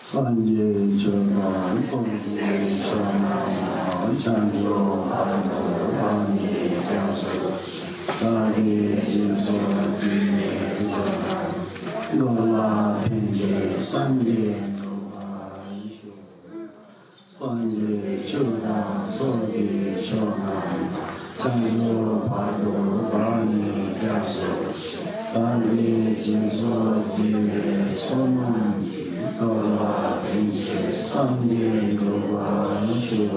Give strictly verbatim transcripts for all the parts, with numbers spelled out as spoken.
སངས་རྒྱས་ཆོས་དང་ཚོགས་ཀྱི་མཆོག་རྣམས་བྱང་ཆུབ་བར་དུ་བག་ནས་ཀྱང་སོ། བདག་གིས་སྦྱིན་སོགས་བགྱིས་པའི་བསོད་ནམས་འགྲོ་ལ་ཕན་ཕྱིར་སངས་རྒྱས་འགྲུབ་པར་ཤོག། སངས་རྒྱས་ཆོས་དང་ཚོགས་ཀྱི་མཆོག་རྣམས་བྱང་ཆུབ་བར་དུ་བག་ནས་ཀྱང་སོ། བདག་གིས་སྦྱིན་སོགས་བགྱིས་པའི་བསོད་ནམས་ཀྱིས་འགྲོ་ལ་ཕན་ཕྱིར་སངས་རྒྱས་འགྲུབ་པར་ཤོག།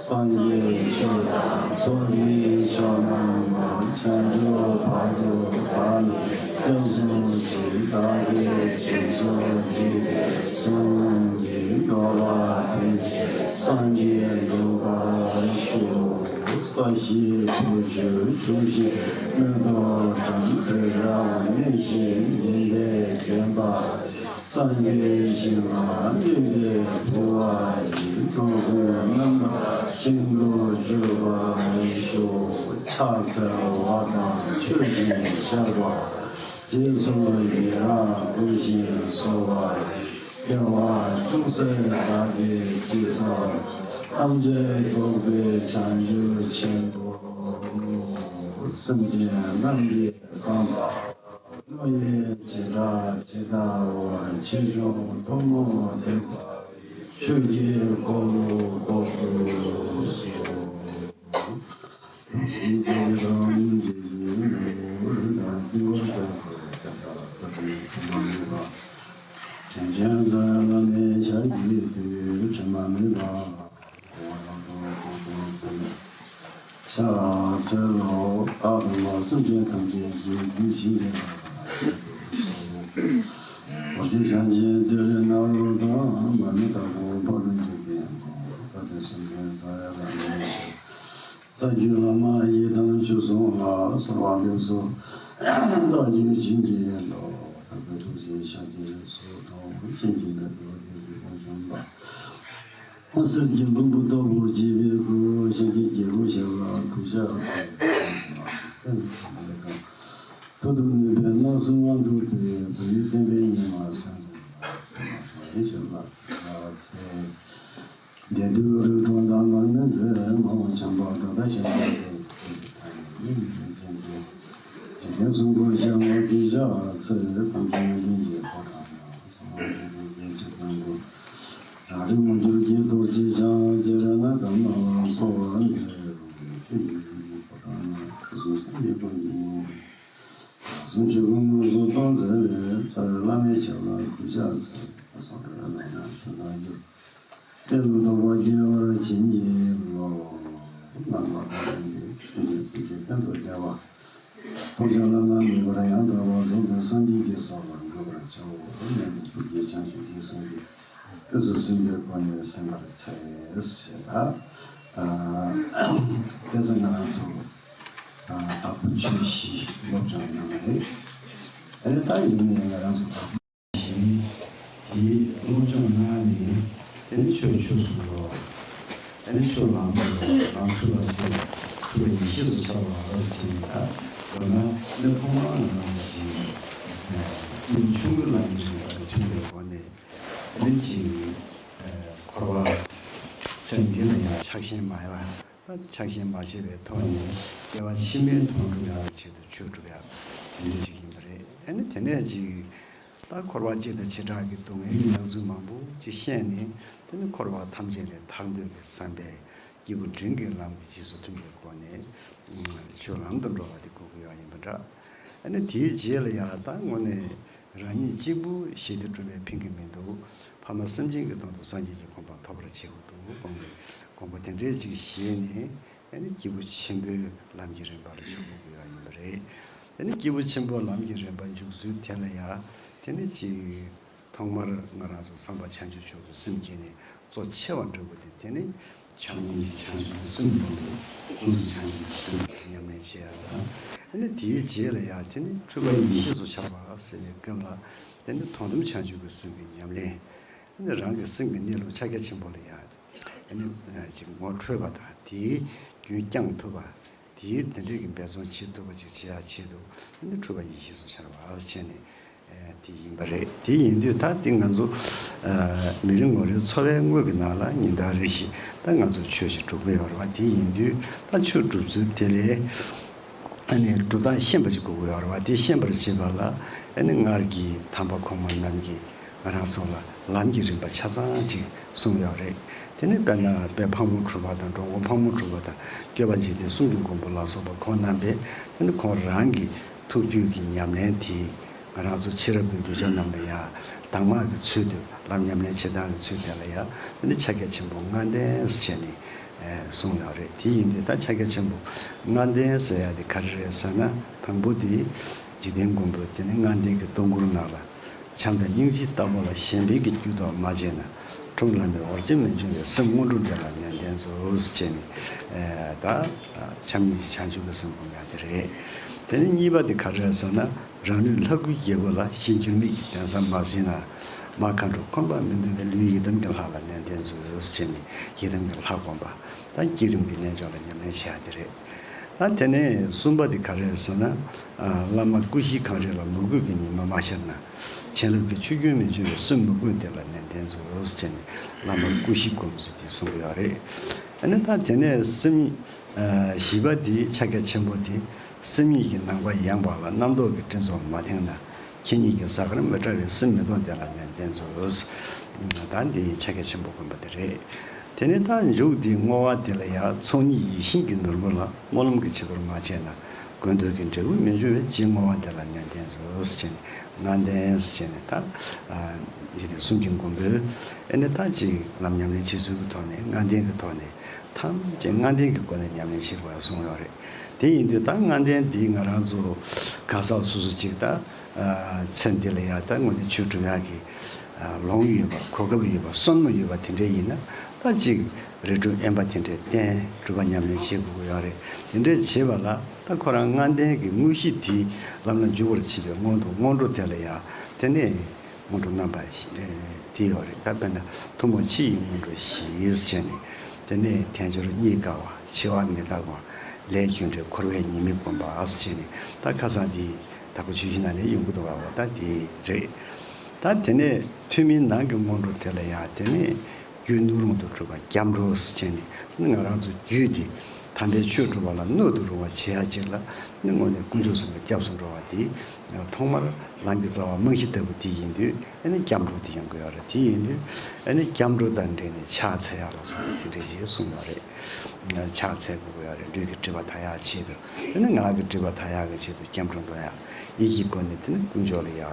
སངས་རྒྱས་ཆོས་དང་ཚོགས་ཀྱི་མཆོག་རྣམས་བྱང་ཆུབ་བར་དུ་བག་ནས་ཀྱང་སོ་ཞེས། བདག་གིས་སྦྱིན་སོགས་བགྱིས་པའི་བསོད་ནམས་ཀྱིས་འགྲོ་ལ་ཕན་ཕྱིར་སངས་རྒྱས་འགྲུབ་པར་ཤོག། ས་གཞི་ཕུ་ཆུ་ཆུ་ཤིང་མེ་ཏོག་གྲང་། རི་རབ་གནས་ཤིང་ཉི་ཟླས་བརྒྱན་པ། སངས་རྒྱས་ཞིང་ལ་གླིང་གའི་ཕུ་བ་ཡིས། འགྲོ་ཀུན་རྣམ་དག་ཞིང་དུ་སྤྱོད་པར་ཤོག། ཕྱག་འཚལ་བ་དང་མཆོད་ཅིང་བཤགས་པ། རྗེས་སུ་ཡི་རང་བསྐུལ་ཞིང་གསོལ་བ་ཡི། དགེ་བ་ཅུང་ཟད་བདག་གིས་ཅི་བསགས། ཐམས་ཅད་རྫོགས་པའི་བྱང་ཆུབ་ཆེན་པོ། སེམས་ཅན་རྣམས་ཀྱི་བསམ་པ། བློ་ཡི་བྱེ་བྲག་ཇི་ལྟ་བར། ཆེ་ཆུང་ཐུན་མོང་ཐེག་པ་ཡི། ཆོས་ཀྱི་འཁོར་ལོ་བསྐོར་དུ་གསོལ། ཞིང་གི་དང་ཇི་བཞིན་ནོར་བུ་དང་། དཀྱིལ་འཁོར་རྒྱ་མཚོ་དེ་ལྟར་བལྟ་དུས་མཚུངས་པ་མེད་པ། དྲིན་ཅན་རྩ་བའི་བླ་མའི་ཞབས་ཀྱི་རྡུལ་དྲི་མ་མེད་པ། གོ་བ་ལ་གོ་བ་གོ་བ་གོ་བ། ཕྱག་འཚལ་ལོ། བདག་དང་མ་སེམས་ཅན་ཐམས་ཅད་ཀྱི་རྒྱུད་བྱིན་གྱིས་བརླབ་པར་མཛད་དུ་གསོལ། རྡོ་རྗེ་འཆང་ཆེན་ཏེ་རེ་ནཱ་རོ་དང་། མ་ཎི་དྭགས་པོ་ཕ་རོལ་འཇིག་རྟེན་མགོན། དཔལ་ལྡན་སེམས་ཅན་རྩ་བའི་བླ་མའི་རྩ་བརྒྱུད་བླ་མ་ཡི་དམ་ཆོས་སྲུང་ལ། གསོལ་བ་འདེབས་སོ་བདག་རྒྱུད་བྱིན་གྱིས་རློབས། དག་པའི་ཐུགས་རྗེས་ཤཱཀྱའི་རིགས་སུ་འཁྲུངས། གཤིན་རྗེ་མེ་ཏོག་རྒྱུད་ཀྱི་དཔལ་འབྱོར་པ། གསེར་གྱི་ལྷུན་པོ་ལྟ་བུར་བརྗིད་པའི་སྐུ། ཤཱཀྱའི་རྒྱལ་པོའི་ཞབས་ལ་གུས་ཕྱག་འཚལ། ཐུགས་སྒྲུབ་ནུས་པའི་སྣང་སྲིད་དབང་དུ་བསྡུས། བོད་ཡུལ་བསྟན་པའི་ཉི་མ་སྲིད་འཛིན་པ། ཁྲོ་བོའི་ཞབས་ལ་གུས་ཕྱག་འཚལ། འདས་དུས་རིགས་དྲུག་དང་མར་མེ་མཛད། མ་འོངས་བྱམས་པ་ད་ལྟ་ཞིང་རྒྱས་པའི། ཐ་སྙད་མི་མེད་མཁྱེན་པའི་འཇིག་རྟེན་གསུམ་མགོན་ཞབས་ལ་གུས་ཕྱག་འཚལ། ཐམས་ཅད་ཡོན་ཏན་གྱི་ཕོ་བྲང་ན། གསང་བ་འདུས་པའི་ཁྲི་སྟེང་དུ། རང་རིག་མངོན་གྱུར་གྱི་རྡོ་རྗེ་འཆང་། ཅི་རིགས་ན་ག་མ་ལ་སོགས་པ་འདི་རུ་ཆོས་ཀྱི་རིགས་ཀྱི་ཕོ་བྲང་ན། སྐུ་གསུང་ཐུགས་ཀྱི་དཀྱིལ་འཁོར་གྱི་ངོ་བོ། ལྷག་བསམ་ཆོས་སྐུ་དངོས་སུ་སྟོན་མཛད་པའི། རྩ་བའི་བླ་མའི་ཞབས་ལ་གུས་ཕྱག་འཚལ། སངས་རྒྱས་བླ་མ་ཆོས་དང་འགྱུར། གཏེར་ལ་རྟོགས་པ་སྐྱེ་བར་བྱིན་གྱིས་རློབས། རྣམ་པར་དག་པའི་སེམས་ཀྱིས་ཐུགས་རྗེ་གཏན་དུ་བདེ་བ། ཐོབ་བྱ་བླ་ན་མེད་པར་ཡང་དག་པར་རྫོགས་པའི་སངས་རྒྱས་ཀྱི་ས་ལ་འགོད་པར་བྱའོ། སྙམ་པའི་ཐུགས་རྗེས་བྱང་ཆུབ་ཀྱི་སེམས་ཀྱིས་དབུས་སུ་ཟིན་པའི་སྒོ་ནས་གསན་པར་འཚལ་ཞེས་དང་། ཨ་དེ་ཚོ་ང་རང་ཚོ་ཨ་དྭགས་པོ་ཆོས་བཞི་སློབ་སྦྱོང་གནང་བ་རེད། ཨ་ནི་ད་ཡིན་ནའི་ང་རང་ཚོ་དྭགས་པོ་བཞི་དེ་སློབ་སྦྱོང་གནང་ནས་དེ་ནི་ཆོས་ཆོས་སུ་འགྲོ། ཨ་ནི་ཆོས་ལམ་དུ་འགྲོ། རང་འཁྲུལ་པ་སེལ། འཁྲུལ་པ་ཡེ་ཤེས་སུ་འཆར་བ་ཟེར་ནས། ད་མདོར་ན་ནི་ཐོག་མར་ང་རང་ཚོ་ཞིག་སྐྱེས་བུ་ཆུང་ངུའི་ལམ་གྱི་རིམ་པ་དང་མཐུན་པའི་སྒོ་ནས། ཨ་ནི་ཅིག་ཨ་འཁོར་བ་ཚེ་འདི་ལ་ཡང་ཆགས་ཞེན་མ་ཡོང་བ། ད་ཆགས་ཞེན་མ་བྱས་པའི་ཐོག་ནས་སྐྱེ་བ་ཕྱི་མའི་དོན་སྒྲུབ་ཡག་གི་ཆེད་དུ་ཆོས་སྒྲུབ་ཡག་དེ་འདྲ་ཅིག་ཡིན་པ་རེད། ཨ་ནི་དེ་ནས་ཅིག་ད་འཁོར་བ་སྤྱི་དང་བྱེ་བྲག་གི་སྡུག་བསྔལ་གྱི་སྣང་ཚུལ་མང་པོ་ཅིག་ཤེས་ནས། དེ་ནི་འཁོར་བ་ཐམས་ཅད་ལས་ཐར་འདོད་ཀྱི་བསམ་པས། སྐྱེས་བུ་འབྲིང་གི་ལམ་གྱི་རྗེས་སུ་མཐུན་པའི་སྒོ་ནས་ཆོས་ལམ་དུ་འགྲོ་བ་དེ་དགོས་ཀྱི་ཡོད་ཡིན་པ་འདྲ། ཨ་ནི་དེའི་རྗེས་ལ་ཡང་ད་དངོས་གནས་རང་ཉིད་གཅིག་པུ་ཞི་བདེ་སྒྲུབ་པས་ཕན་གྱི་མི་འདུག། ཕ་མ་སེམས་ཅན་གྱི་དོན་དུ་སངས་རྒྱས་ཀྱི་གོ་འཕང་ཐོབ་པར་བྱེད་དགོས་འདུག་དགོངས་པའི་དགོངས་པ་དེ་འདྲའི་ཅིག་བཞེས་ནས། ཨ་ནི་སྐྱེས་བུ་ཆེན་པོའི་ལམ་གྱི་རིམ་པ་ལ་འཇུག་དགོས་ཀྱི་ཡོད་ཡིན་པ་རེད། ཨ་ནི་སྐྱེས་བུ་ཆེན་པོའི་ལམ་གྱི་རིམ་པ་འཇུག་ཚུལ་དེ་ལ་ཡང་དེ་ནི་ཅིག་ཐོག་མར་ང་རང་ཚོ་བསམ་པ་བྱང་ཆུབ་མཆོག་ཏུ་སེམས་བསྐྱེད་ནས་གཙོ་ཆེ་བ་འདྲ་བོ་དེ། དེ་ནི་བྱམས་སྙིང་རྗེ་བྱང་ཆུབ་ཀྱི་སེམས་དང་། ཀུན་ཏུ་བྱང་ཆུབ་ཀྱི་སེམས་ཉམས་ལེན་བྱེད་ཡ་དང་། ཨ་ནི་དེའི་རྗེས་ལ་ཡང་དེ་ནི་འཁྲུལ་པ་ཡེ་ཤེས་སུ་འཆར་བ་ཟེར་བའི་སྐབས་ལ། དེ་ནི་དོན་དམ་བྱང་ཆུབ་ཀྱི་སེམས་ཀྱི་ཉམས་ལེན། ཨ་ནི་རང་གི་སེམས་ཀྱི་གནས་ལུགས་ཕྱག་རྒྱ་ཆེན་པོ་ལ་ཡང་ཨ་ནི་ཅིག་ངོ་འཕྲོད་པ་དང་། དེའི་རྒྱུན་བསྐྱང་ཐུབ་པ། དེའི་དེ་འདྲའི་གི་འབད་བརྩོན་བྱེད་ཐུབ་པ་ཅིག་བྱེད་ཡ་ཆེད་དུ། ཨ་ནི་འཁྲུལ་པ་ཡེ་ཤེས་སུ་འཆར་བ་བྱས་ནས། དེ་ཡིན་པ་རེད། དེ་ཡིན་དུས་ད་དེ་ང་ཚོ་མི་རེ་ངོ་རེའི་འཚོ་བའི་དངོས་ཀྱི་ནང་ལ་ཉིན་ལྟར་རེ་བཞིན་ད་ང་ཚོ་ཆོས་ཅིག་སྒྲུབ་ཀྱི་ཡོད་རེད་བ། དེ་ཡིན་དུས་ད་ཆོས་སྒྲུབ་ཚུལ་དེ་ལས་ཨ་ནི་སྒྲུབ་སྟངས་ཤེས་པ་ཅིག་དགོས་ཀྱི་ཡོད་རེད་བ། དེ་ཤེས་པར་བྱེད་པ་ལ་ཨ་ནི་སྔར་གྱི་དམ་པ་གོང་མ་རྣམས་ཀྱིས་ང་རང་ཚོ་ལ་ལམ་གྱི་རིམ་པ་ཆ་ཚང་ཅིག་གསུངས་ཡོད་རེད། དེ་ནི་དཔེར་ན་དཔལ་ཕག་མོ་གྲུ་པ་དང་འགྲོ་མགོན་ཕག་མོ་གྲུ་པ་དང་སྐྱོབ་པ་འཇིག་རྟེན་གསུམ་གྱི་མགོན་པོ་ལ་སོགས་པ་ཁོང་རྣམ་པས་དེ་ནི་ཁོང་རང་གི་ཐུགས་རྒྱུད་ཀྱི་ཉམས་ལེན་དེ་ང་རང་ཚོ་ཕྱི་རབས་ཀྱི་གདུལ་བྱ་རྣམས་ལ་ཡང་གདམས་ངག་གི་ཚུལ་དུ་ལམ་ཉམས་ལེན་བྱེད་སྟངས་ཀྱི་ཚུལ་དེ་ལ་ཡང་དེ་ནི་ཕྱག་རྒྱ་ཆེན་པོ་ལྔ་ལྡན་ཟེར་བྱས་ནས་གསུངས་ཡོད་རེད། དེ་ཡིན་དུས་ད་ཕྱག་རྒྱ་ཆེན་པོ་ལྔ་ལྡན་ཟེར་ཡ་དེ་ག་རེ་རེད་ཟེར་ན། དང་པོ་དེ་འཇིག་རྟེན་མགོན་པོ་དེ་ནི་ལྔ་ལྡན་གྱི་སྡོང་གུར་ནང་ལ་བྱམས་དང་སྙིང་རྗེ་ལྟ་བུ་ལ་གཞན་ཕན་གྱི་རྒྱུ་དང་མ་བྱས་ན། ཁྲོམ་ལ་མེད་འོར་ཆེན་མི་འབྱུང་བའི་སེམས་སྔོན་འགྲོ་དེ་ལ་ནན་ཏན་མཛོད་ཟེར་བྱས་ནས་ད་བྱམས་སྙིང་རྗེ་བྱང་ཆུབ་ཀྱི་སེམས་སྒོམ་ཡ་དེ་རེད། དེ་ནི་གཉིས་པ་དེ་ག་རེ་རེད་ཟེར་ན། རང་ལུས་ལྷ་སྐུའི་རྒྱལ་པོ་ལ་གཞན་འགྱུར་མེད་ཀྱི་གདན་ས་མ་ཟིན་ན། མ་མཁའ་འགྲོ་འཁོར་བ་མི་འདུལ་བའི་ལུས་ཡི་དམ་གྱི་ལྷ་ལ་ནན་ཏན་མཛོད་ཟེར་བྱས་ནས་ཡི་དམ་གྱི་ལྷ་སྒོམ་པ། ད་བསྐྱེད་རིམ་གྱི་རྣལ་འབྱོར་ལ་ཉམས་ལེན་བྱེད་ཡ་དེ་རེད། ད་དེ་ནས་གསུམ་པ་དེ་ག་རེ་རེད་ཟེར་ན། ཨ། བླ་མ་སྐུ་བཞིའི་གངས་རི་ལ་མོས་གུས་ཀྱི་ཉི་མ་མ་ཤར་ན། བྱིན་རླབས་ཀྱི་ཆུ་རྒྱུན་མི་འབྱུང་བའི་སེམས་མོས་གུས་དེ་ལ་ནན་ཏན་མཛོད་ཟེར་བྱས་ནས་བླ་མ་སྐུ་བཞི་སྒོམ་ཚུལ་དེ་གསུངས་ཀྱི་ཡོད་རེད། ཨ་ནི་ད་དེ་ནས་སེམས། ཨ། བཞི་པ་དེ་ཕྱག་རྒྱ་ཆེན་པོ་དེ། སེམས་ཉིད་ཀྱི་ནམ་མཁའ་ཡངས་པ་ལ་རྣམ་རྟོག་གི་སྤྲིན་ཚོགས་མ་དེངས་ན། ཁྱེད་ཉིད་ཀྱི་གཟའ་སྐར་མི་འདྲ་བའི་སེམས་མི་སྟོང་དེ་ལ་ནན་ཏན་མཛོད། ད་འདི་ཕྱག་རྒྱ་ཆེན་པོ་བསྒོམ་པ་དེ་རེད། དེ་ནས་ད་མཇུག་འདི་བསྔོ་བ་དེ་ལ་ཡང་ཚོགས་གཉིས་ཡིད་བཞིན་གྱི་ནོར་བུ་ལ་སྨོན་ལམ་གྱི་བྱི་དོར་མ་བྱས་ན། དགོས་འདོད་ཀྱི་འབྲས་བུ་མི་འབྱུང་བས་ཅིག་བསྔོ་བ་དེ་ལ་ནན་ཏན་མཛོད་ཟེར་བྱས་ནས་ལྔ་ལྡན་ཟེར་བྱས་ནས་ད། ཨ། འཇིག་རྟེན་གསུམ་གྱི་མགོན་པོས་ཨེ་ནས་ད་ཅིག་ལམ་ཉམས་ལེན་བྱེད་ཚུལ་གྱི་ཐོག་ནས་ལྔ་ལྡན་གྱི་ཐོག་ནས་ཐམས་ཅད་ལྔ་ལྡན་གྱི་སྒོ་ནས་ཉམས་ལེན་བྱེད་དགོས་གསུངས་ཡོད་རེད། དེ་ཡིན་དུས་ད་ལྔ་ལྡན་འདི་ང་རང་ཚོ་ག་ས་སོ་སོ་ཅིག་ད། ཨ། ཚེ་འདི་ལ་ཡང་ད་དངོས་གནས་ཆོས་སྒྲུབ་ཡག་གི། ཨ། ལོང་ཡོད་པ། གོ་སྐབས་ཡོད་པ། བསམ་བློ་ཡོད་པ་དེ་འདྲས་ཡིན་ན་ད་ཅིག་རིགས་དྲུག་དབེན་པ་དེ་འདྲས་བསྟེན་སྒྲུབ་པ་ཉམས་ལེན་བྱེད་དགོས་ཀྱི་ཡོད་རེད། དེ་འདྲས་བྱེད་པ་ལ་ད་ཁོ་རང་ལྔ་ལྡན་གྱི་དངོས་གཞི་དེ་ལམ་ལ་འཇུག་པར་བྱེད་པའི་སྔོན་དུ་སྔོན་འགྲོ་དེ་ལ་ཡང་དེ་ནས་སྔོན་འགྲོ་རྣམ་པ་དེ་ཡོད་རེད། ད་དཔེར་ན་ཐུན་མོང་ཕྱི་ཡི་སྔོན་འགྲོ་བཞི་ཟེར་བྱས་ནས། དེ་ནས་དལ་འབྱོར་རྙེད་དཀའ་བ། འཆི་བ་མི་རྟག་པ། ལས་རྒྱུ་འབྲས་འཁོར་བའི་ཉེས་དམིགས་སྒོམ་པ་ཟེར་བྱས་ནས་ད་ཁ་སང་དེ། དྭགས་པོ་ཆོས་བཞི་ནང་ནས་ཡོང་གི་འདུག་བ། འོ་ད་དེ་རེད། ད་དེ་ནས་ཐུན་མིན་ནང་གི་སྔོན་འགྲོ་དེ་ལ་ཡང་དེ་ནས་རྒྱུད་སྣོད་རུང་དུ་གྲུབ་པ་སྐྱབས་འགྲོ་ཟེར་བྱས་ནས་ང་རང་ཚོ་རྒྱུད་དེ་དམ་པའི་ཆོས་སྒྲུབ་པ་ལ་སྣོད་དུ་རུང་བ་བྱེད་ཡ་ཅིག་ལ་ནི་དངོས་གནས་དཀོན་མཆོག་གསུམ་ལ་སྐྱབས་སུ་འགྲོ་བ་དེ་ཐོག་མར་ལམ་གྱི་རྩ་བ་རྨང་གཞི་ལྟ་བུ་དེ་ཡིན་དུས་ཨ་ནི་སྐྱབས་འགྲོ་དེ་ཡོང་གི་ཡོད་རེད། དེ་ཡིན་དུས་ཨ་ནི་སྐྱབས་འགྲོ་དང་འབྲེལ་ནས་ཕྱག་འཚལ་ཡ་ལ་སོགས་པ་དེ་འདྲས་ཞིག་གསུངས་ཡོད་རེད། ཕྱག་འཚལ་དགོས་ཀྱི་ཡོད་རེད། ལུས་ཀྱི་སྒྲིབ་པ་དག་ཡག་ཆེད་དུ། དེ་ནི་ངག་གི་སྒྲིབ་པ་དག་ཡག་གི་ཆེད་དུ་སྐྱབས་འགྲོ་འདོན་ཡག་ཡིད་ཀྱི་སྒོ་ནས་དེ་ནི་དཀོན་མཆོག་ལ་ཡག་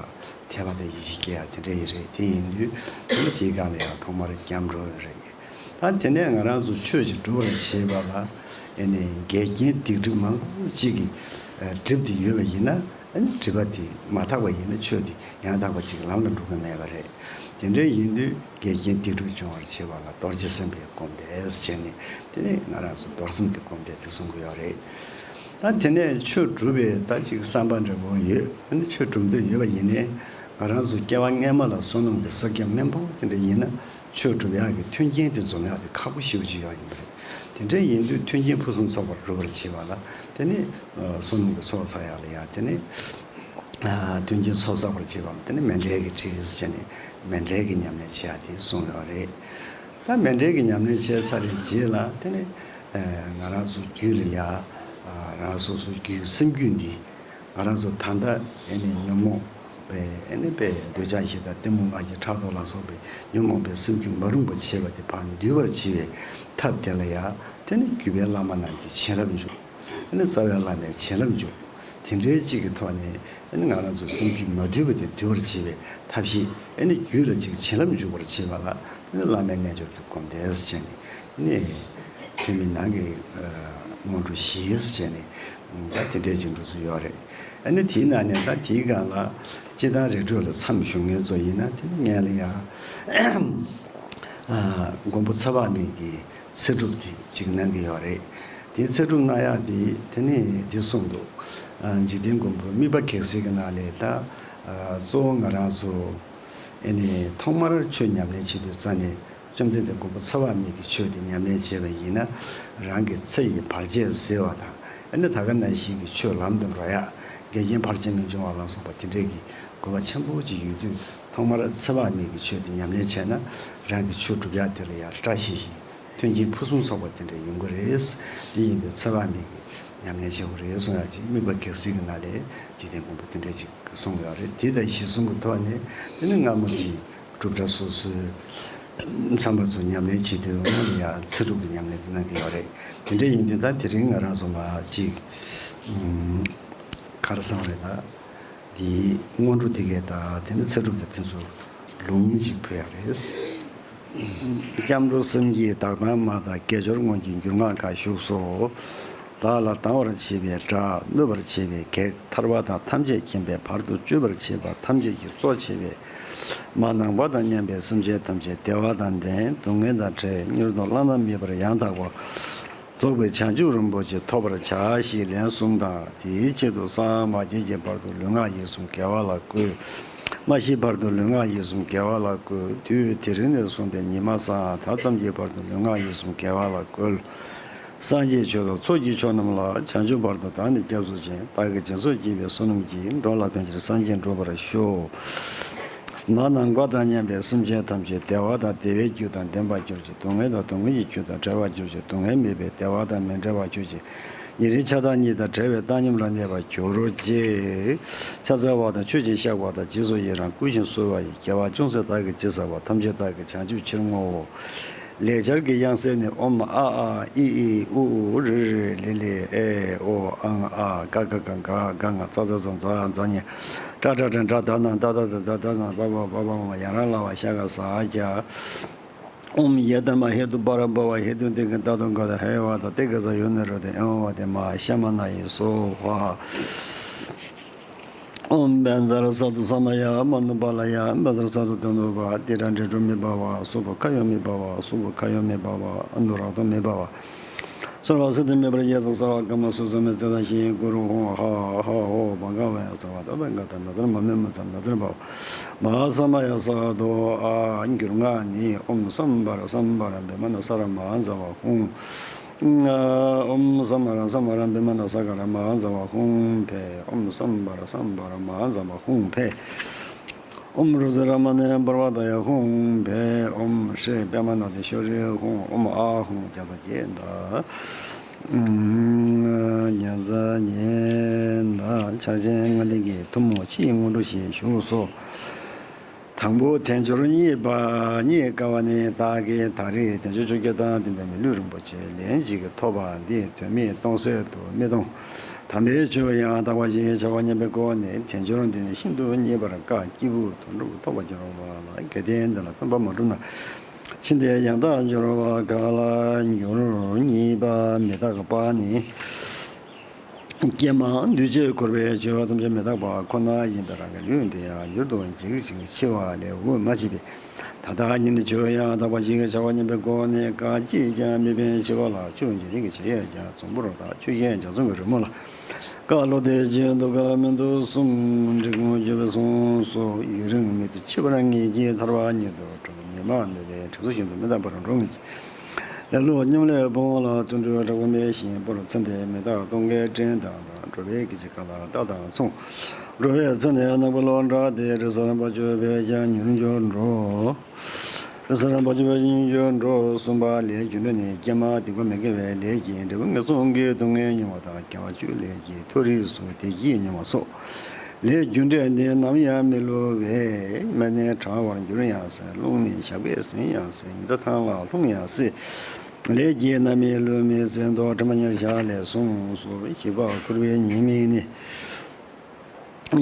དད་པ་དང་ཡིད་ཆེས་སྐྱེ་ཡག་དེ་འདྲ་ཡིན་རེད། དེ་ཡིན་དུས་དེ་ནི་དེའི་སྒང་ལ་ཡག་ཐོག་མར་སྐྱབས་འགྲོ་རེད། ད་དེ་ནས་ང་རང་ཚོ་ཆོས་ཅིག་སྒྲུབ་པར་བྱེད་པ་ལ་ཨེ་ནས་འགལ་རྐྱེན་སྡིག་སྒྲིབ་མང་པོ་ཅིག་གིས་སྒྲིབ་སྟེ་ཡོད་པ་ཡིན་ན། ཨ་ནི་སྒྲིབ་པ་དེ་མ་དག་པ་ཡིན་ན་ཆོས་དེ་ཡང་དག་པ་ཅིག་ལམ་ལ་འགྲོ་གི་མེད་པ་རེད། དེ་འདྲ་ཡིན་དུས་འགལ་རྐྱེན་སྡིག་སྒྲིབ་སྦྱོང་བར་བྱེད་པ་ལ་རྡོ་རྗེ་སེམས་དཔའི་སྒོམ་བཟླས་བྱས་ནས་དེ་ནས་ང་རང་ཚོ་རྡོར་སེམས་ཀྱི་སྒོམ་བཟླས་དེ་གསུང་གི་ཡོད་རེད། ད་དེ་ནས་ཆོས་སྒྲུབ་པའི་ད་ཅིག་བསམ་པ་འདྲ་པོ་ཡོད། ཨ་ནི་ཆོས་སྒྲུབ་འདོད་ཡོད་པ་ཡིན་ནའི་ང་རང་ཚོ་སྐྱེ་བ་སྔན་མ་ལ་བསོད་ནམས་ཀྱི་བསགས་རྒྱ་དམན་པོ་དེ་འདྲ་ཡིན་ན། ཆོས་སྒྲུབ་ཡག་གི་མཐུན་རྐྱེན་དེ་འཛོམས་ཡག་དེ་ཁག་པོ་ཞེ་པོ་ཅིག་ཡོད་ཡིན་པ་རེད། དེ་འདྲ་ཡིན་དུས་མཐུན་རྐྱེན་ཕུན་སུམ་ཚོགས་པར་སྒྲུབ་པར་བྱེད་པ་ལ་དེ་ནི་བསོད་ནམས་ཀྱི་ཚོགས་བསགས་ཡག་ལ་ཡང་དེ་ནི་མཐུན་རྐྱེན་ཚོགས་བསགས་པར་བྱེད་པ་ལ་དེ་ནི་མཎྜལ་གྱི་ཁྲིད་ཟེར་བྱས་ནས་མཎྜལ་གྱི་ཉམས་ལེན་བྱེད་ཡག་དེ་གསུངས་ཡོད་རེད། ད་མཎྜལ་གྱི་ཉམས་ལེན་བྱས་ཚར་བའི་རྗེས་ལ་དེ་ནི་ང་རང་ཚོ་རྒྱུད་ལ་ཡང་རང་སོ་སོའི་རྒྱུད་སེམས་རྒྱུད་འདི། ང་རང་ཚོ་ད་ལྟ་ཨེ་ནི་ཉོན་མོངས་པའི་ཨེ་ནི་པའི་འདོད་ཆགས་ཞེ་སྡང་གཏི་མུག་ང་རྒྱལ་ཕྲག་དོག་ལ་སོགས་པའི་ཉོན་མོངས་པའི་སེམས་རྒྱུད་མ་རུངས་པ་བྱེད་པ་དེ་ཕར་འདུལ་བར་བྱེད་པའི་ཐབས་དེ་ལ་ཡང་དེ་ནི་གུས་པའི་བླ་མ་རྣམས་ཀྱི་བྱིན་རླབས་འཇུག་ཨེ་ནི་རྩ་བའི་བླ་མའི་བྱིན་རླབས་འཇུག་དེ་འདྲའི་གཅིག་གི་ཐོག་ནས་ཨེ་ནི་ང་རང་ཚོ་སེམས་རྒྱུད་མ་དུལ་བ་དེ་དུལ་བར་བྱེད་པའི་ཐབས་ཤེས། ཨེ་ནི་རྒྱུད་ལ་ཅིག་བྱིན་རླབས་འཇུག་པར་བྱེད་པ་ལ་ཨེ་ནི་བླ་མའི་རྣལ་འབྱོར་གྱི་སྒོམ་བཟླས་བྱས་ནས་ཨེ་ནི་ཐུན་མིན་ནང་གི་སྔོན་འགྲོ་བཞི་བྱས་ནས་ད་དེ་འདྲའི་ཅིག་འགྲོ་ཚུལ་ཡོད་རེད། ཨ་ནི་དེའི་ནང་ནས་ད་དེའི་སྒང་ལ་སྤྱིར་བཏང་རིགས་དྲུག་ལ་མཚམས་ཞུགས་མཁན་ཚོ་ཡིན་ན་དེ་ནི་ངས་ལ་ཡ་མགོན་པོ་ཚེ་དཔག་མེད་ཀྱི་ཚེ་སྒྲུབ་དེ་ཅིག་གནང་གི་ཡོད་རེད། དེའི་ཚེ་སྒྲུབ་གནང་ཡག་དེ་དེ་ནི་དེ་གསུངས་འདུག་འཇིག་རྟེན་མགོན་པོ་དམིགས་པ་གེགས་སེལ་གྱི་ནང་ལས་ད་གཙོ་བོ་ང་རང་ཚོ་ཨ་ནི་ཐོག་མར་ཆོས་ཉམས་ལེན་བྱེད་དུས་རྩ་ནས། བཅོམ་ལྡན་འདས་མགོན་པོ་ཚེ་དཔག་མེད་ཀྱི་ཆོས་དེ་ཉམས་ལེན་བྱས་པ་ཡིན་ན་རང་གི་ཚེ་ཡི་བར་ཆད་སེལ་བ་དང་ཨ་ནི་ད་ག་ནང་བཞིན་གྱི་ཆོས་ལམ་དུ་འགྲོ་ཡག་འགལ་རྐྱེན་བར་ཆད་མི་འབྱུང་བ་ལ་སོགས་པ་དེ་འདྲས་ཀྱི་ གོ་བ་ཆེན་པོ་ཅིག་ཡོད་དུས། ཐོག་མར་ཚེ་དཔག་མེད་ཀྱི་ཆོས་དེ་ཉམས་ལེན་བྱས་ན། རང་གི་ཆོས་སྒྲུབ་ཡག་དེ་ལ་ཡང་བཀྲ་ཤིས་ཤིང་མཐུན་རྐྱེན་ཕུན་སུམ་ཚོགས་པ་དེ་འདྲ་ཡོང་གི་རེད། དེ་ཡིན་དུས་ཚེ་དཔག་མེད་ཀྱི་ཉམས་ལེན་བྱེད་དགོས་རེད་གསུང་ཡག་ཅིག་དམིགས་པ་གེགས་སེལ་གྱི་ནང་ལས་འཇིག་རྟེན་མགོན་པོ་དེ་འདྲ་ཅིག་གསུངས་ཡོད་རེད། དེ་དང་གཞི་བཟུང་གི་ཐོག་ནས་དེ་ནི་སྔ་མོ་གྱི་སྒྲུབ་གྲྭ་སོ་སོའི་མཚམས་པ་ཚོ་ཉམས་ལེན་བྱེད་དུས་ཡང་ཚེ་སྒྲུབ་ཀྱི་ཉམས་ལེན་གནང་གི་ཡོད་རེད། དེ་འདྲ་ཡིན་དུས་ད་དེ་རིང་ང་རང་ཚོ་མ་གཅིག་ག་རེ་བསམ་རེད། ད་འདིའི་སྔོན་འགྲོ་དེ་གས་དང་དེ་ནི་ཚེ་སྒྲུབ་དང་དེ་ཚོ་ལུང་གཅིག་ཕུལ་ཡག་རེད། སྐྱབས་འགྲོ་སེམས་བསྐྱེད་བདག་དང་མ་དང་དགེ་སྦྱོར་དངོས་ཀྱི་འགྱུར་ངག་ཁ་བཞུགས་སོ། བདག་ལ་སྡང་བར་བྱེད་པའི་དགྲ། གནོད་པར་བྱེད་པའི་བགེགས། ཐར་པ་དང་ཐམས་ཅད་མཁྱེན་པའི་བར་དུ་གཅོད་པར་བྱེད་པ་ཐམས་ཅད་ཀྱི་གཙོ་བྱེད་པའི་མ། ནང་པ་དང་མཉམ་པའི་སེམས་ཅན་ཐམས་ཅད་བདེ་བ་དང་ལྡན། སྡུག་བསྔལ་དང་བྲལ། མྱུར་དུ་བླ་ན་མེད་པར་ཡང་དག་པར་རྫོགས་པའི་བྱང་ཆུབ་རིན་པོ་ཆེ་ཐོབ་པར་བྱ་ཞེས་ལན་གསུམ་དང་། དེའི་ཆེད་དུ་སངས་མ་རྒྱས་ཀྱི་བར་དུ་ལུས་ངག་ཡིད་གསུམ་དགེ་བ་ལ་བཀོལ། མ་ཤིའི་བར་དུ་ལུས་ངག་ཡིད་གསུམ་དགེ་བ་ལ་བཀོལ། དུས་དེ་རིང་ནས་བཟུང་སྟེ་ཉི་མ་སང་ད་ཙམ་གྱི་བར་དུ་ལུས་ངག་ཡིད་གསུམ་དགེ་བ་ལ་བཀོལ། སངས་རྒྱས་ཆོས་དང་ཚོགས་ཀྱི་མཆོག་རྣམས་ལ། བྱང་ཆུབ་བར་དུ་བདག་ནི་སྐྱབས་སུ་མཆི། བདག་གིས་སྦྱིན་སོགས་བགྱིས་པའི་བསོད་ནམས་ཀྱིས། འགྲོ་ལ་ཕན་ཕྱིར་སངས་རྒྱས་འགྲུབ་པར་ཤོག། མ་ནང་པ་དང་མཉམ་པའི་སེམས་ཅན་ཐམས་ཅད་བདེ་བ་དང་བདེ་བའི་རྒྱུ་དང་ལྡན་པར་གྱུར་ཅིག། སྡུག་བསྔལ་དང་སྡུག་བསྔལ་གྱི་རྒྱུ་དང་བྲལ་བར་གྱུར་ཅིག། སྡུག་བསྔལ་མེད་པའི་བདེ་བ་དང་མི་འབྲལ་བར་གྱུར་ཅིག། ཉེ་རིང་ཆགས་སྡང་གཉིས་དང་བྲལ་བའི་བཏང་སྙོམས་ལ་གནས་པར་གྱུར་ཅིག། ཕྱག་འཚལ་བ་དང་མཆོད་ཅིང་བཤགས་པ་དང་། རྗེས་སུ་ཡི་རང་བསྐུལ་ཞིང་གསོལ་བ་ཡི། དགེ་བ་ཅུང་ཟད་བདག་གིས་ཅི་བསགས་པ། ཐམས་ཅད་བདག་གིས་བྱང་ཆུབ་ཕྱིར་བསྔོའོ། ལེགས་སྦྱར་གྱི་དབྱངས་གསལ་ནི། ཨོཾ་ཨ་ཨཱ་ཨི་ཨི་ཨུ་ཨུ་རི་རི་ལི་ལི་ཨེ་ཨོ་ཨཾ་ཨཱཿ་ག་ག་ག་ག་ག་ང་ཙ་ཙ་ཙ་ཛ་ཛ་ཉ་ཏྲ་ཏྲ་ཏྲ་ཏྲ་ད་ན་ད་ད་ད་ད་ད་ན་བ་བ་བ་བ་བ་ཡ་ར་ལ་བ་ཤ་ག་ས་ཨ་ཀྱ། ཨོཾ་ཡེ་དྷརྨཱ་ཧེ་ཏུ་པཱ་ར་བྷ་ཝ་ཧེ་ཏུ་ཏེ་ཀི་ཏ་ཏུ་ག་ཏ་ཧེ་ཝ་ཏ་ཏེ་ཀི་ས་ཡོ་ནི་རོ་ཏེ་ཨེ་ཝ་ཏེ་མ་ཤ་མ་ན་ཡེ་སོ་ཧ། ཨོཾ་བཛྲ་སཏྭ་ས་མ་ཡ་མ་ནུ་པཱ་ལ་ཡ། བཛྲ་སཏྭ་དནུ་པ་ཏི་ར་དྲི་ཀྲུ་མི་བྷ་ཝ། སུ་བྷ་ཁ་ཡོ་མི་བྷ་ཝ། སུ་བྷ་ཁ་ཡོ་མི་བྷ་ཝ། ཨ་ནུ་རཀྟོ་མི་བྷ་ཝ། སརྦ་སིདྡྷི་མེ་བྷྲ་ཡེ་ཙ་སརྦ་ཀ་མ་སུ་ཙ་མེ་ཙ་ད་ཤི་གུ་རུ་ཧཱུྃ་ཧ་ཧ་ཧོ་བྷ་ག་ཝ་ཡ་སརྦ་ད་བྷ་ག་ཏ་མ་ཙ་ར་མ་མེ་མུ་ཙ་མ་ཙ་ར་བྷ་ཝ། མ་ཧཱ་ས་མ་ཡ་ས་ཏྭ། ཨ་འགྱུར་ངག་ནི། ཨོཾ་སཾ་བྷ་ར་སཾ་བྷ་ར་བི་མ་ན་ས་ར་མ་ཛ་བ་ཧཱུྃ། ཨོཾ་སཾ་བྷ་ར་སཾ་བྷ་ར་བི་མ་ན་ས་ག་ར་མ་ཛ་བ་ཧཱུྃ་ཕཊ། ཨོཾ་སཾ་བྷ་ར་སཾ་བྷ་ར་མ་ཛ་བ་ཧཱུྃ་ཕཊ། ཨོཾ་རུ་ཙི་ར་མ་ཎི་པར་བ་ཏ་ཡ་ཧཱུྃ་ཕཊ། ཨོཾ་ཤྲཱི་པདྨ་ན་དི་ཤྭ་རི་ཧཱུྃ། ཨོཾ་ཨཱཿཧཱུྃ་བརྒྱ་རྩ་བརྒྱད་བཟླ། བརྒྱ་རྩ་བརྒྱད་བཟླ། ཕྱག་ཆེན་ལྔ་ལྡན་གྱི་ཐུན་མོང་ཕྱིའི་སྔོན་འགྲོ་བཞིན་བཞུགས་སོ། དང་པོ་དལ་འབྱོར་རྙེད་པ་རྙེད་དཀའ་བ་ནི། བདག་གིས་ད་རེས་དལ་འབྱོར་ཆོས་བརྒྱད་དང་ལྡན་པའི་མི་ལུས་རིན་པོ་ཆེ་ལན་གཅིག་ཐོབ་པ་འདི་དོན་མེད་སྟོང་ཟད་དུ་མི་གཏོང་། དམ་པའི་ཆོས་ཡང་དག་པ་ཞིག་བྱ་བར་སྙམ་པའི་སྒོ་ནས་དལ་འབྱོར་འདི་ནི་ཤིན་ཏུ་རྙེད་པར་དཀའ། སྐྱེས་བུ་དོན་གྲུབ་ཐོབ་པར་འགྱུར་བ་ལ། གལ་ཏེ་འདི་ལ་ཕན་པ་མ་བསྒྲུབས་ན། ཕྱིན་ཏེ་ཡང་དག་འབྱོར་བ་ག་ལ་འགྱུར། གཉིས་པ་མི་རྟག་པ་ནི། ཀྱེ་མ། འདུས་བྱས་འཁོར་བའི་ཆོས་ཐམས་ཅད་མི་རྟག་པ་ཁོ་ན་ཡིན་པས་རང་གི་ལུས་འདི་ཡང་མྱུར་དུ་འཇིག་ཅིང་འཆི་བ་ལས་འོད་མ་མཆིས་པས། ད་ལྟ་ཉིད་ནི་ཆོས་ཡང་དག་པ་ཞིག་བྱ་བར་སྙམ་པའི་སྒོ་ནས་གང་ཅིས་ཀྱང་མི་ཕན་འཆི་བ་ལ། ཆོས་འཇིག་རྟེན་གྱི་ཆེ་ཡང་ཀྱང་འཛོམས་པོར་བརྟག། ཆོས་ཀྱི་འཇའ་ཚོན་གྱི་རི་མོ་ལ། ཀ་ལོ་དེ་བཞིན་དུ་ཀ་མིན་དུ་གསུམ། འབྲི་གུང་བརྗོད་པའི་གསུང་སོགས། ཡུན་རིང་མེད་དུ་འཆི་བར་ངེས་ཀྱི་ཐར་པ་ཉིད་དུ་གྲོལ། ཉི་མ་ནུབ་པའི་དྲི་ཚོར་བཞིན་དུ་མི་རྟག་པར་འགྲོ་ངེས་ཀྱི། ལེ་ལོ་སྙོམ་ལས་སྤོང་བ་ལ། བརྩོན་འགྲུས་དྲག་པོ་མེད་བཞིན་སྤོར། ཚེ་འདིའི་མི་རྟག་སྟོང་གི་དྲིན་དང་འགྲོ་བའི་སྐད་ཅིག་ཁ་ལ་རྟགས་དང་མཚུངས། འགྲོ་བའི་ཚེ་ནི་ནག་པོ་ལོ་འདྲ་སྟེ། རི་གཟར་འབབ་ཆུ་བས་ཀྱང་མྱུར་འགྱུར་འགྲོ། རི་གཟར་འབབ་ཆུ་བས་མྱུར་འགྱུར་འགྲོ། གསུམ་པ་ལས་རྒྱུ་འབྲས་ནི། ཀྱེ་མ། སྡིག་པ་མི་དགེ་བའི་ལས་ཀྱིས་འབྲས་བུ་ངན་སོང་གི་སྡུག་བསྔལ་མྱོང་བ་དང་། དགེ་བ་བཅུའི་ལས་ཀྱིས་མཐོ་རིས་སུ་བདེ་སྐྱིད་མྱོང་བ་སོགས། ལས་རྒྱུ་འབྲས་འདི་ནམ་ཡང་མི་བསླུ་བས། སྨན་ནི་དྲང་བར་འགྱུར་ཡང་སྲིད། རླུང་ནི་ཞགས་པས་ཟིན་ཡང་སྲིད། ཉི་ཟླ་ཐང་ལ་ལྷུང་ཡང་སྲིད། ལས་ཀྱིས་རྣམ་སྨིན་ལུས་མི་ཚེ། མདོར་དྲན་པ་ཉེར་བཞག་ལས་གསུངས་སོ། བཞི་པ་འཁོར་བའི་ཉེས་དམིགས་ནི།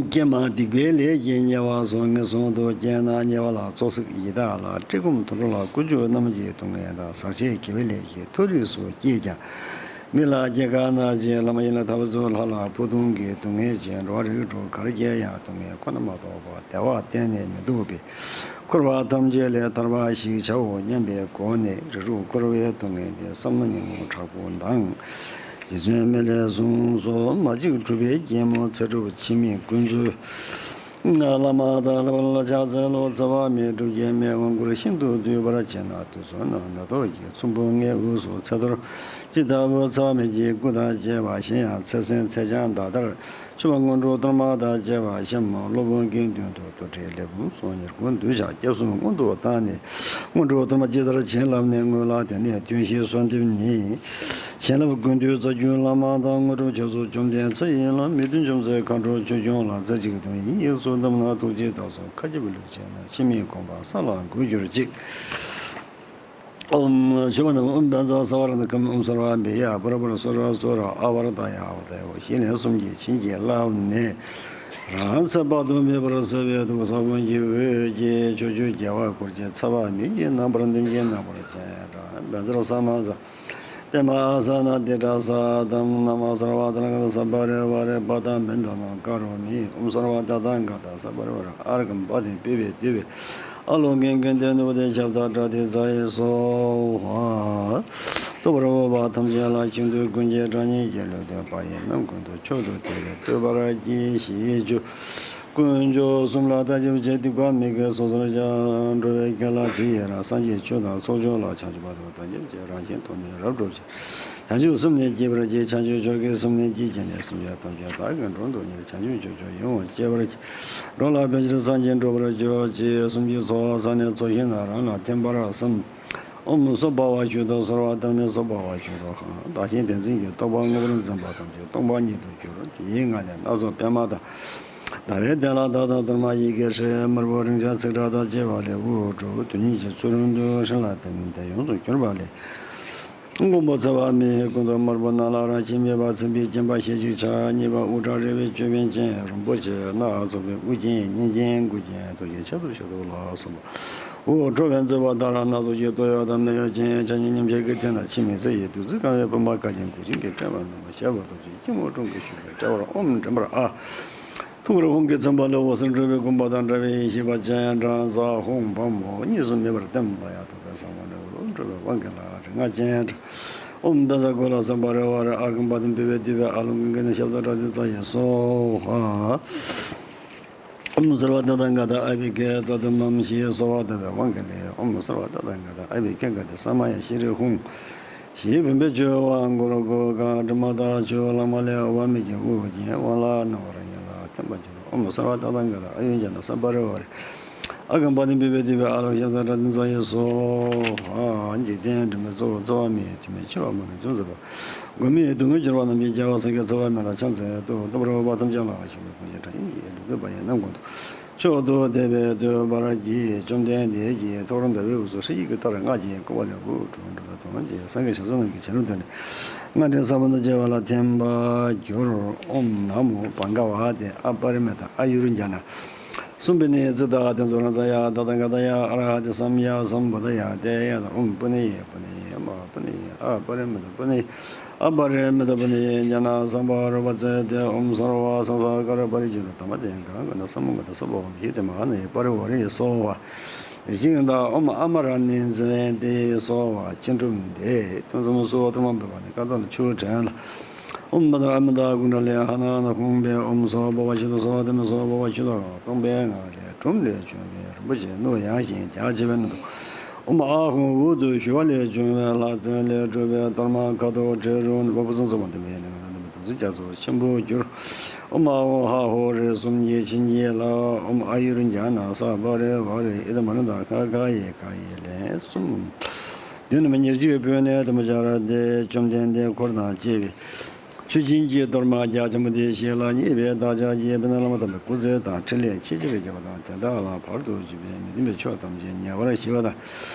ཀྱེ་མ། སྡིག་པའི་ལས་ཀྱིས་དམྱལ་བ་སོགས་ངན་སོང་དུ་སྐྱེས་ན། དམྱལ་བ་ལ་བཙོག་ཟེགས་ཡི་དྭགས་ལ། བཀྲེས་སྐོམ་དུད་འགྲོ་ལ། ཀུ་ཅོ་རྣམས་ཀྱི་སྡུག་བསྔལ་དང་། ཟག་བཅས་དགེ་བའི་ལས་ཀྱིས་མཐོ་རིས་སུ་སྐྱེས་ཀྱང་། མི་ལ་སྐྱེ་དཀའ་ན་སྐྱེ། ལྷ་མ་ཡིན་ལ་ཐར་པ་ཚུལ་ལྷ་ལ། ཕུགས་ལྟུང་གི་སྡུག་བསྔལ་གྱིས། འགྲོ་བ་རིགས་དྲུག་གར་སྐྱེ་ཡང་། སྡུག་བསྔལ་ཁོ་ན་མ་གཏོགས་པ་བདེ་བ་གཏན་ནས་མི་འདུག་པས། འཁོར་བ་ཐམས་ཅད་ལས་ཐར་པ་ཞིག་བྱའོ་སྙམ་པའི་སྒོ་ནས། རིགས་དྲུག་འཁོར་བའི་སྡུག་བསྔལ་འདི། བསམ་མནོ་ཉོན་མོངས་དྲག་པོ་དང་། རྗེ་བཙུན་མི་ལས་གསུངས་སོ། མ་གཅིག་གྲུབ་པའི་རྒྱལ་མོ་ཚེ་སྒྲུབ་འཆི་མེད་ཀུན་སྩོལ། བླ་མ་དང་ལྷ་ལ་ཕྱག་འཚལ་ལོ། འཚེ་བ་མེད་སྒྲུབ་ཀྱི་མེ་དབང་བསྐུར་ཤིན་ཏུ་བསྡུས་པར་བྱས་ན། དུས་གསུམ་ན་མེ་ཏོག་གི་ཚོམ་བུ་ལྔའི་དབུས་སུ་ཚེ་གཏོར་ཇི་ལྟ་བུ། འཚེ་བ་མེད་ཀྱི་སྐུ་དང་བཅས་པ་གཞན་ཡང་ཚེ་སྲིང་ཚེ་ཆང་མདའ་དར་མཆོད་པ་སྔོན་འགྲོ་གཏོར་མ་དང་བཅས་པ་བཤམས། སློབ་དཔོན་དགེ་འདུན་དུ་དུར་ཁྲོད་ལས་བུམ་གསུམ་ཉེར་དགུ་འདུས་ཤག་སྐྱབས་གསུམ་སྔོན་དུ་བཏང་ནས་སྔོན་འགྲོ་གཏོར་མ་ཇི་ལྟར་བྱིན་བརླབས་ནས་སྔོན་ལ། དེ་ནས་ཐུན་བཞིའི་གསོལ་འདེབས་ནི། བྱིན་རླབས་ཀུན་འདུས་རྩ་བརྒྱུད་བླ་མ་དང་། དངོས་གྲུབ་མཆོག་སྩོལ་བཅོམ་ལྡན་ཚེ་ཡི་བླ། མི་མཐུན་འཇོམས་མཛད་མཁའ་འགྲོ་ཆོས་སྐྱོང་ལ། རྩེ་གཅིག་ཏུ་ཡིད་གསུམ་བསྡམས་ན། ཐུགས་རྗེས་བདག་སོགས་མཁའ་ཁྱབ་ལུས་བྱས་ན། འཆི་མེད་གོ་འཕང་ས་ལ་འགོད་གྱུར་ཅིག་ཨོཾ། མཆོད་པ་རྣམས། ཨོཾ་བཛྲ་ས་བ་ར་ཎ་ཀཾ། ཨོཾ་སརྦ་བི་ཡ་པ་ར་པ་ར་སོ་ར་སོ་ར་ཨ་བ་ར་ཏ་ཡ་ཨ་བ་ཏ་ཡ། ཞེས་ལན་གསུམ་གྱིས་བྱིན་གྱིས་བརླབས་ནས། རང་ཚེ་དཔག་ཏུ་མེད་པར་བསྲེགས་པའི་ཐུགས་ས་བོན་གྱི་འོད་ཀྱིས་ཕྱོགས་བཅུའི་རྒྱལ་བ་འཁོར་བཅས་འཚེ་བ་མེད་ཀྱི་རྣམ་པར་ལྡན་གྱི་རྣམ་པར་བཅས་པ། བཛྲ་ས་མ་ས། པདྨ་ཨ་ས་ན་ཏི་ཏྲ་ས་དྷཱ་ན་མ། སརྦ་ཏ་ཐཱ་ག་ཏ་སྤ་རི་ཝཱ་རེ་པ་ཏ་བན་དྷ་ན་ཀ་རོ་མི། ཨོཾ་སརྦ་ཏ་ཐཱ་ག་ཏ་སྤ་རི་ཝཱ་རེ། ཨརྒྷཾ་པཱ་ཏིཾ་པུཥྤེ་ཏུཥྤེ། ཨཱ་ལོ་ཀེ་ཀུནྡེ་ནུ་པུ་ཏེ་ཤབྡ་པྲ་ཏཱིཙྪ་ཡེ་སྭཱ་ཧཱ། ལྟོ་བར་འོས་པ་ཐམས་ཅད་ལ། ཞིང་རྡུལ་ཀུན་གྱི་གྲངས་སྙེད་ཀྱིས། ལུས་རྡུལ་པ་ཡི་རྣམ་ཀུན་ཏུ། མཆོག་ཏུ་དད་པས་བསྟོད་པར་བགྱི། ཞེས་བརྗོད། དཀོན་མཆོག་གསུམ་ལ་བརྟག་ཞིབ་བྱས། སྡིག་པ་མི་དགེ་སོ་སོར་བཤགས། འགྲོ་བའི་དགེ་ལ་ཇི་ཡི་རང་། སངས་རྒྱས་ཆོས་དང་ཚོགས་མཆོག་ལ། བྱང་ཆུབ་བར་དུ་བདག་སྐྱབས་མཆི། རང་གཞན་དོན་ནི་རབ་བསྒྲུབ་ཕྱིར། བྱང་ཆུབ་སེམས་ནི་བསྐྱེད་པར་བགྱི། བྱང་ཆུབ་མཆོག་གི་སེམས་ནི་བསྐྱེད་བགྱིས་ནས། སེམས་ཅན་ཐམས་ཅད་བདག་གིས་མགྲོན་དུ་གཉེར། བྱང་ཆུབ་མཆོག་མཆོག་ཡིད་འོང་སྤྱད་པར་བགྱི། འགྲོ་ལ་ཕན་ཕྱིར་སངས་རྒྱས་འགྲུབ་པར་གྱུར་ཅིག་གསུམ་གྱི་ཚོགས་བསགས་ནས་ཚོགས་ཞིང་ན་རང་ལ་ཐིམ་པར་བསམ། ཨོཾ་སྭ་བྷཱ་ཝ་ཤུདྡྷ་སརྦ་དྷརྨེ་སྭ་བྷཱ་ཝ་ཤུདྡྷོ་ཧཾ། བདག་གཞན་བདེན་འཛིན་གྱི་རྟོག་པ་དངོས་པོར་འཛིན་པ་ཐམས་ཅད་སྟོང་པ་ཉིད་དུ་གྱུར། དེའི་ངང་ལས་སྣ་ཚོགས་པདྨ་དང་། ཟླ་བའི་གདན་ལ་དར་དང་གཏོར་མ་ཡི་གེ་ཧྲཱིཿདམར་པོ་རིང་བསྲེལ་ཚིག་ཕྲད་དང་བཅས་པ་ལས་དབུགས་འཕྲོས། དུས་གཉིས་ཀྱི་ཚུལ་ཁྲིམས་དུ་ཧྲཱིཿལ་ཐིམ་སྟེ་ཡོངས་སུ་གྱུར་པ་ལས། མགོན་པོ་འཚེ་བ་མེད་སྐུ་མདོག་དམར་པོ་ནག་ལ་རང་བཞིན་མེད་པ། མཚན་དཔེའི་སྤྱན་པ་ཞལ་གཅིག་ཕྱག་གཉིས་པ། དབུ་སྐྲ་རལ་པའི་ཅོད་པན་ཅན། རིན་པོ་ཆེ་སྣ་ཚོགས་པའི་དབུ་ཅན་སྙན་ཅན་མགུལ་ཅན། ཐོད་ཀྱི་ཆར་དུ་ཞབས་རྡོལ་ལ་སོགས་པ། དབུགས་འཕྲོ་བས་མཛད་པ་ལྟར། སྣ་ཚོགས་ཀྱི་སྟོད་གཡོགས་དང་སྨད་གཡོགས་ཅན། ཕྱག་གཉིས་ཉིམ་ཤར་གྱི་ཐད་ན་འཆི་མེད་ཚེ་ཡི་བདུད་རྩིས་གང་བའི་བུམ་པ་ཁ་ཅན་བུ་ཆུང་གི་དཔྲལ་བ་རྣམ་པར་ཤར་བ་ཐོབ་ཅིང་། སྐྱིལ་མོ་ཀྲུང་གིས་བཞུགས་པའི་དཔྲལ་བར་ཨོཾ་མགྲིན་པར་ཨཱཿདུག་གུ་རུ་ཧཱུྃ་གིས་མཚན་པ་ལས། འོད་ཟེར་འཕྲོས་པའི་གུང་པ་དང་འདྲ་བའི་ཡེ་ཤེས་པ་ཅན། ཀྲང་གཟའ་ཧཱུྃ་ཕག་མོ་གཉིས་སུ་མེད་པར་ལྟེམ་ལ་ཡ་ཐུག་པའི་ས་བོན་ལས་འོད་འཕྲོ་བའི་དབང་གིས་ལྷ་རིགས་ལྔ་ཅན། ཨོཾ་བཛྲ་ཀུ་ལ་སམྦྷ་རེ་ཝཱ་རེ། ཨརྒྷཾ་པཱ་ཏིཾ་པུཥྤེ་ཏུཥྤེ། ཨཱ་ལོ་ཀེ་ཀུནྡེ་ཤབྡ་པྲ་ཏཱིཙྪ་ཡེ་སྭཱ་ཧཱ། ཨོཾ་སརྦ་ཏ་ཐཱ་ག་ཏ་ཨ་བྷི་ཥེ་ཙ་ཏུརྨཱཾ་ཞེས་གསོལ་བ་བཏབ་པའི་དབང་གིས་ལས། ཨོཾ་སརྦ་ཏ་ཐཱ་ག་ཏ་ཨ་བྷི་ཥེ་ག་ཏེ་ས་མ་ཡ་ཤྲཱི་ཧཱུྃ། ཞེས་བུམ་པས་མཆོད་པ་གུ་རུ་གུ་ག་དྲི་མ་དག་མཆོད་ལྷག་མ་ལས། འོད་དཔག་མེད་ཀྱི་དབུགས་བརྒྱན་དབང་ལ་གནང་བར་ཡིན་ལ་ཐིམ་པར་འགྱུར། ཨོཾ་སརྦ་ཏ་ཐཱ་ག་ཏ་ཨཱ་ཡུར་ཛྙཱ་ན་སམྦྷ་རེ་ཝཱ་རེ། ཨརྒྷཾ་པཱ་ཏིཾ་པུཥྤེ་ཏུཥྤེ། ཨཱ་ལོ་ཀེ་ཤབྡ་པྲ་ཏཱིཙྪ་ཡེ་སྭཱ་ཧཱ། འཇིག་རྟེན་དྲི་མེད་གཙོ་བོ་འཚེ་བ་མེད། དྲི་མེད་འཆི་བ་མ་ལུས་འཇོམས་མཛད་པ། མགོན་མེད་སྡུག་བསྔལ་སྐྱོབ་པ་རྣམས་ཀྱི་རྒྱལ་བ་སངས་རྒྱས། འཚེ་བ་མེད་ལ་ཕྱག་འཚལ་བསྟོད། ལྟོ་བར་འོས་པ་ཐམས་ཅད་ལ། ཞིང་རྡུལ་ཀུན་གྱི་གྲངས་སྙེད་ཀྱིས། ལུས་རྡུལ་པ་ཡི་རྣམ་ཀུན་ཏུ། མཆོག་ཏུ་དད་པས་བསྟོད་པར་བགྱི། བཅོམ་ལྡན་འདས་ཀྱིས་ཐོག་རོང་ཟླ་བའི་དབུས་སུ་ཧྲཱིཿཡིག་གི་མཐར་སྔགས་ཀྱི་བསྐུལ་བ་ལས་དབུགས་འཕྲོས། འགྲོ་བ་ཐམས་ཅད་སངས་རྒྱས་ཞབས་སོར་རྣམས་ཀྱི་བྱིན་རླབས་ཐོབ་ནས། སྔགས་ཕྲེང་ས་བོན་དང་བཅས་པ་ལ་ཐིམ་པར་གྱུར། ཨོཾ་ན་མོ་བྷ་ག་ཝ་ཏེ། ཨ་པ་རི་མི་ཏ་ཨཱ་ཡུར་ཛྙཱ་ན། གསུམ་པའི་ནི་ཙིཏྟ་དེ་ཚོ་རཱ་ཛཱ་ཡ་ཏ་ཐཱ་ག་ཏ་ཡ་ཨ་ར་ཧ་ཏེ་སམ་ཡ་སམ་བུ་དྷ་ཡ་ཏེ་ཡ་ཏ། ཨོཾ་པུ་ཎེ་ཡེ་པུ་ཎེ་ཡེ་མ་ཧཱ་པུ་ཎེ་ཡེ་ཨ་པ་རི་མི་ཏ་པུ་ཎེ་ཡེ་ཨ་པ་རི་མི་ཏ་པུ་ཎེ་ཡེ་ཛྙཱ་ན་སམ་བྷ་རོ་པ་ཙི་ཏེ། ཨོཾ་སརྦ་སཾ་སཱ་ཀ་ར་པ་རི་ཙི་ཏ་དྷརྨ་ཏེ་ག་ག་ན་སམ་བྷ་ག་ཏ་སྭ་བྷཱ་ཧཱུྃ་ཞེས་ཏེ་མ་ཧཱ་ན་ཡེ་པ་རི་ཝཱ་རེ་ཡེ་གསོལ་བ་བཞེས་ཤིང་དང་། ཨོཾ་ཨ་མ་ར་ཎི་ཛི་ཝན་ཏེ་ཡེ་གསོལ་བ་ཅི་འགྲུབ་འདེབས། ཐུན་མཚམས་སུ་ཐུར་མ་འབུལ་བ་ནི། སྐབས་དང་ཆུ་བྲན་ལ། ཨོཾ་བཛྲ་ཨ་མི་ཏ་ཀུཎ་ཌ་ལི་ཧ་ན་ཧ་ན་ཧཱུྃ་ཕཊ། ཨོཾ་སྭ་བྷཱ་ཝ་ཤུདྡྷ་སྭ་བྷཱ་ཏཱིརྨཱ་སྭ་བྷཱ་ཝ་ཤུདྡྷ་ཧཱུྃ། སྟོང་པའི་ངང་ལས་གྲུབ་ལས་བྱུང་བའི་རིན་པོ་ཆེའི་སྣོད་ཡངས་ཤིང་རྒྱ་ཆེ་བའི་སྣོད་དུ། ཨོཾ་ཨཱཿཧཱུྃ་འོད་དུ་ཞུ་བ་ལས་བྱུང་བའི་ལྷ་བཙན་ལས་གྲུབ་པའི་གཏོར་མ་ཁ་དོག་ཁྲི་རུ་ནི་བ་སྤུ་གསུམ་ཚོགས་པ་འདི་མའི་ནང་ན་དམ་ཚིག་རྒྱ་མཚོ་ཆེན་པོར་གྱུར། ཨོཾ་ཨཱཿཧཱུྃ་ཧ་ཧོ་རི་གསུམ་གྱི་བྱིན་གྱིས་བརླབས། ཨོཾ་ཨཱ་ཡུར་ཛྙཱ་ན་སྭ་བྷཱ་རེ་ཝཱ་རེ་ཨི་ལྡན་མ་ཎི་དང་ཁ་ཁ་ཡེ་ཁ་ཡེ་ལན་གསུམ། བདུད་རྣམས་ཉེར་གཅིག་བོས་ནས་དམ་བཅར་ཏེ། བཅོམ་ལྡན་འདས་འཁོར་དང་བཅས་པའི་མཆོད་སྦྱིན་གྱི་གཏོར་མ་རྒྱ་ཆེན་པོ་དེ་བཞེས་ལ། མཉེས་པའི་བདག་ཅག་གིས་དཔེར་ན་བླ་མ་དམ་པའི་སྐུ་ཚེ་དང་ཕྲིན་ལས་ཆེས་ཆེར་རྒྱས་པ་དང་། དེ་དག་ལ་བར་དུ་གཅོད་པའི་མི་མཐུན་པའི་ཕྱོགས་ཐམས་ཅད་ཉེ་བར་ཞི་བ་དང་།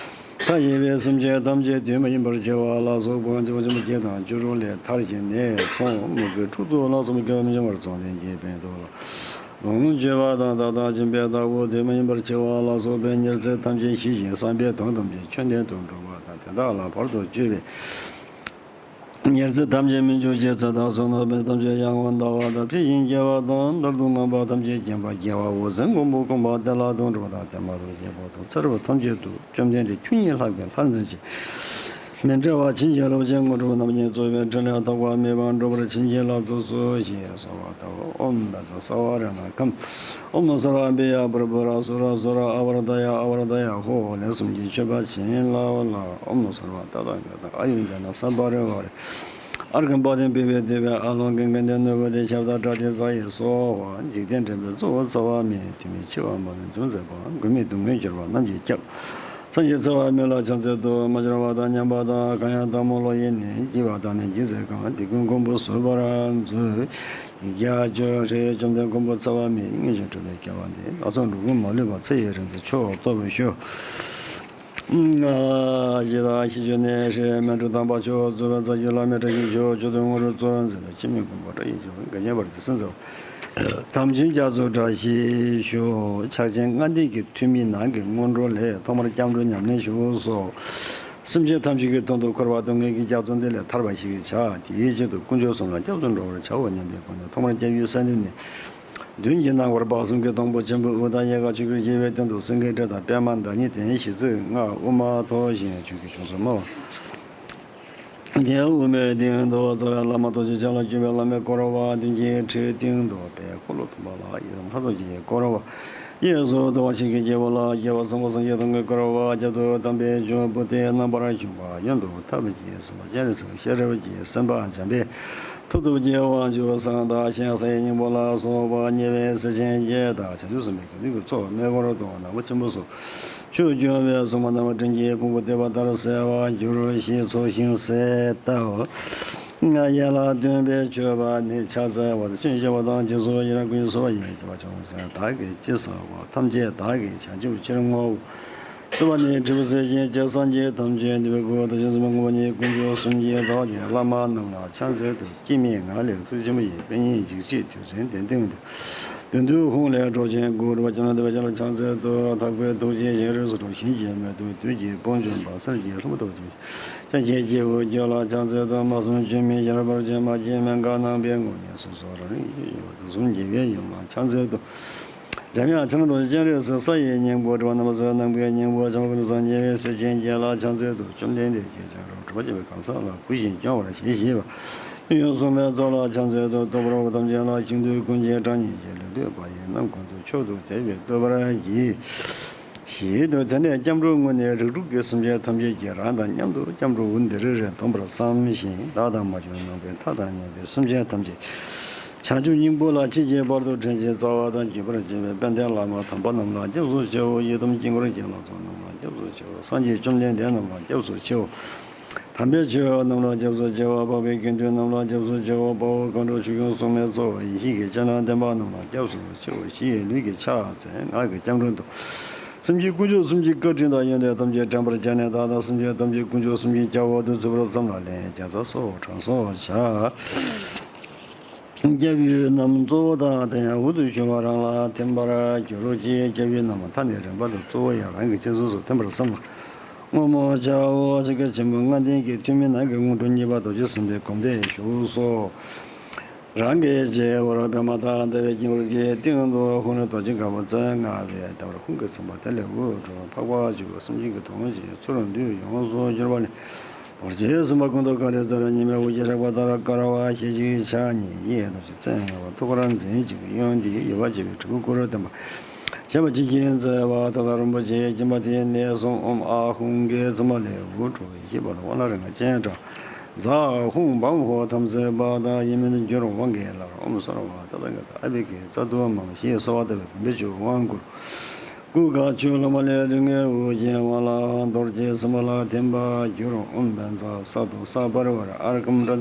མཐའ་ཡས་པའི་སེམས་ཅན་ཐམས་ཅད་དུས་མ་ཡིན་པར་འཆི་བ་ལ་སོགས་པ་འཇིགས་པ་ཆེན་པོ་བརྒྱད་དང་བཅུ་དྲུག་ལས་ཐར་ཞིང་ནད་མཚོན་མུ་གེ་འཁྲུག་རྩོད་ལ་སོགས་པ་སྐྱེ་བ་མི་འབྱུང་བར་བརྩོན་ལྡན་གྱི་ཕན་ཐོགས་ལ། ལོངས་སྤྱོད་པ་དང་བདག་དང་སྦྱིན་པའི་བདག་པོ་དུས་མ་ཡིན་པར་འཆི་བ་ལ་སོགས་པའི་ཉེར་འཚེ་ཐམས་ཅད་ཞི་ཞིང་བསམ་པའི་དོན་ཐམས་ཅད་ཆོས་ལྡན་དུ་འགྲུབ་པ་དང་། དེ་དག་ལ་བར་དུ་གཅོད་པའི་ཉེར་འཚེ་ཐམས་ཅད་མི་འབྱུང་ཞིང་། ཚེ་དང་བསོད་ནམས་ཐམས་ཅད་ཡར་ངོ་ཟླ་བ་ལྟར་འཕེལ་ཞིང་རྒྱས་པ་དང་། མཐར་ཐུག་རྣམ་པ་ཐམས་ཅད་མཁྱེན་པ་རྒྱལ་བ་འོད་ཟེར་མགོན་པོ་གོ་འཕང་བདེ་བླག་ཏུ་འགྲུབ་པ་དང་། དེ་མ་ཐག་ཆོད་པ་དང་ཚེ་རབས་ཐམས་ཅད་དུ་བཅོམ་ལྡན་འདས་ཁྱོད་ཉིད་ལྷག་པའི་ལྷར་མཛེས་ཤིང་། མི་འབྲལ་བ་བྱིན་གྱིས་རློབ་ཅིང་དངོས་གྲུབ་རྣམ་གཉིས་སྩོལ་བའི་འཕྲིན་ལས་ཐོགས་པ་མེད་པར་འགྲུབ་པར་བྱིན་གྱིས་བརླབ་ཏུ་གསོལ་ཞེས་གསོལ་བ་བཏབ། ཨོཾ་བཛྲ་ས་ཝ་ར་ཎ་ཁཾ། ཨོཾ་སརྦ་བི་ཡ་པུ་ར་པུ་ར་སུ་ར་སུ་ར་ཨ་ཝ་ར་ད་ཡ་ཨ་ཝ་ར་ད་ཡ་ཧོ། ལན་གསུམ་གྱིས་མཆོད་པ་བྱིན་ལ་ལ། ཨོཾ་སརྦ་ཏ་ཐཱ་ག་ཏ་ཨཱ་ཡུར་ཛྙཱ་ན་སམྦྷ་རེ་ཝ་རེ། ཨརྒྷཾ་པཱ་ཏིཾ་པུཥྤེ་དྷཱུ་པེ་ཨཱ་ལོ་ཀེ་གནྡྷེ་ནོར་བུ་སྟེ་ཤབྡ་པྲ་ཏཱིཙྪ་ཡེ་སྭཱ་ཧཱ། འཇིག་རྟེན་འདྲེན་པའི་གཙོ་བོ་རྩ་བ་མེད། དུས་མེད་འཆི་བ་མ་ལུས་འཇོམས་མཛད་པ། མགོན་མེད་སྡུག་བསྔལ་སྐྱོབ་པ་རྣམས་ཀྱི་སྐྱབས། སངས་རྒྱས་རྩ་བ་མེད་ལ་ཕྱག་འཚལ་བསྟོད། མ་སྦྱོར་བ་དང་མཉམ་པ་དང་། གང་ཡང་བདག་སྨོན་ལོག་ཡེ་ནས། བགྱིས་པ་དག་ནི་རྗེས་ཟད་གང་། དེ་ཀུན་མགོན་པོ་བཟོད་པར་མཛོད། ཡིག་བརྒྱ་བརྗོད་རེ། བཅོམ་ལྡན་མགོན་པོ་རྩ་བ་མེད། མངོན་ཞིང་གྲུབ་པའི་སྐྱོབ་པ་འདི། ལ་སོགས་འགྲོ་ཀུན་མ་ལུས་པ། ཚེ་ཡི་རིང་བསྲེལ་མཆོག་ཐོབ་ཤོག། ཨ་ཞེས་དང་ཞེས་བརྗོད་ནས་ཧྲཱིཿམཎྜལ་བཏང་པ་མཆོག་རྫོགས་པའི་རྩ་རྒྱུད་བླ་མེད་བཀྲ་ཤིས་ཤོག། མཆོག་ཏུ་དངོས་གྲུབ་སྩོལ་མཛད་པའི་འཆི་མེད་མགོན་པོ་བཀྲ་ཤིས་ཤོག། འགལ་རྐྱེན་བར་དུ་སེལ་མཛད་པ་ཐམས་ཅད་རྒྱ་མཚོའི་བཀྲ་ཤིས་ཤོག། ཕྱག་ཆེན་ལྔ་ལྡན་གྱི་ཐུན་མིན་ནང་གི་སྔོན་འགྲོ་ལས། ཐོག་མར་སྐྱབས་འགྲོ་ཉམས་ལེན་ཞུ་སོགས། སེམས་ཅན་ཐམས་ཅད་ཀྱི་དོན་དུ་འཁོར་བ་སྡུག་བསྔལ་གྱི་རྒྱ་མཚོ་འདི་ལས་ཐར་བ་ཞིག་བྱ། དེའི་ཆེད་དུ་དཀོན་མཆོག་གསུམ་ལ་སྐྱབས་སུ་འགྲོ་བར་བྱའོ་སྙམ་པའི་སྒོ་ནས། ཐོག་མར་སྐྱབས་ཡུལ་གསལ་འདེབས་ནས། མདུན་གྱི་སྣང་བར་དཔག་བསམ་གྱི་སྡོང་པོ་ཆེན་པོའི་དབུས་དང་ཡལ་ག་ཆོས་སྐྱོང་རྒྱལ་བའི་སྟེང་དུ་སེང་གེའི་སྒྲ་དང་པདྨ་བདག་ཉིད་ལྡན། ཞེས་ཚིག་ལྔ་དབུ་མ་ཐོགས་ཤིང་ཆོས་ཀྱི་ཕྱོགས་སུ་སྨྲ་བ། དེའི་དབུ་མའི་སྟེང་དུ་རྩ་བའི་བླ་མ་རྡོ་རྗེ་འཆང་ལ་གུས་པས་བླ་མའི་བསྐོར་བ། མདུན་གྱི་ཁྲིའི་སྟེང་དུ་པའི་འཁོར་ལོ་སྡོམ་པ་ལ་ཡི་དམ་ལྷ་ཚོགས་ཀྱིས་བསྐོར་བ། གཡས་སུ་བདེ་བ་ཆེན་པོའི་རྒྱལ་པོ་ལ་རྒྱལ་བ་སྲས་མོ་སངས་རྒྱས་སྟོང་གིས་བསྐོར་བ། རྒྱབ་ཏུ་དམ་པའི་ཇོ་བོ་དེ་རྣམ་པར་བཞུགས་པ། གཡོན་དུ་ཐར་པ་ཀྱི་སེམས་དཔའ་སྤྱན་རས་གཟིགས། ཤེས་རབ་ཀྱི་སེམས་དཔའ་འཇམ་དཔལ། ཐུབ་ཐུབ་ཀྱི་དབང་ཕྱུག་སེང་གེ་དང་། གཤེགས་ས་ཡི་སྙིང་པོ་ལ་སོགས་པ་ཉེ་བའི་སྲས་ཆེན་བརྒྱད་དང་། བྱང་ཆུབ་སེམས་དཔའི་དགེ་འདུན་གྱི་ཚོགས་མེ་འཁོར་དང་ནག་པོ་ཆེན་པོ་སོགས། ཆོས་སྐྱོང་བའི་སྲུང་མ་རྣམས་སྤྲིན་གྱི་ཕུང་པོ་ལྟེ་བ་ལྟར་གསལ་བར་གྱུར། ཞེས་ཚོགས་ཞིང་གསལ་བཏབ། ཡན་ལག་བདུན་པའི་མཆོད་པ་ནི། ཕྱག་འཚལ་བ་དང་སྤྱན་ཆབ་པ་དང་། རྗེས་སུ་ཡི་རང་བསྐུལ་ཞིང་གསོལ་བ་ཡི་རྒྱལ་བ་ཅོང་ཟན་བདག་གིས་ཅི་བསགས་པ་ཐམས་ཅད་བདག་གིས་བྱང་ཆུབ་ཕྱིར་བསྔོའོ། གསོལ་བ་ནི་དྲིལ་བུ་གསལ་ཞིང་འཇའ་ཟེར་གྱི་ཐམས་ཅད་འདུས་པའི་སྐུ། རྡོ་རྗེ་འཛིན་པ་ངོ་བོ་ཉིད་དཀོན་མཆོག་གསུམ་གྱི་བདག་དེ་བླ་མ་རྣམས་ལ་ཕྱག་འཚལ་དུ། སྐྱེ་མེད་ངང་ལས་ཐུགས་རྗེ་ཆེན་པོ་ཡི་དཔལ་ཉིད་འཇིགས་བྱེད་དུས་མཚན་དེའི་སྟེང་དུ། བདུད་འདུལ་ཧཱུྃ་ལས་སྒྲོག་ཆེན་དགུ། གྲུབ་པ་བཅོམ་ལྡན་འདས་དཔལ་ཆེན་ལ་ཕྱག་འཚལ་དུ། ཐུབ་པའི་ཐུགས་རྗེས་ཞིང་རལ་སོགས་འགྲོ། ཞིང་གཤེགས་མེ་ཏོག་བདུད་ཀྱི་དཔུང་འཇོམས་པ། གསེར་གྱི་ལྷུན་པོ་ལྟ་བུ་ཆེན་པོ་ཞིང་གཤེགས་སྐྱེས་བུ་ཁྱོད་ལ་ཕྱག་འཚལ་དུ། མ་གསུམ་བཅོས་མའི་ཞལ་རས་པར་བཅས། མ་སྐྱེས་མའི་མངལ་ནང་པའི་ངོ་བོ་ཉིད་སོ་སོར་རང་རིག་བཞིན་གཤེགས་པ་དུས་གསུམ་རྒྱལ་བའི་ཡུམ་ལ་ཕྱག་འཚལ་དུ། འཇམ་དབྱངས་ཕྱག་ན་རྡོ་རྗེ་སྤྱན་རས་གཟིགས། ས་ཡི་སྙིང་པོ་སྒྲིབ་པ་རྣམ་པར་སེལ་བ། ནམ་མཁའི་སྙིང་པོ་བྱམས་པ་ཀུན་ཏུ་བཟང་། ཉེ་བའི་སྲས་ཆེན་བརྒྱད་ལ་ཕྱག་འཚལ་དུ། བཅོམ་ལྡན་འདས་ཀྱི་ཞབས་ལ་གྲུབ་པ་བརྒྱ་པའི་གང་ཟག་ལ་གུས་ཤིང་སྐྱོང་བར་བྱེད་ཞེས་པ། ཡུམ་གསུངས་པའི་ཚོགས་ལ་ཕྱག་འཚལ་དུ། ཐུབ་པ་རོལ་པ་ཐམས་ཅད་ལ། ཞིང་རྡུལ་ཀུན་གྱི་གྲངས་སྙེད་ཀྱི། ལུས་བཏུད་པ་ཡི་རྣམ་ཀུན་ཏུ། མཆོག་ཏུ་དད་པས་བསྟོད་པར་བགྱི། ཞེས་དུ། དེ་ནས་སྐྱབས་འགྲོའི་སྔོན་ནས་རིགས་དྲུག་གི་སེམས་ཅན་ཐམས་ཅད་ཀྱིས་རང་དང་མཉམ་དུ་སྐྱབས་འགྲོ་འོ་འདི་རེ་རེ་འདོན་པར་བསམ་ཞིང་། བདག་དང་མ་གྱུར་ནམ་མཁའི་མཐའ་དང་མཉམ་པའི་སེམས་ཅན་ཐམས་ཅད་བྱང་ཆུབ་སྙིང་པོ་ལ་མཆིས་ཀྱི་བར་དུ་དྲིན་ཅན་རྩ་བ་དང་བརྒྱུད་པར་བཅས་པའི་དཔལ་ལྡན་བླ་མ་དམ་པ་རྣམས་ལ་སྐྱབས་སུ་མཆིའོ། ཡི་དམ་དཀྱིལ་འཁོར་གྱི་ལྷ་ཚོགས་རྣམས་ལ་སྐྱབས་སུ་མཆིའོ། སངས་རྒྱས་བཅོམ་ལྡན་འདས་རྣམས་ལ་སྐྱབས་སུ་མཆིའོ། དམ་པའི་ཆོས་རྣམས་ལ་སྐྱབས་སུ་མཆིའོ། འཕགས་པའི་དགེ་འདུན་རྣམས་ལ་སྐྱབས་སུ་མཆིའོ། དཔའ་བོ་མཁའ་འགྲོ་ཆོས་སྐྱོང་སྲུང་མའི་ཚོགས། ཡེ་ཤེས་ཀྱི་སྤྱན་དྲངས་ལྡན་པ་རྣམས་ལ་སྐྱབས་སུ་མཆིའོ། གཞི་ཡི་ལུས་ཀྱི་ཕྱག་འཚལ་ངག་གི་སྐྱབས་འགྲོ་འདོན། སེམས་ཀྱི་དཀོན་མཆོག་གསུམ་གྱི་བཀའ་དྲིན་དང་ཡོན་ཏན་ཐམས་ཅད་དྲན་པར་བྱས་ནས། བདག་དང་སེམས་ཅན་ཐམས་ཅད་དཀོན་མཆོག་གསུམ་གྱི་སྐྱབས་འོག་ཏུ་ཚུད་པར་བསམ་ལ་ལན་བརྒྱ་རྩ་སོགས་དྲང་སྲོང་བྱ། སྐྱབས་ཡུལ་རྣམས་གཙོ་བོ་དང་། དེ་ཡང་འོག་ཏུ་ཞུ་བ་རང་ལ་ཐིམ་པར་གྱུར་ཅིག། སྐྱབས་ཡུལ་རྣམས་མཐའ་ནས་རིམ་པ་དང་། གཙོ་བོ་ཡང་རང་གི་སྤྱི་གཙུག་ཏུ་ཐིམ་པར་བསམ་ལ། བསྔོ་སྨོན་བྱའོ། ཕྱག་རྒྱ་ཆེན་པོ་ལྔ་ལྡན་གྱི་ཐུན་མིན་ནང་གི་སྔོན་འགྲོ་གཉིས་པ་རྡོ་རྗེ་སེམས་དཔའི་སྒོམ་བཟླས་ཞུ་སོ། རང་གི་སྤྱི་བོར་པདྨ་དང་བདེ་བའི་དཀྱིལ་འཁོར་གྱི་སྟེང་དུ་ཧཱུྃ་ནི་རྡོ་རྗེ་དཀར་པོ་རྩེ་ལྔ་པའི་ཟླ་བར་ཧཱུྃ་གིས་མཚན་པ་དེ་ལས་དབུགས་འཕྲོས་པ། འཕགས་པ་སྤྱི་བོ་སེམས་ཅན་གྱི་དོན་བྱེད་ཚུལ་འདུས་ཡོངས་སུ་གྱུར་པ་ནི། རྡོ་རྗེ་སེམས་དཔའ་ཀུན་ཏུ་དཀའ་བའི་རྩེར་ཉི་མའི་འོད་ཀྱིས་བསྲེགས་པ་ལྟར་དཀར་བ་ཞལ་གཅིག་ཕྱག་གཉིས་ཀྱིས་རྡོ་རྗེ་རྩེ་ལྔ་པ་ཐུགས་ཀར་འཛིན་ཅིང་གཡོན་དེའི་ཡུ་བ་བྱས་པའི་དྲིལ་བུ་དཀར་པོས་བརྒྱན་པ། ཞབས་པད་གཅིག་གིས་མཛད་པ་ཏདྱ་ཐཱ་རིན་པོ་ཆེའི་སྦྱིན་པ་དེ་ནས་བཟུང་ཨོཾ་ཨཱཿཧཱུྃ་གི་མཚན་པ་ལས་དབུགས་འཕྲོས་པའི་ཞིང་པ་དང་དབང་ལ་རིགས་ལྔ་སྤྱན་དྲངས། ཛཿཧཱུྃ་བཾ་ཧོཿ་དམ་སྲི་པ་དང་ཡིད་མི་འགྱུར་དབང་གི་ལྷར་ཨོཾ་སརྦ་ཏ་ཐཱ་ག་ཏ་ཨ་བྷི་ཥིག་ཙ་ཏུ་མ་མ་ཞེས་གསོལ་བ་བཏབ་པས་བུམ་པའི་ཆུས་དབང་བསྐུར། སྐུ་ག་ཆུ་ལྷུང་བ་ལས་རིགས་ལྔའི་དབུགས་ཀྱི་དབང་ལ་རྡོ་རྗེ་སེམས་དཔའ་ལ་ཐིམ་པར་གྱུར། ཨོཾ་བཛྲ་ས་ཏྭ་ས་བྷ་ར་ཝ་ར་ཨརྒྷཾ་པྲ་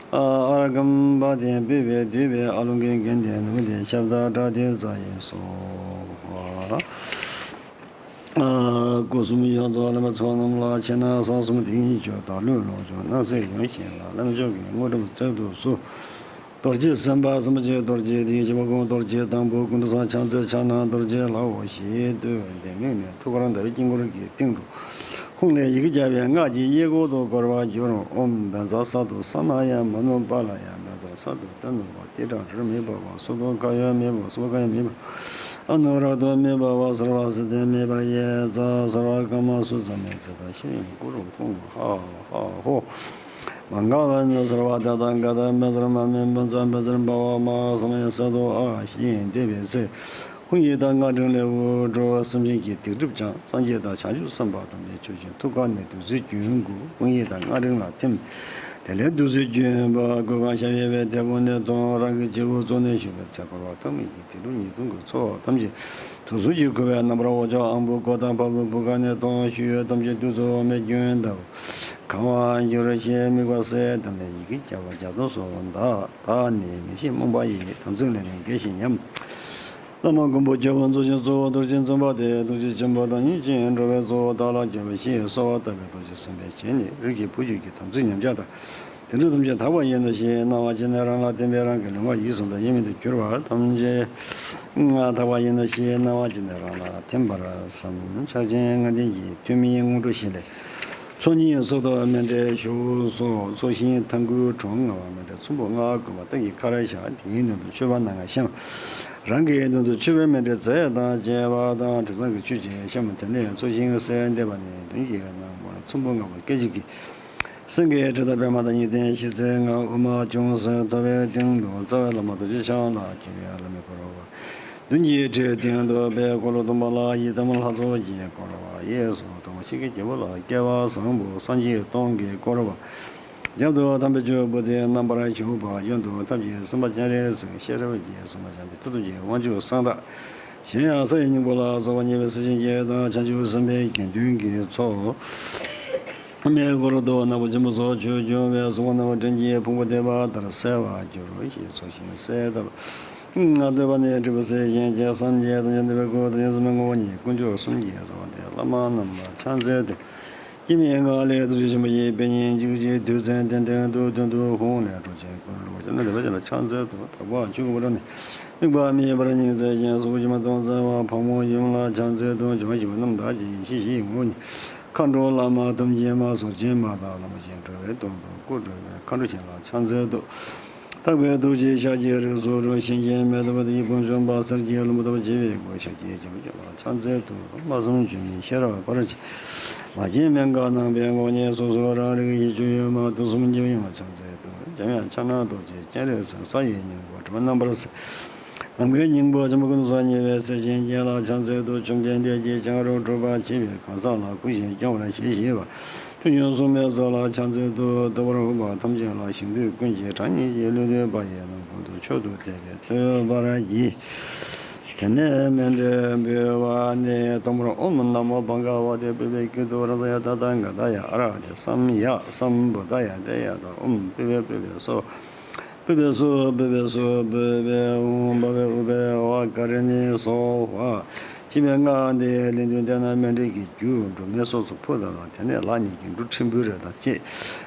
ཨརྒྷཾ་པཱ་ཏིཾ་པུཥྤེ་དྷཱུ་པེ་ཨཱ་ལོ་ཀེ་གནྡྷེ་ནུ་ཏེ་ཤབྡ་པྲ་ཏཱིཙྪ་ཡེ་སྭཱ་ཧཱ། སྐུ་གསུམ་ཡོངས་རྫོགས་བླ་མའི་ཚོགས་རྣམས་ལ་ཕྱག་ན་བསངས་གསུམ་དེ་ཉིད་མཆོག་བདག་བློའི་ལོངས་སྤྱོད་སྣང་སྲིད་ཡོད་བཞིན་ལ་བླ་མ་མཆོག་གི་དངོས་གྲུབ་སྩལ་དུ་གསོལ། རྡོ་རྗེ་སེམས་དཔའ་སེམས་ཅན་རྡོ་རྗེ་དེའི་ཞབས་ཀྱི་གུང་རྡོ་རྗེ་དང་པོ་ཀུན་ཏུ་བཟང་ཕྱག་འཚལ་ཕྱག་ན་རྡོ་རྗེ་ལའོ་ཞེས་བསྟོད་དེ་དམིགས་ནས་ཐུགས་ཀར་ཟླ་བའི་དཀྱིལ་འཁོར་གྱི་སྟེང་དུ་ཧཱུྃ་ལས་ཡི་གེ་བརྒྱ་པའི་སྔགས་ཀྱི་གཡས་སྐོར་དུ་བསྐོར་བར་གྱུར། ཨོཾ་བཛྲ་ས་ཏྭ་ས་མ་ཡ་མ་ནུ་པཱ་ལ་ཡ། བཛྲ་ས་ཏྭ་ཏ་ནུ་པཱ་ཏི་ཏྲ་རིར་མི་པ་བ་སུ་ཏོ་ཀ་ཡོ་མི་བ་སུ་ཀ་ཡོ་མི་བ། ཨ་ནུ་ར་ཏོ་མི་བ་བ་སར་བ་སི་ཏེ་མི་བར་ཡེ་ཙ་སར་བ་ཀ་མ་སུ་ཙ་མེ་ཙེ་ཏ་ཤི་རི་ཀུ་རུ་ཀུ་མ་ཧ་ཧ་ཧོ། མ་ག་བ་ནི་སར་བ་ཏ་ཏ་ག་ཏ་མེ་ཙར་མ་མེ་མ་ཙ་མེ་ཙར་བ་བ་མ་ས་མ་ཡ་ས་ཏོ་ཨ་ཞེས་འདེབས་པའི་ཚེ། ཧཱུྃ་ཡིག་དང་སྔགས་ཕྲེང་ལས་འོད་འཕྲོ་བ་སེམས་ཅན་གྱི་སྡིག་སྒྲིབ་སྦྱང་། སངས་རྒྱས་དང་བྱང་ཆུབ་སེམས་དཔའ་ཐམས་ཅད་ཆོས་ཀྱི་ཐུགས་ཀ་ནས་བདུད་རྩིའི་རྒྱུན་བསྐུལ། ཧཱུྃ་ཡིག་དང་སྔགས་ཕྲེང་ལ་ཐིམ། དེ་ལས་བདུད་རྩིའི་རྒྱུན་བབས། གོས་གང་ཞབས་གཡས་པའི་སྟེགས་བུ་ནས་ཐོན། རང་གི་སྤྱི་བོའི་གཙུག་ནས་ཞུགས་པའི་ཚེ། འཁོར་བ་ཐོག་མེད་ཀྱི་སྡིག་སྒྲིབ་ཉེས་ལྟུང་གི་ཚོགས་ཐམས་ཅད་དུག་གསུམ་གྱིས་ཁུ་བའི་རྣམ་པར་འོག་ཕྱོགས་ཨམ་བུ་ཀོ་ཏམ་པ་པུ་བུ་ག་ནས་ཐོན། ཤུལ་ཡུལ་ཐམས་ཅད་བདུད་རྩིའི་འོ་མས་རྒྱུན་དུ་གང་བར་འགྱུར་ཞེས་དམིགས་པ་གསལ་བཏབ་ནས་ཡི་གེ་བརྒྱ་པ་བརྒྱ་སྟོང་གསོལ་བ་གདགས། བདག་ནི་མི་ཤེས་རྨོངས་པ་ཡིས། དམ་ཚིག་ལས་ལྡན་དགེ་ཞིག་ཉམས། བླ་མ་མགོན་པོ་ཁྱེད་པོ་མཛོད་ཆེན་གཙོ་བོ་རྡོ་རྗེ་འཛིན་པ་སྟེ། ཐུགས་རྗེ་ཆེན་པོ་དང་སྙིང་རྗེ་འགྲོ་བའི་གཙོ་བོ་བདག་ལ་སྐྱོབ་པའི་ཕྱིར་གསོལ་བ་བཏབ་པའི་རྡོ་རྗེ་སེམས་དཔའི་རྒྱན་ནི་རིགས་ཀྱི་བུ་ཁྱོད་ཀྱི་དམ་ཚིག་ཉམས་ཆག་དང་སྡིག་སྒྲིབ་ཐམས་ཅད་དག་པ་ཡིན་ནོ་ཞེས་གནང་བ་བྱས་ནས། རང་ལ་བསྟན་པའི་རང་གི་ལུང་བ་ཡིད་གསུམ་དང་དབྱེར་མེད་དུ་གྱུར་པ་ཐམས་ཅད་དག་པ་ཡིན་ནོ་ཞེས་གནང་བ་བྱས་ནས་རང་ལ་ཐིམ་པར་བསམ། ཕྱག་ཆེན་ལྔ་ལྡན་གྱི་ཐུན་མིན་དངོས་གྲུབ་བཞི་ལས། ཚོགས་གཉིས་གསོག་ཐབས་མཎྜལ་ཞུ་སོགས། ཚོགས་ཞིང་ཐང་དགུའི་གྲོང་ལྔ་བ་མཎྜལ་ཚོམ་བུ་ལྔ་བསྐོར་བ་སྟེང་གི་ཁར་བཞག་དེའི་མདུན་དུ་མཆོད་པ་སྣ་ལྔ་བཤམས། རང་གི་མདུན་དུ་མཆོད་པའི་མཎྜལ་རྫས་དང་བཅས་པ་དང་དྲི་བཟང་གི་ཆུས་བྱས་བཤམས། དེ་ནས་ཚོགས་ཞིང་གསལ་འདེབས་པ་ནི་མདུན་གྱི་སྣང་བར་ཚོམ་བུ་ལྔ་པོ་སྐད་ཅིག་གིས། སེང་གེའི་ཁྲི་དང་པདྨ་དང་གཉིས་ལྡན་ཞི་རྩེ་ལྔ། དབུ་མ་ཅུང་ཟད་མཐོ་བའི་སྟེང་དུ་རྩ་བའི་བླ་མ་རྡོ་རྗེ་འཆང་ལ་གུས་པས་བླ་མའི་སྐུ་རུ་བ། མདུན་གྱི་ཁྲིའི་སྟེང་དུ་པད་འཁོར་ལོ་སྟོང་པ་ལ་ཡི་དམ་ལྷ་ཚོགས་ཀྱིས་བསྐོར་བ། གཡས་སུ་དྭངས་མ་ཤིང་གི་རྒྱལ་པོ་ལ་སྐལ་བ་བཟང་པོ་སངས་རྒྱས་སྟོང་གིས་བསྐོར་བ། རྒྱབ་ཏུ་དམ་པའི་ཆོས་པོ་ཏི་རྣམ་པར་བཞུགས་པ། གཡོན་དུ་ཐབས་ཀྱི་སེམས་དཔའ་སྤྱན་རས་གཟིགས། ཤེས་རབ་ཀྱི་སེམས་དཔའ་བྱམས་པའི་མཐུ་སྟོབས་ཀྱི་དབང་ཕྱུག་གསང་བདག། གཞན་ཡང་ས་ཡི་སྙིང་པོ་ལ་སོགས་པ་མཉེས་པའི་སེར་ཆེན་བརྒྱད་དང་བྱང་ཆུབ་སེམས་དཔའི་དགེ་འདུན་གྱི་ཚོགས། མེ་འཁོར་དུ་ནག་པོ་ཆེན་པོ་སོགས་ཆོས་འབྱུང་བའི་གཟུགས་པོ་རྣམ་པ་སྤྲིན་གྱི་ཕུང་པོ་འདེབས་པ་ལྟར་གསལ་བར་གྱུར་ཞེས་ཚོགས་ཞིང་གསལ་བཏབ། བསྟོད་པ་ནི་སྤྲུལ་པའི་གཟི་བྱིན་གྱིས་སངས་རྒྱས་ཐམས་ཅད་འདུལ་བའི་སྐུ། དེ་ཉིད་སྲུང་མའི་ངོ་བོ་ཉིད་དཀོན་མཆོག་གསུམ་གྱི་རྩ་བ་སྟེ། བླ་མ་རྣམས་ལ་ཕྱག་འཚལ་དུ། སྐྱེ་མེད་ངང་ལས་ཐུགས་རྗེ་ཆེན་པོ་ཡི། དཔལ་ཉིད་འཇིགས་བྱེད་རྡུལ་ཚོན་གདན་སྟེང་དུ། དོན་དུ་ཧཱུྃ་ལས་འཕྲོ་ཅན་ཀུན་ལ་བསྐུལ་བ། སྤྱན་རས་གཟིགས་ལ་ཕྱག་འཚལ་དུ། དག་པ་ཆོས་སྐུ་ཕོ་བྲང་ནས། དམིགས་པ་མེད་པར་ཉིན་མཚན་བཞིན། གཟུགས་ཕྱི་མ་སྟོང་གསལ་བ། ཕག་མོ་ཡུམ་ལ་ཕྱག་འཚལ་དུ། འབྱུང་བ་བཞི་པོ་རྣམ་དག་ཅིང་། ཞི་ཞིང་ངུར་སྙིང་། མཁའ་འགྲོ་བླ་མ་ཐམས་ཅད་མ། གཟུགས་ཅན་མ་དང་ལྷ་མོ་ཆེན། འགྲོ་བའི་དོན་དུ་སྐུ་སྒྲུབ་པའི། མཁའ་འགྲོ་ཆེན་ལ་ཕྱག་འཚལ་དུ། དག་པའི་ཐུགས་རྗེས་ཤཱཀྱའི་རིགས་སུ་འཁྲུངས། གཤིན་རྗེའི་མེ་ཏོག་དེ་ཡི་དཔུང་འཇོམས་པ། གསེར་གྱི་ལྷུན་པོ་ལྟ་བུར་བརྗིད་པའི་སྐུ། ཤཱཀྱའི་རྒྱལ་པོ་ཁྱོད་ལ་ཕྱག་འཚལ་དུ། སྨྲ་གསུམ་ཆོས་ཉིད་ཤེས་རབ་ཕ་རོལ་ཕྱིན། མ་སྐྱེས་མན་ངག་རྣམ་པའི་ངོ་བོ་ཉིད། སོ་སོ་རང་རིག་ཡིད་དཔྱོད་ཡུལ་མ། དུག་གསུམ་རྒྱུ་ཡིན་ལ་ཕྱག་འཚལ་དུ། འཇམ་དབྱངས་ཕྱག་ན་རྡོ་རྗེ་སྤྱན་རས་གཟིགས། ས་ཡི་སྙིང་པོ་སྒྲོན་མ་རྣམ་པར་གསལ། ནམ་མཁའི་སྙིང་པོ་ཆེན་པོ་ཀུན་ཏུ་བཟང་། ཉེ་བའི་གསེར་ཞུན་ཅན་ལ་ཕྱག་འཚལ་དུ། བཅོམ་ལྡན་འདས་ཀྱིས་བྱང་རུ་དྲུག་པ། ཕྱི་པའི་གང་ཟག་ལ་བསྐུལ་ཞིང་སྐྱོང་བར་ཞེས་བགྱི་བ། ཐུན་མོང་སྲུང་མའི་ཚོགས་ལ་ཕྱག་འཚལ་དུ། བདག་པོར་འོས་པ་ཐམས་ཅད་ལ། ཞིང་དུས་ཀུན་གྱི་གྲངས་སྙེད་ཀྱི། ལུས་བཏུད་པ་ཡི་རྣམ་ཀུན་ཏུ། མཆོག་ཏུ་དད་པས་བསྟོད་པར་བགྱི། དེ་ནས་མཎྜལ་འབུལ་བ་ནི། དང་པོར་ཨོཾ་ན་མོ་བྷ་ག་ཝ་ཏེ། པུཥྤེ་ཀྱི་ཏུ་ར་ཛཱ་ཡ། ཏ་ཐཱ་ག་ཏཱ་ཡ། ཨ་ར་ཧ་ཏེ། སཾ་ཡ་སཾ་བུདྡྷཱ་ཡ། ཏདྱ་ཐཱ། ཨོཾ་པུཥྤེ་པུཥྤེ་སྭཱ་ཧཱ། པུཥྤེ་སྭཱ་ཧཱ། པུཥྤེ་སྭཱ་ཧཱ། པུཥྤེ་ཨོཾ། བྷ་བེ་ཨུ་པེ་ཨ་བྷ་ཀ་ར་ཎི་སྭཱ་ཧཱ། ཞེས་པའི་སྔགས་འདི་ལན་བདུན་བཟླས་ན་མཎྜལ་གྱི་རྒྱུ་འབྲུ་སྨན་སོགས་སུ་ཕུལ་ལ། དེ་ནས་ལག་གཉིས་ཀྱིས་འབྲུ་ཕྲན་བུ་རེ་དང་བཅས་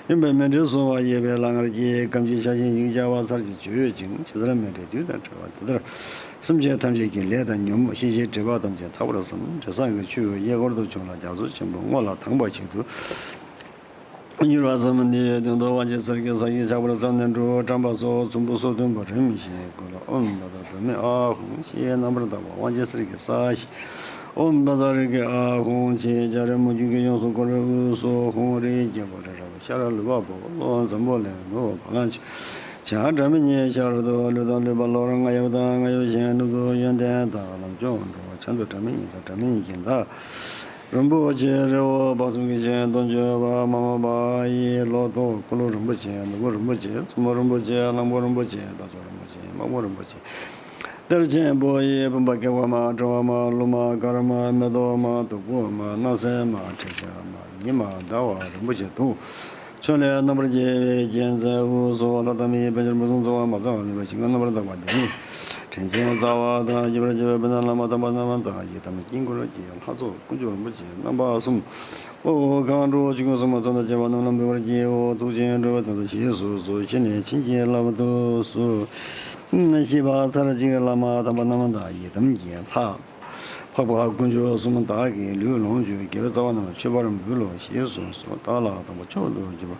ཡོན་པོས་མཎྜལ་གསོལ་བ་ཡོད་པའི་ལག་ངར་གྱིས་སྐམ་ཞིང་ཆག་ཞིང་ཡིད་ཀྱང་བར་ཆད་ཀྱི་བཅོས་ཡོད་ཅིང་། ཇི་ལྟར་མཎྜལ་དུས་དང་བྲལ་བ་དེ་ལྟར་སེམས་ཅན་ཐམས་ཅད་ཀྱི་ལས་དང་ཉོན་མོངས་ཤེས་བྱའི་སྒྲིབ་པ་ཐམས་ཅད་དག་པར་བསམ། དྲི་བཟང་གི་ཆུ་གཡས་སྐོར་དུ་བྱུང་ལ་རྒྱ་མཚོ་ཆེན་པོ་སྔོ་ལ་དྭངས་པ་ཞིག་ཏུ་གྱུར་པ་བསམ། དེའི་སྟེང་དུ་དབང་ཆེན་གསེར་གྱི་ས་གཞི་ཆགས་པར་བསམས་ནས་འབྲུ་བཀྲམ་པ་སོགས་ཚོམ་བུ་སོ་བདུན་པོ་རིམ་བཞིན་བསྐུལ་ལོ། ཨོཾ་བཛྲ་བྷཱུ་མི་ཨཱཿཧཱུྃ་ཞེས་རྣམ་པར་དག་པ་དབང་ཆེན་གསེར་གྱི་ས་གཞི། ཨོཾ་བཛྲ་རཀྵི་ཨཱཿཧཱུྃ་ཞེས་འཇའ་རིས་མུ་ཁྱུད་ཀྱིས་ཡོངས་སུ་བསྐོར་བའི་དབུས་སུ་ཧཱུྃ་རིའི་རྒྱལ་པོ་རི་རབ་ཤར་ལུས་འཕགས་པོ། ལྷོ་འཛམ་བུ་གླིང་། ནུབ་བ་ལང་སྤྱོད། བྱང་སྒྲ་མི་སྙན་ཤར་དུ། ལུས་དང་ལུས་པ་ལོག་རོ་རྔ་ཡབ་དང་རྔ་ཡབ་གཞན། ནུབ་ཏུ་ཡོན་ཏན་དང་ལམ་མཆོག་འགྲོ་བ། བྱང་དུ་སྒྲ་མི་སྙན་དང་སྒྲ་མི་སྙན་གྱི་མདའ་རིན་པོ་ཆེ། རི་བོ་དཔག་བསམ་གྱི་ཞིང་དུ་འབྱོར་བ། མ་མོ་པ་ཡི་ལོ་ཏོག་ཀུ་ལུ་རིན་པོ་ཆེ། ནོར་བུ་རིན་པོ་ཆེ། མཚོ་མོ་རིན་པོ་ཆེ། གླང་པོ་རིན་པོ་ཆེ། རྟ་མཆོག་རིན་པོ་ཆེ། དམག་མོ་རིན་པོ་ཆེ། གཏེར་ཆེན་པོ་ཡི་བུམ་པ། ཀེག་པ་མ། ཏྲེ་བ་མ། ལུ་མ། དཀར་མ། མེ་ཏོག་མ། བདུག་སྤོས་མ། སྣང་གསལ་མ། དྲི་ཞགས་མ། ཉི་མ་ཟླ་བ་རིན་པོ་ཆེ་དུ། ཕྱོགས་ལས་རྣམ་པར་རྒྱལ་བའི་རྒྱལ་མཚན་དབུས་སུ། ལྷ་དང་མིའི་དཔལ་གྱུར་མུན་སེལ་ཚོགས་པ་མ་ཚང་བ་མེད་པ་ཞིང་ཁམས་རྣམ་པར་དག་པ་འདི་ནི། དྲིན་ཅན་རྩ་བ་དང་བརྒྱུད་པར་བཅས་པའི་དཔལ་ལྡན་བླ་མ་དམ་པ་རྣམས་དང་། ཡི་དམ་དཀྱིལ་འཁོར་གྱི་ལྷ་ཚོགས་དཀོན་མཆོག་རིན་པོ་ཆེ་རྣམ་པ་གསུམ། དབུ་གང་དྲུག་ཆོས་སྐུ་གསུམ་ཚོགས་དང་བཅས་པ་རྣམས་ལ་འབུལ་བར་བགྱིའོ། ཐུགས་རྗེས་འགྲོ་བའི་དོན་དུ་ཞེས་སུ་གསོལ། ཕྱི་ནས་བྱིན་གྱིས་བརླབ་ཏུ་གསོལ། ཞེས་པ་ཚར་གཅིག་བླ་མ་དམ་པ་རྣམས་དང་ཡི་དམ་གྱི་ལྷ། འཕགས་པ་དཀོན་མཆོག་གསུམ་དག་གི་ལུས་ལོངས་སྤྱོད་དགེ་བའི་རྩ་བ་རྣམས་མཆོད་པར་འབུལ་ལོ་ཞེས་གསུངས་སོ། བདག་ལ་དང་པོ་མཆོག་ཏུ་གྱུར་པ་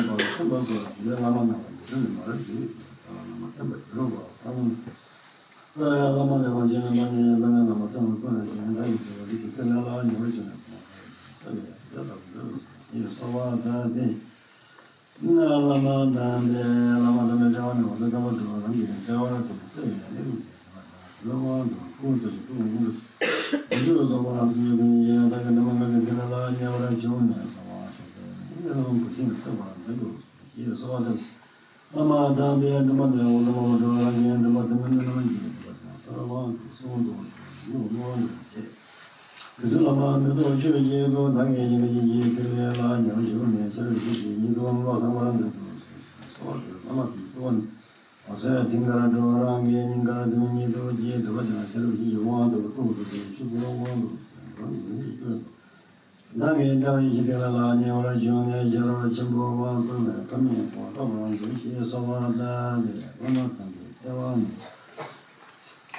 ཡོད་པར་མཁྱེན་པ་སོགས་ཀྱི་བླ་མ་རྣམ་པ་ཡི་དོན་ནི་མ་རབས་ཀྱི་རྩ་བ་བླ་མ་བསྟན་པ་ཡི་རོལ་པ་ཚང་མ། ལ་ཡང་བླ་མ་ལེགས་པ་ཆེན་པོ་ཉིད་ཡིན་པས་ན། བླ་མ་ཚང་མ་ཀུན་ལ་ཞེན་བདག་གི་བྱ་བ་རིགས་ཀྱི་ཏེ་ལ་ལ་ཉེ་བར་བྱོན་ནས་གོང་ཁར་སེལ་བའི་ཡ་ལ་འདོད་ཡིད་གསོལ་བ་བཏབ་སྟེ། བླ་མ་དམ་པས་བླ་མ་དམ་པའི་དཔྲལ་བ་ནས་འོད་ཟེར་དཀར་པོ་འཕྲོས་པ་རང་གི་དཔྲལ་བར་ཐིམ་ནས་སེལ་བའི་ལས་ཀྱི་ཡ་ལ་འདོད་ཡིད་གསོལ་བ་བཏབ་སྟེ། ཀླུ་དབང་དུ་སྐུ་དུ་ཞིག་ཀླུ་དབང་དུ་ཞིག་འཇུག་རྫོགས་པ་སེམས་ཀྱི་ཀུན་གྱི་ཡང་དག་གི་འདུན་མ་ལྔ་གི་ཏེ་ལ་ལ་ཉེ་བར་བྱོན་ནས་གསོལ་བ་བཏབ་སྟེ། ཡེ་ལ་བུ་ཤིང་བསྲེགས་པ་འདི་དུ་ཡིད་གསོལ་བ་བཏབ། བླ་མ་དམ་པའི་སྒྲོན་མ་དེ་འོད་ཟེར་མང་པོ་འཕྲོས་རང་གི་འདུན་མ་དེ་མི་མི་རྣམས་ཀྱི་འདུན་པ་དང་ས་ལ་དབང་དུ་གསུང་དུ་ཡུག་མོ་དུ་བྱས། དེ་ཚུལ་བླ་མ་མེ་ཏོག་ཆོས་ཀྱི་སྐུ་བདག་གི་ཡིད་ཀྱི་ཡིད་ཀྱི་ཏེ་ལ་ལ་ཉེ་བར་བྱོན་ནས་ཆེར་གྱིས་ཀྱི་ཉིད་དུ་བློ་བཟང་པོ་རང་དུ་གསོལ་བ་བཏབ། བླ་མ་དེ་ལྟ་བུ་ནི་འོད་ཟེར་དེ་ལྟར་འཕྲོས་རང་གི་སྙིང་གར་དེ་མི་ཉིད་དུ་སྐྱེས་ཐུབ་པ་ཅན་ཆེར་གྱིས་ཀྱི་དབང་དུ་སྤྲོ་བ་དེ་ཆུ་བུར་དབང་དུ་བྱས་རང་གི་ཡིད་ཀྱི་སྐྱོན་དུ། བདག་གི་ལྟ་བའི་ཞི་བདེ་ལ་ལ་ཉེ་བར་བྱོན་ནས་ཤེས་རབ་ཆེན་པོའི་དབང་བསྐུར་བས་ཀུན་མཁྱེན་གོ་ཐོབ་རང་བྱུང་ཞེས་གསོལ་བ་བཏབ་པས། བླ་མ་དམ་པའི་ལྟ་བ་ནི།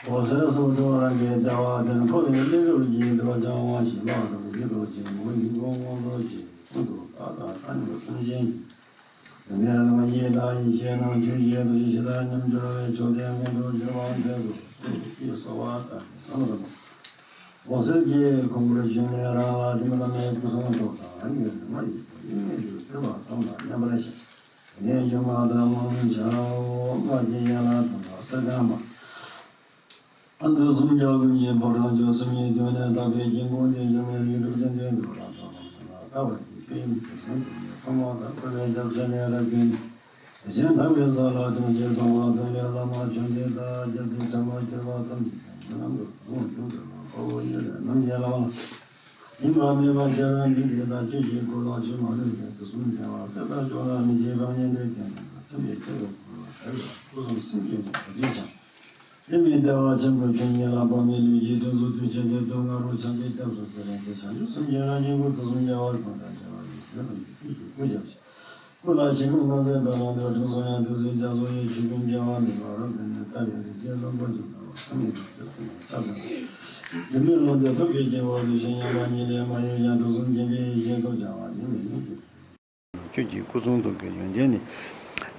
འོད་ཟེར་སོགས་འཕྲོས་རང་གི་ལྟ་བ་དེར་འཕོ་བའི་གནས་སྐབས་ཀྱི་འདུན་པ་ཀྱང་དབང་ཞིང་བློ་ལ་རང་གི་རྟོགས་ཀྱི་ངོ་བོ་ཉིད་ཀུན་དབང་རྟོགས་ཀྱི་ཀུན་ཏུ་བདག་དང་བདག་མེད་སེམས་ཅན་གྱི། དེ་ནས་བླ་མ་ཡི་དྭགས་ཡེ་ཤེས་རྣམས་ཆོས་ཀྱི་རྡོ་རྗེ་ཞེས་དང་མཉམ་སྦྱོར་བའི་མཆོག་ལྡན་མངོན་དུ་གྱུར་པ་མཛད་དུ་གསོལ་ཞེས་གསོལ་བ་བཏབ་པས། བླ་མ་དམ་པ་འོད་ཟེར་གྱི་ཁུང་བུར་ཞུགས་ནས་རང་ལ་དེ་མི་བླ་མའི་སྐུ་གསུང་ཐུགས་དང་རང་གི་ལུས་ངག་ཡིད་གསུམ་དབྱེར་མེད་དུ་གྱུར་པ་ཙམ་ལ་མཉམ་པར་བཞག་དེ་ནས་སྒྱུ་མ་དང་མུན་ཆར་འོག་སྔགས་ཀྱི་ཡན་ལག་དང་ཐོག་སེར་ཁ་མ། ཨ། དུས་གསུམ་རྒྱལ་བ་ཀུན་གྱི་ཕོ་བྲང་བཅུ་གསུམ་གྱི་དུས་ནས་དག་པའི་དཀྱིལ་འཁོར་འདི་སྒྱུ་མའི་རིགས་དྲུག་ལྡན་ཏེ་འགྲོ་བ་དག་པར་བྱེད་པའི་ནི་དེ་བཞིན་དུ་ནི་ཕོ་མོ་དང་འཁོར་བའི་སྐྱབས་ཆ་ནས་རབ་ཀྱིས་ནི། དེ་བཞིན་དག་པའི་ས་ལ་ལྟུང་བྱེད་སྡང་བ་སྡང་བའི་ལྷག་མ་ཆུང་ཆེན་དག་རྒྱབ་ཀྱི་ཕྲ་མོ་སྐྱེ་བ་ཙམ་གྱིས་ཀྱང་མི་ལམ་དུ་གདུང་འཇུག་འདོད་པ་དཔའ་བོ་ཡུལ་ལས་རྣམ་རྒྱལ་ལ་བ་ལ། ཡིན་པ་མེད་པ་ཤར་བ་འདི་དེ་དག་ཆོས་ཀྱི་སྐུ་ལ་ཆོས་མ་ལུས་པའི་དུས་གསུམ་བདེ་བ་གསལ་དག་ཕྱོགས་ལ་མི་མཇལ་བ་ཉན་ཐོས་ཀྱང་ཉན་པ་ཚིམ་པའི་སྐྱེ་བོ་འཁོར་བ་བྲལ་བ་སྐུ་གསུམ་སེམས་བསྐྱེད་ནས་བདག་ཅིང་འཆང་། དེ་མིན་བདེ་བ་ཆེན་པོ་ཁྱོད་ཉིད་ལ་དཔག་མེད་ལུས་ཀྱི་དྲིན་གཟོ་དུས་ཆེན་དེ་དུས་ང་རོ་ཆང་ཆེན་སྐྱབས་སུ་མཆི་རན་ཏེ་བྱང་ཆུབ་སེམས་ཀྱི་རང་བཞིན་སྐུ་དུས་གསུམ་རྒྱལ་བ་ཀུན་དང་མཇལ་བ་ཡི་ཞལ་ལུང་གི་ཁྱོད་ཀྱི་སྐུ་རྒྱབ་ཅིང་། སྐུ་ལ་ཞིང་ཁམས་ནགས་ཚལ་དཔལ་ལ་འདོད་དྲུག་སོགས་ཡང་དུས་གསུམ་རྒྱ་མཚོ་ཡི་ཆོས་ཀུན་རྒྱལ་བ་མེད་པ་རབ་བརྟན་ནས་བསྐལ་པའི་རིགས་ཀྱི་བློན་པོ་ཅན་ཚང་བ་ཐ་མལ་གྱི་དུས་གསུམ་ལ་ཕྱག་འཚལ་ལོ། འདི་མིན་ལུང་དེ་ཐུགས་ཀྱི་དཀྱིལ་འཁོར་དུ་ཞིང་ཉམས་པ་ཉིད་ལས་མ་གཡོས་ཀྱང་དུས་གསུམ་འབྱེད་པའི་ཡེ་ཤེས་ཐོབ་བྱ་བ་ཉིད་མིན་ཉིད་ཀྱི། ཁྱོད་ཀྱི་སྐུ་གསུང་ཐུགས་ཀྱི་ཡོན་ཏན་ནི།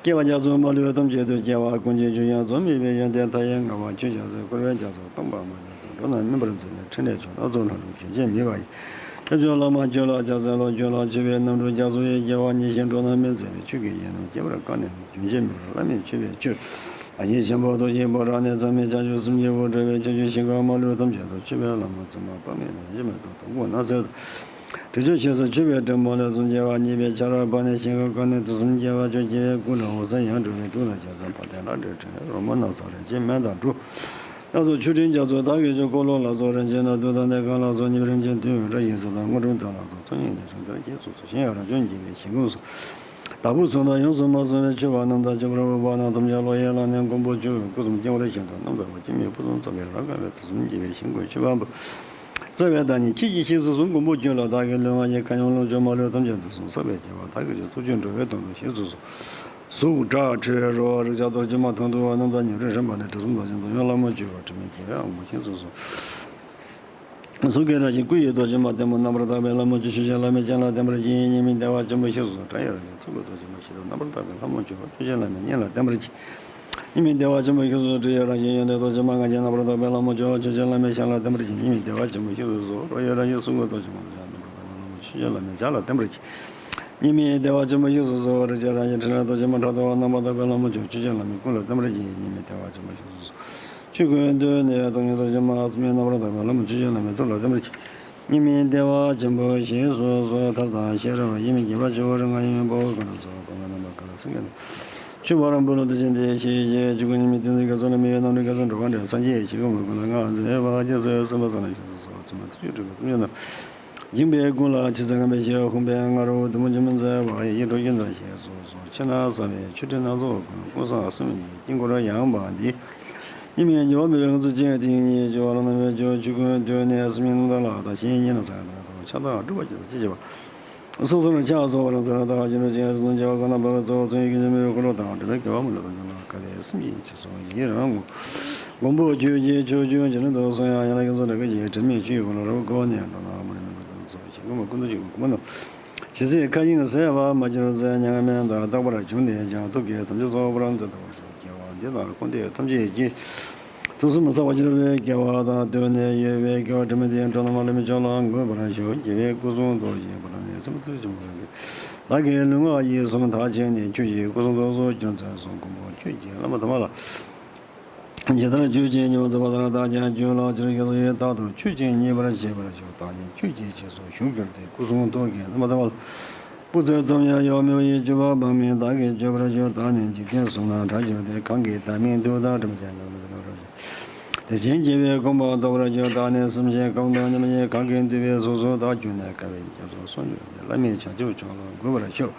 སྐྱེ་བ་རྒྱ་མཚོ་མ་ལུས་ཐམས་ཅད་དུ། སྐྱེ་བ་ཀུན་གྱི་མཆོག་ཡང་རྫོགས་སྨིན་པའི་ཡོན་ཏན་མཐའ་ཡས་མངའ་བ་ཁྱོད་ཞབས་སུ་འཁོར་བའི་རྒྱ་མཚོ་སྟོང་པར་མ་ལུས་དང་འགྲོ་རྣམས་སྨིན་པར་མཛད་པའི་ཕྲིན་ལས་ཆོས་སྣ་ཚོགས་ལྷུན་གྲུབ་རྒྱུན་ཆད་མེད་པ་ཡི། ཐེག་མཆོག་བླ་མ་ཁྱོད་ལ་ཕྱག་འཚལ་ལོ། ཁྱོད་ལ་མཆོད་པའི་རྣམ་འཕྲུལ་རྒྱ་མཚོ་ཡི། སྐྱེ་བ་ཉེར་བཞི་འགྲོ་རྣམས་སྨིན་མཛད་པའི། ཆོས་ཀྱི་ཡིད་རྣམ་སྐྱེ་བར་དཀའ་ནས་རྒྱུན་ཆད་མེད་པར་བླ་མེད་མཆོད་པའི་མཆོད། ཨ་ཡེ་ཆེན་པོ་རྡོ་རྗེ་འབོད་སྒྲ་ནི། མཚམས་མེད་བྱང་ཆུབ་སེམས་ཀྱི་དབུ། འགྲོ་བའི་ཕྱོགས་བཅུའི་ཞིང་ཁམས་མ་ལུས་ཐམས་ཅད་དུ། མཆོད་པའི་ལྷ་མོ་བཙུན་མ་དཔག་མེད་ནི། ཡེ་ཤེས་མེ་ཏོག་དུང་སྐུ་ནགས་ཚལ་དུ། དྲི་ཆབ་ཞེས་སུ་མཆོད་པའི་སྤྲིན་ཕུང་ལས་གསུངས། སྐྱེ་བ་གཉིས་པའི་ཆར་པ་ནི། ཞིང་ཁམས་དཀར་ནི་དུས་གསུམ་རྒྱལ་བ་མཆོག། སྐྱེ་བའི་ཀུན་ལ་འོད་ཟེར་ཡང་སྤྲོ་བའི། དུག་དང་ཞལ་ཚ་བ་དན་ལ་འདྲེས། དྲི་ནི་རོལ་མོ་ནགས་ཚལ་རིན་ཆེན་སྨན་དང་འབྲུ། སྣ་ཚོགས་མཆོད་སྤྲིན་རྒྱ་མཚོ་དག་གིས་མཆོད། འཁོར་ལོ་ལ་སོགས་རིན་ཆེན་སྣ་བདུན་དང་ནི། གང་ལ་སོགས་ཉེ་བའི་རིན་ཆེན་དུས་ཡུན་བཀྲ་ཤིས་སུ་དང་། དངོས་གྲུབ་མཐའ་ལ་སོགས་ཚོགས་གཉིས་ནི། བྱང་ཆུབ་རྒྱ་མཚོ་སོགས་ཞིང་ཡང་རབ་བྱུང་རྒྱས་པའི་ཞིང་ཁམས་སུ། བདག་པོས་གསུངས་དང་ཡོངས་སུ་མ་གསུངས་པའི། མཆོད་པ་རྣམས་དང་བཅས་པ་རུ། འབངས་རྣམས་ཐམས་ཅད་བློ་ཡིས་བླངས་ནས། མགོན་པོ་ཁྱོད་ཀྱི་སྐུ་གསུང་ཐུགས་ཀྱི་སྐུ་གསུང་ཐུགས་ཀྱི་སྐུ་གསུང་སྐྱེ་བོ་ཁྱོད་ལ་བདག་གིས་ལུས་ངག་ཡིད་གསུམ་སྐྱེ་བའི་ཞིང་ཁམས་མཆོད་པ་འབུལ། རྩ་བའི་བདག་ཉིད་ཁྱེད་ཀྱིས་གཤེགས་སུ་གསོལ། མགོན་པོ་ཁྱོད་ལ་བདག་གི་ལུས་ངག་ཡིད། ཁ་གཡོན་ལོངས་སྤྱོད་མ་ལུས་ཐམས་ཅད་དུ་གསུངས། བསགས་པའི་སྐྱེ་བ་བདག་གིས་སྤྱོད། ཐུགས་རྒྱུད་འགྲོ་བའི་དོན་དུ་གཤེགས་སུ་གསོལ། གཟུགས་སྒྲ་དྲི་རོ་རེག་བྱ་གཏོར་སྐྱོན་མ། མཐོང་ཐོས་པ་རྣམས་དང་། ཉེ་རིང་རིམ་པ་ནས། དྲི་གསུམ་རྟོག་ཅིང་དུག་ཡང་ལྷ་མོ་མཆོད། དྲི་མེད་སྐྱེ་བོའི་ཨ་མོ་མཁྱེན་སུ་གསོལ། གཟུགས་ཀྱི་རང་བཞིན་སྐུ་ཡི་གཏོར་སྐྱོན་མ། ལྟད་མོ་རྣམ་པར་དག་པའི་ལྷ་མོ་མཆོད། ཆོས་ཀྱི་བླ་མའི་སྤྱན་ལ་བརྟན་པར་བགྱི། སྙིགས་མའི་བདེ་བ་ཆེན་པོར་གཤེགས་སུ་གསོལ། སྒྲ་ཡི་རང་བཞིན་ཐུགས་ཀྱི་གཏོར་སྐྱོན་མ། ཤེས་རབ་རྣམ་པར་དག་པའི་ལྷ་མོ་མཆོད། ཆོས་ཀྱི་བླ་མའི་སྙན་ལ་བརྟན་པར་བགྱི། སྙིགས་མའི་བདེ་བ་ཆེན་པོར་གཤེགས་སུ་གསོལ། དྲི་ཡི་རང་བཞིན་ཡོན་ཏན་གཏོར་སྐྱོན་མ། ང་རྒྱལ་རྣམ་པར་དག་པའི་ལྷ་མོ་མཆོད། ཆོས་ཀྱི་བླ་མའི་ཞབས་ལ་བརྟན་པར་བགྱི། སྙིགས་མའི་བདེ་བ་ཆེན་པོར་གཤེགས་སུ་གསོལ། རོ་ཡི་རང་བཞིན་གསུང་གི་གཏོར་སྐྱོན་མ། ལྟ་བྱ་རྣམ་པར་དག་པའི་ལྷ་མོ་མཆོད། ཆོས་ཀྱི་བླ་མའི་ཞབས་ལ་བརྟན་པར་བགྱི། སྙིགས་མའི་བདེ་བ་ཆེན་པོར་གཤེགས་སུ་གསོལ། རེག་བྱ་རང་བཞིན་ཕྲིན་ལས་གཏོར་སྐྱོན་མ། ཕྲག་དོག་རྣམ་པར་དག་པའི་ལྷ་མོ་མཆོད། ཆོས་ཀྱི་བླ་མའི་སྐུ་ལ་བརྟན་པར་བགྱི། སྙིགས་མའི་བདེ་བ་ཆེན་པོར་གཤེགས་སུ་གསོལ། ཆོས་ཀུན་ཐོས་ནས་སྡུག་བསྔལ་གཏོར་སྐྱོན་མ། ལྟད་མོ་རྣམ་པར་དག་པའི་ལྷ་མོ་མཆོད། ཆོས་ཀྱི་བླ་མའི་ཐུགས་ལ་བརྟན་པར་བགྱི། སྙིགས་མའི་བདེ་བ་ཆེན་པོར་གཤེགས་སུ་གསོལ། ཐབས་དང་ཤེས་རབ་དབྱེར་མེད་རྒྱས་པར་སྤྱོད། རིག་སྔགས་ཡེ་མེད་གང་རུང་ཚོགས། གང་གི་རྣམ་པར་གང་ལ་སེམས་བསྐྱེད་དང་། མཆོད་པར་འབུལ་ལོ། དེ་བཞིན་དེ་ཡི་ཞལ་བཞེས། ཆོས་སྐུ་ཉིད་མི་བསྟན་འཛིན་རྒྱ་མཚོ་ལ། མི་ཡི་རྣམ་འདྲེན་རྒྱ་མཚོ་འགྲོ་བ་འདྲེན། སངས་རྒྱས་ཡེ་ཤེས་ཀུན་མ་ཀུན་ལ་ངར་མཛད་པ། རྗེ་བཙུན་སེམས་དཔའ་གསང་སྔགས་ཞབས་སུ་གསོལ་བ། བཙུན་མ་ཐུགས་རྗེ་སྤྲུལ་པའི་ཐུགས་རྗེ་རྣམས། སྦྱིན་པའི་ཀུན་ལ་ཆེས་བརྩེ་ངང་པའི་ཞལ། ཧཱུྃ་ཕཊ་ང་རོ་བདུད་མོ་ཆེན་མོ་མཛད་པ་ཡི། ཡིད་འཕྲོག་སྐྱོན་དང་ཞེས་སོགས་སོགས། ཕྱི་ནང་གསང་བའི་མཆོད་སྤྲིན་སྣ་ཚོགས་ཀུན། ཀུན་བཟང་སེམས་ཀྱི་དཀྱིལ་འཁོར་ཡངས་པ་འདི། སྙིགས་མའི་རྒྱུ་བ་མེད་པའི་ངང་ཚུལ་ཅན། དེ་ཉིད་སྤྱོད་པ་ལ་རྣམ་པར་སྤྱོད། ཆོས་ཀུན་ཐོས་ནས་སེམས་ཉིད་རྣམ་དག་ལ། བདག་གཞན་གཉིས་ན་ས་ཡི་དང་ནི་དང་། ཆགས་སྡང་སྒྲིབ་པ་བཅས་པ་ཅི་བྱེད་པ། སོ་སོར་ཆགས་སོགས་པ་རང་སར་དག། སྤྱོད་འགྲོ་ཅན་རིགས་གསུམ་སྐྱེ་བོ་ཀུན་ལ་འབད་པའི་གཙོ། མཚོན་ཡོད་སྐྱོན་ཆ་མེད་པའི་འཁོར་ལོ་དང་། འབྲལ་མེད་དགེ་བ་མ་ལུས་ཐམས་ཅད་ལ། དགའ་བའི་སེམས་ཀྱིས་ཡིད་ཆེས་སོ། ཡི་རང་ངོ་། མགོན་པོ་ཁྱོད་ཀྱིས་ཆོས་ཀུན་ཇི་སྙེད་དུ་གསུངས་ཡང་། ཡན་ལག་ཀུན་སོགས་དགྲ་བགེགས་ཀྱིས། དྲི་མེད་ཆོས་ཀྱི་འཁོར་ལོ་རབ་བསྐོར་ནས། འགྲོ་རྣམས་མ་རིག་མུན་པ་དག་ཚོགས་པའི་ཞིང་ཁམས་ཀུན་ཏུ་སྐྱེ་བའི་ཀུན་སློང་ཞི་བསིལ་མཁའ་དབྱིངས་ཟད་པར་མ་གྱུར་ཅིག། མྱ་ངན་མེད་དང་རྟག་པར་བྱུང་སྟེ་ཀྱང་། ཐུགས་བསྐྱེད་དམ་ཆོས་ཚོགས་པར་མཛད་དུ་གསོལ། སྐྱེ་བ་འདི་དང་ཀུན་བདེ་ཐམས་ཅད་ཀྱི། དུས་གསུམ་བསགས་པ་འགྱུར་བའི་དགེ་བ་དང་། ཐོས་ནས་ཡོད་པའི་དགེ་བ་དྲི་མེད་དེ། འགྲོ་རྣམས་མ་ལུས་མི་ཆགས་ལ་འགོད་པར་ཤོག། རྒྱལ་བའི་སྐུ་གསུང་ཐུགས་ཀྱི་དཔལ་ནི། སེམས་ཐུགས་རྗེ་ཆེན་པོ་ཡོངས་ཀྱི། བདག་གི་ལུས་ངག་ཡིད་གསུམ་དག་བྱས་ནས། ཁྱོད་ཀྱི་སྐུ་གསུང་ཐུགས་སུ་གྱུར་ཚུལ་གསུངས། མགོན་པོ་ཁྱོད་ཀྱིས་བླ་མ་དམ་པ་ལ། ཇི་ལྟར་ཆོས་ཀྱི་ཉི་མ་རྩིབས་པ་ལྟར། བདག་ཀྱང་ཁྱོད་ལ་ཆར་གྱི་ཚོགས་ཀྱིས། རྟག་ཏུ་ཆོས་ཀྱི་ཉེས་པར་བྱེད་པར་ཤོག། བདག་ནི་ཁྱོད་ཀྱི་རྗེས་སུ་ཞུགས་གྱུར་ཏེ། སྐུ་གསུང་ཐུགས་ཀྱི་རྣམ་པར་དག་པ་ལ། སྤུ་རྩེ་ཙམ་ཡང་གཡོ་མེད་པ་ཡི། སྤྱོད་པ་སྤང་མི་བདག་གིས་སྤྱོད་པར་ཤོག། བདག་ནི་འཇིག་རྟེན་གསུམ་ན་གྲགས་གྱུར་ཏེ། གང་གིས་བདག་མིང་འདོད་དང་། དྲི་མ་ཅན་ཉམ་ཐག་པའི་ནོར་བུ་ཡོད། དེ་བཞིན་སྐྱེ་བོའི་ཁམས་པ་ལྡོག་པར་ཤོག། བདག་ནི་སེམས་ཅན་ཁམས་དང་མཉམ་པ་ཡི། གང་གིས་འདུལ་བའི་ཚོགས་སུ་བདག་གྱུར་ནས། དཀའ་བའི་རྒྱ་མཚོ་སྲུང་གྱུར་ཏེ། བླ་མེད་བྱང་ཆུབ་མཆོག་ལ་འགོད་པར་ཤོག།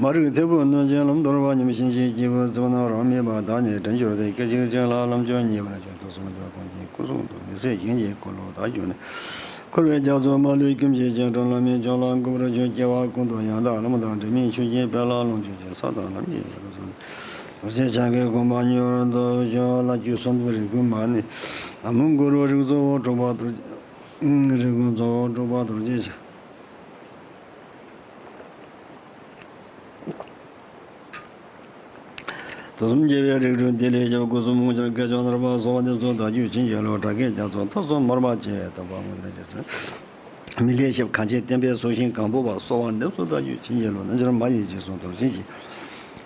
མ་རིག་ཐེར་འབུམ་གནོན་ཅིང་ལམ་དོར་བ། ཉམས་ཞེན་གྱི་སྐྱེས་བུ་རྩིབས་པ་རྣམས་རང་མེད་པ། བདག་ནི་དྲན་གྱུར་ཏེ། སྐད་ཅིག་གཅིག་ལ་ལམ་མཆོག་རྙེད་པར་ཤོག། དུས་གསུམ་འདུལ་བ་ཀུན་གྱི་སྐུ་གསུང་ཐུགས། མི་ཟད་ཞིང་གི་འཁོར་ལོ་བདག་གྱུར་ནས། འཁོར་བའི་རྒྱ་མཚོ་མ་ལུས་སྐེམ་བྱེད་ཅིང་། འགྲོ་རྣམས་མི་མཆོག་ལ་འགོད་པར་ཤོག། སྐྱེ་བ་ཀུན་ཏུ་ཡང་དག་བླ་མ་དང་། འབྲལ་མེད་ཆོས་ཀྱི་དཔལ་ལ་ལོངས་སྤྱོད་ཅིང་། ས་དང་ལམ་གྱི་ཡ་རབས་སུ། རྡོ་རྗེ་འཆང་གི་གོ་འཕང་མྱུར་ཐོབ་ཤོག། ལྷ་ཀྱི་གསུང་རབ་རིགས་ཀུན་མ་ནི། ལྷ་མོ་གུ་རུ་རིགས་གཙོ་བོ། འབྲུག་པ་རྡོ་རྗེ། རིགས་ཀུན་གཙོ་བོ་འབྲུག་པ་རྡོ་རྗེ་འཆང་། དུས་གསུམ་རྒྱལ་བའི་རིགས་དྲུག་ཏི་ལི་ཞབས། སྐུ་གསུམ་དབང་ཕྱུག་སྐད་ཅོར་ནོར་བུ། གསོལ་བ་འདེབས་སོ་བདག་རྒྱུད་བྱིན་གྱིས་རློབས། དགྲ་བགེགས་རྒྱ་མཚོ་མཐའ་སྲུང་མར་པ་བཅས། དམ་པ་དངོས་གྲུབ་རྗེ་བཙུན་མི་ལའི་ཞབས། གངས་ཅན་བསྟན་པའི་སྲོག་ཤིང་གང་བོ་བ། གསོལ་བ་འདེབས་སོ་བདག་རྒྱུད་བྱིན་གྱིས་རློབས། རྣལ་འབྱོར་མ་ཡི་རྗེས་བཟུང་རྡོ་རྗེ་འཆང་།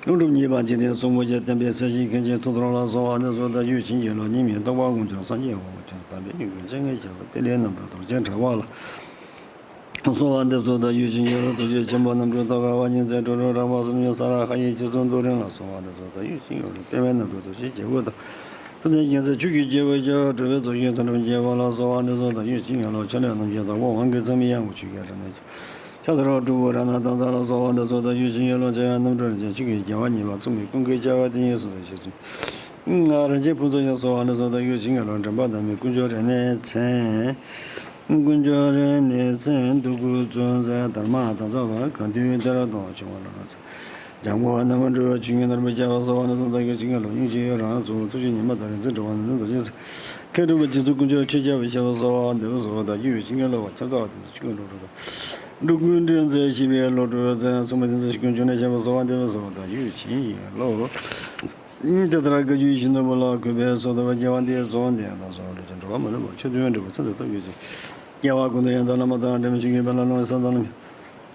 ཀླུ་སྒྲུབ་གཉིས་པ་འཇིག་རྟེན་གསུམ་མགོན་གྱི། བསྟན་པའི་གསལ་བྱེད་མཁན་ཆེན་ཚོགས་དྲུག་ལ། གསོལ་བ་འདེབས་སོ་བདག་རྒྱུད་བྱིན་གྱིས་རློབས། གཉིས་མེད་རྟོགས་པ་དབང་ཕྱུག་སངས་རྒྱས་དབང་པོ་ཁྱོད། དམ་པའི་ཆོས་ཀུན་སྤྱན་སྔར་ཁྱབ་པ། ཏི་ལིའི་རྣམ་གྲོལ་རྡོ་རྗེ་དྲ་བ་ལ། གསོལ་བ་འདེབས་སོ་བདག་རྒྱུད་བྱིན་གྱིས་རློབས། རྡོ་རྗེ་ཆེན་པོ་རྣམ་འཕྲུལ་ཐོད་པ་བ། ཉི་ཚེ་དྲུག་དྲུག་རང་བ་སུམ་ཅུ་ས་ར་ཧ་ཡི། རྗེ་བཙུན་རྡོར་དྲིལ་ལ། གསོལ་བ་འདེབས་སོ་བདག་རྒྱུད་བྱིན་གྱིས་རློབས། པདྨའི་རྣམ་འཕྲུལ་རྡོ་རྗེ་རྒྱལ་པོ་དང་། ཐུབ་བསྟན་རྒྱལ་མཚན་ཆོས་ཀྱི་རྒྱལ་པོ་ཁྱོད། གྲུབ་པའི་རྫོགས་ཆེན་དོན་གྲུབ་རྒྱལ་པོ་ལ། གསོལ་བ་འདེབས་སོ་བདག་རྒྱུད་བྱིན་གྱིས་རློབས། ཕྱག་ལེན་རྣམ་བསྒྱིངས་དྭགས་པོ་དབང་གི་མཚན་མའི་དབྱངས་ཀྱིས། ཆོས་རྒྱལ་རབ་གནས་ཁྱོད། ཤ་ཚ་རོ་དྲུག་པོ་རཏྣ་དང་ཚ་ལ། གསོལ་བ་འདེབས་སོ་བདག་རྒྱུད་བྱིན་གྱིས་རློབས། འཆི་བའི་རྣམ་འཕྲུལ་རིན་ཆེན་ཆོས་ཀྱི་རྒྱལ་བ་ཉིད་པ། མཚུངས་མེད་ཀུན་དགའི་སྐྱེ་བ་དེ་ཉིད་སོ་སོར་ཤེས་བྱུང་། རིན་ཆེན་ཕུན་ཚོགས་ཀྱང་། གསོལ་བ་འདེབས་སོ་བདག་རྒྱུད་བྱིན་གྱིས་རློབས། འདྲེན་པ་དང་མི་ཀུན་སྦྱོར་རིག་གནས་མཚན། ཀུན་སྦྱོར་རིག་གནས་མཚན། འདོད་དགུ་བཙུན་མཚན། དར་མ་དང་ཚ་བ། གང་འདུལ་གཏེར་སྟོན་ཆུང་བ་ལ་རོལ་མཚན། འཇམ་མགོན་རྣམ་འཕྲུལ་ཆོས་ཉིད་ནོར་བུའི་སྐྱེ་བ། གསོལ་བ་འདེབས་སོ་བདག་རྒྱུད་བྱིན་གྱིས་རློབས། སྙིང་རྗེའི་རང་གཙོ་བོ། ཐུགས་རྗེ་ཉི་མ་ལྟར་རིག་འཛིན་དྲི་མ་ནི་འཛིན་རྡོ་རྗེ་མཚན། མཁས་གྲུབ་པའི་རྗེ་བཙུན་ཀུན་སྦྱོར་ཆོས་རྒྱལ་བའི་ཞབས། གསོལ་བ་འདེབས་སོ་བདག་རྒྱུད་བྱིན་གྱིས་རློབས། ཁྱབ་བདག་དེ་ཚེ་ཆོས་ཀུན་འགྲོ་དྲུག་དང་། འགྲོ་ཀུན་འདྲེན་མཛད་ཤེས་པའི་བློ་གྲོས་མཛད། མཚུངས་པ་དེ་ཚོ་ཞིག་ཀུན་འབྱུང་ནས་བཤད་པ་གསོལ་བ་འདེབས་པའི་གསོལ་བ་དང་ཡུལ་ཕྱིན་ཡིན་ལོ། དེ་ལྟར་བཀའ་བརྒྱུད་ཡིད་བཞིན་ནོར་བུ་ལ་གུས་པས་གསོལ་བ་འདེབས་པ། རྒྱལ་བ་འདིའི་གཙོ་བོ་འདི་ཡང་དང་གསོལ་བ་འདེབས་ཀྱི་འགྲོ་བ་མ་ལུས་པ་ཆོས་མཐུན་འབྲས་བུ་ཚད་མཐོའི་སྟོབས་ཀྱིས་ཀྱང་། སྐྱེ་བ་ཀུན་ཏུ་ཡང་དག་བླ་མ་དང་འབྲལ་མེད་ཆོས་ཀྱི་དཔལ་ལ་ལོངས་སུ་སངས་དང་ལམ་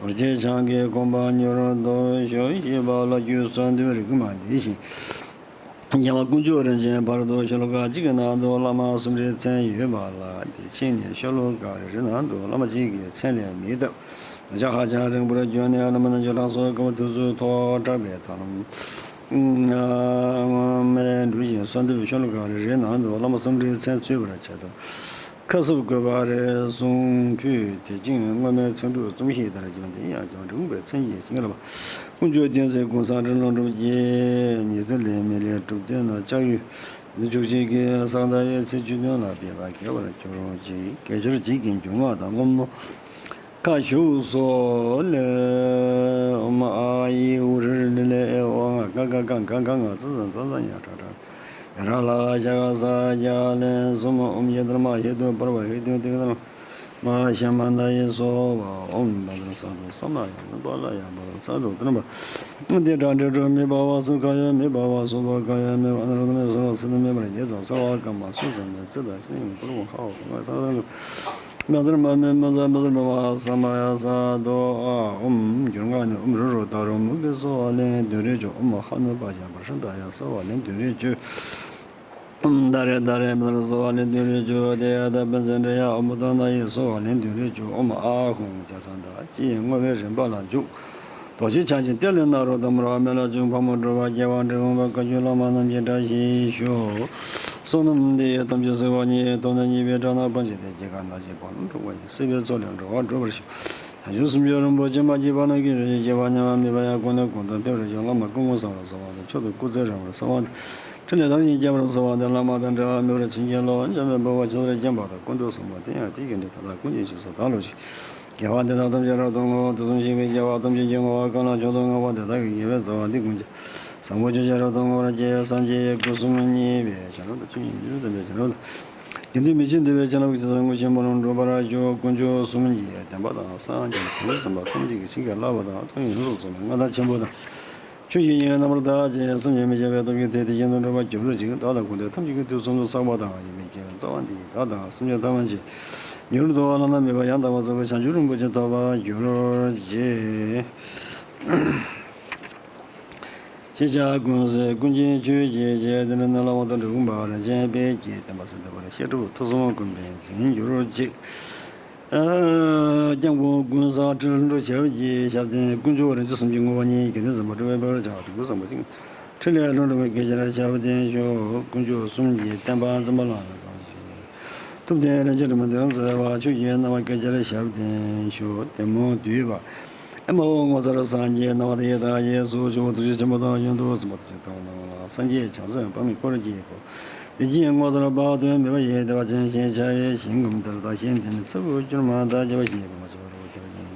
རྡོ་རྗེ་འཆང་གི་དགོངས་པ་མྱུར་དུ་ཞུ་ཞེས་པ་ལ་རྒྱུད་གསང་འདུས་རིགས་མ་འདི་བཞིན། རྒྱལ་བ་དཀོན་མཆོག་རིན་ཆེན་ཕ་རོལ་ཏུ་ཤོ་ལོ་ཀ་གཅིག་གི་ནང་དུ་བླ་མ་སུམ་ཁྲིའི་མཚན་ཡོད་པ་ལ། དེ་ཕྱིས་ནས་ཤོ་ལོ་ཀ་རེ་རེའི་ནང་དུ་བླ་མ་གཅིག་གི་མཚན་ལས་མི་འདའ། ད་ཆ་ཧ་ཅང་རིང་པོར་བསྒྱུར་ནས་བླ་མ་རྣམས་ཀྱི་གྲངས་སུ་དཀའ་བ་དུས་སུ་ཐོག་དྲག་པའི་ཐབས་ལམ་སྔོན་མའི་འགྲོས་བཞིན་གསོལ་འདེབས། ཤོ་ལོ་ཀ་རེ་རེའི་ནང་དུ་བླ་མ་སུམ་ཁྲིའི་མཚན་ཚུད་པར་བྱེད་དོ། ཁ་གསབ་དགོས་པ་རེ་གསུངས་ཕུལ། དེ་རྐྱེན་སྔོན་མའི་མཚན་དྲུག་རྩོམ་གཞི་ལྟར་བགྱིས་པ་འདི་ཡང་རྒྱལ་བ་འབྲི་གུང་པའི་མཚན་གྱིས་བྱིན་གྱིས་བརླབས་པ། དཀོན་མཆོག་བསྟན་འཛིན་ཀུན་བཟང་འབྲི་ཀློང་གྲུབ་ཀྱིས་ཉི་ཚེ་ལས་མི་ལས་གྲུབ་སྟོན་ལ་ལྕགས་ཡོས་ཆུ་སྐྱེས་ཀྱི་སང་ད་བའི་ཚེས་བཅུ་བདུན་ལ་ཕེབས་པ་དགེ་བར་གྱུར་ཅིག་དགེ་སྦྱོར་བགྱིད་ཀྱི་འགྱུར་ངག་དང་སྔོན་མོ་ཁ་བཞུགས་སོ་ལས། ཨོཾ་ཨཱཿཧཱུྃ་ཧྲཱིཿལ་ཨེ་ཨོ་ང་ག་ག་ག་ག་ག་ང་ཙ་ཙ་ཙ་ཙ་ཉ་ཁྲ་ཁྲ། ཡ་ར་ལ་ཞ་ག་ས་ཡ་ལན་གསུམ། ཨོཾ་ཡེ་དྷརྨཱ་ཧེ་ཏུ་པར་བ་ཧེ་ཏུ་ཏི་ཀ་དྷརྨཱ་ཤ་མ་ན་ཡེ་སྭཱ་ཧཱ། ཨོཾ་བཛྲ་སཏྭ་ས་མ་ཡ་ནུ་པཱ་ལ་ཡ་བཛྲ་སཏྭ་དྷརྨ་ཏེ་ཏྲ་ཏྲེ་ཏྲོ་མེ་བྷ་ཝ་སུ་ཁ་ཡ་མེ་བྷ་ཝ་སུ་བ་ཁ་ཡ་མེ་བྷ་ཨ་ན་རོ་ཏ་མེ་བྷ་སོ་ར་སི་ཏ་མེ་བྷ་ར་ཡེ་ཙ་ས་བ་ཀ་མ་སུ་ཙ་མེ་ཙི་ད་ཤི་ནི་པུ་ར་བ་ཧ་བ་ཀ་མ་ས་ར་ལ། མ་ཛར་མ་མེ་མ་ཛ་མ་ཛར་མ་བ་ས་མ་ཡ་ས་དོ་ཨ། ཨོཾ་འགྱུར་ངག་ནི། ཨོཾ་རུ་རུ་ད་རུ་མུ་གེ་སྭཱ་ཧཱ་ལན་བདུན་རེ་བཅུ། ཨོཾ་ཧ་ནུ་པ་ཤ་བྷ་ཧྲ་ད་ཡ་སྭཱ་ཧཱ་ལན་བདུན་རེ་བཅུ། ཨོཾ་ད་རེ་ད་རེ་མ་ཛར་སྭཱ་ཧཱ་ལན་བདུན་རེ་བཅུ། དེ་ཡ་ད་པཉྩནྡྲི་ཡ། ཨོཾ་བུ་ཏ་ན་ཡེ་སྭཱ་ཧཱ་ལན་བདུན་རེ་བཅུ། ཨོཾ་ཨཱཿཧཱུྃ་ལྕགས་ཚང་ད་ཅེས་བསྔོ་བའི་རིམ་པ་ལ་འཇུག་རྡོ་རྗེ་འཆང་ཆེན་ཏེ་ལི་ནཱ་རོ་ཏ་མ་ར་བ་མེ་ལྷ་ཆུང་ཕག་མོ་སྒྲོལ་བ་རྒྱལ་བ་འབྲི་གུང་པ་བཀའ་བརྒྱུད་བླ་མ་རྣམས་ཀྱི་བཀྲ་ཤིས་ཤོག་བསོད་ནམས་འདི་ཡིས་ཐམས་ཅད་གཟིགས་པ་ཉིད། ཐོབ་ནས་ཉེས་པའི་དགྲ་རྣམས་ཕམ་བྱས་ཏེ། སྐྱེ་རྒ་ན་འཆིའི་རྦ་ཀློང་འཁྲུགས་པ་ཡི། སྲིད་པའི་མཚོ་ལས་འགྲོ་བ་སྒྲོལ་བར་ཤོག་བྱང་ཆུབ་སེམས་མཆོག་རིན་པོ་ཆེ་མ་སྐྱེས་པ་རྣམས་ཀྱི་རིན་ཆེན་སྐྱེ་བ་མྱ་ངན་མེད་པ་ཡང་ཀུན་ནས་གོང་དུ་འཕེལ་བར་ཤོག་བླ་མ་སྐུ་ངོ་གསུམ་ལ་གསོལ་བ་འདེབས། མཆོག་ཏུ་སྐུ་ཚེ་རིང་བར་གསོལ་བ་འདེབས། ཕྲིན་ལས་མཐར་ཕྱིན་རྒྱས་པར་གསོལ་བ་འདེབས། བླ་མ་དང་འབྲེལ་བ་མེད་པར་བྱིན་གྱིས་རློབས། འཇམ་དཔལ་དཔའ་བོས་ཇི་ལྟར་མཁྱེན་པ་དང་། ཀུན་ཏུ་བཟང་པོ་དེ་ཡང་དེ་བཞིན་ཏེ། དེ་དག་ཀུན་གྱི་རྗེས་སུ་བདག་སློབ་ཅིང་། དགེ་བ་འདི་དག་ཐམས་ཅད་རབ་ཏུ་བསྔོ། དུས་གསུམ་གཤེགས་པའི་རྒྱལ་བ་ཐམས་ཅད་ཀྱི་ངོ་བོ་བཀའ་ལ་མཆོག་ཏུ་བསྔགས་པ་དེ་དག་གི་དགེ་བའི་རྩ་བ་འདི་ཀུན་ཀྱང་། བཟང་པོ་སྤྱོད་ཕྱིར་རབ་ཏུ་བསྔོ་བར་བགྱི། སངས་རྒྱས་སྐུ་གསུམ་བརྙེས་པའི་བྱིན་རླབས་དང་། ཆོས་དབྱིངས་ཡུལ་དུ་ལྡན་པའི་བྱིན་རླབས་དང་། དགེ་འདུན་མི་ཕྱེད་འདུས་པའི་བྱིན་རླབས་ཀྱིས་བསྔོ་བ་ཆེན་པོ་རྣམས་འགྲུབ་པར་ཤོག་དཀོན་མཆོག་གསུམ་གྱི་བསྟན་པ་དང་། སངས་རྒྱས་བྱང་ཆུབ་སེམས་དཔའ་ཐམས་ཅད་ཀྱིས་བྱིན་གྱིས་བརླབས་པ་དང་། ཐུགས་ཡོངས་སུ་རྫོགས་པའི་མངའ་ཐང་ཆེན་པོ་དང་། ཆོས་ཀྱི་དབྱིངས་རྣམ་པར་དག་ཅིང་། བསམ་གྱིས་མི་ཁྱབ་པའི་སྟོབས་ཀྱིས་དེ་དེ་བཞིན་དུ་འགྲུབ་པར་གྱུར་ཅིག་བདག་དང་ཀུན་འདུས་ཐམས་ཅད་ཀྱི་དུས་གསུམ་དུ་བསགས་པ་དང་། ཡོད་པའི་དགེ་བའི་རྩ་བ་འདི་ཡིས་བདག་དང་སེམས་ཅན་ཐམས་ཅད་མྱུར་དུ་བླ་ན་མེད་པ་ཡང་དག་པར་རྫོགས་པའི་བྱང་ཆུབ་རིན་པོ་ཆེ་ཐོབ་པར་གྱུར་ཅིག་ཤེས་བྱ་ཀུན་གསལ་ཀུན་མཁྱེན་ཆོས་ཀྱི་རྗེ། དེ་ལས་ནི་བླ་མ་དང་འབྲི་གུང་པ་རིན་ཆེན་དཔལ་གྱི་བསྟན་པ་སྲིད་མཐའི་བར་བཤད་སྒྲུབ་ཐུགས་གསུམ་ཀུན་ཕན་འཛིན་གྱུར་ཅིག་སྐྱབས་མགོན་ཀུན་བཟང་ཁྲི་ལྷུན་གྲུབ་ཞབས་ཀྱི་ཞབས་བརྟན། དཀོན་མཆོག་རིན་ཆེན་གསུམ་གྱི་ངོ་བོ་ཉིད། དགེ་འདུན་ཚང་མ་སྤྲུལ་པའི་དཔལ་བར་བྱ་བ་དང་། སྐུ་བཟང་པོ་ཅན་ཕྲིན་ལས་ལྷུན་གྲུབ་པའི་སྐུ་ཕྱིར་ཞབས་བརྟན་ཤོག་དཀོན་མཆོག་གསུམ་གྱི་བསྟན་པ་འཛིན་པ་ལ་ནི་གང་ཞིག་ཐུབ་བསྟན་རིན་ཆེན་སྒྲོན་མེ་འདོན་མཛད་པ། ཆོས་ཀྱི་སྣང་བ་སྐད་ཆར་ཞབས་བརྟན་ཤོག་དེ་མོ་བསྡུས་པ། ཨེ་མ་ཧོ། ངོ་མཚར་སངས་རྒྱས་སྣང་བ་དེ་ཡི་བདག་ཡེ་སུ་ཆུ་བོ་ཐུགས་རྗེ་ཆེན་པོ་དང་། ཡོན་ཏུ་སེམས་དཔའ་ཐུགས་རྗེ་ཐོབ་རྣམས་ལ། སངས་རྒྱས་བྱང་སེམས་དཔག་མེད་འཁོར་གྱིས་བསྐོར། དེ་བཞིན་ངོ་མཚར་དཔག་ཏུ་མེད་པ་ཡི། བདེ་བ་ཅན་ཞེས་བྱ་བའི་ཞིང་ཁམས་དེར། བདག་གཞན་འདི་ནི་ཚེ་འཕོས་གྱུར་མ་ཐག་བྱས་པ་ཞིག་ཡོད་པར་མ་ཆགས་པར་རོ་ཁྱེར་ཡིན།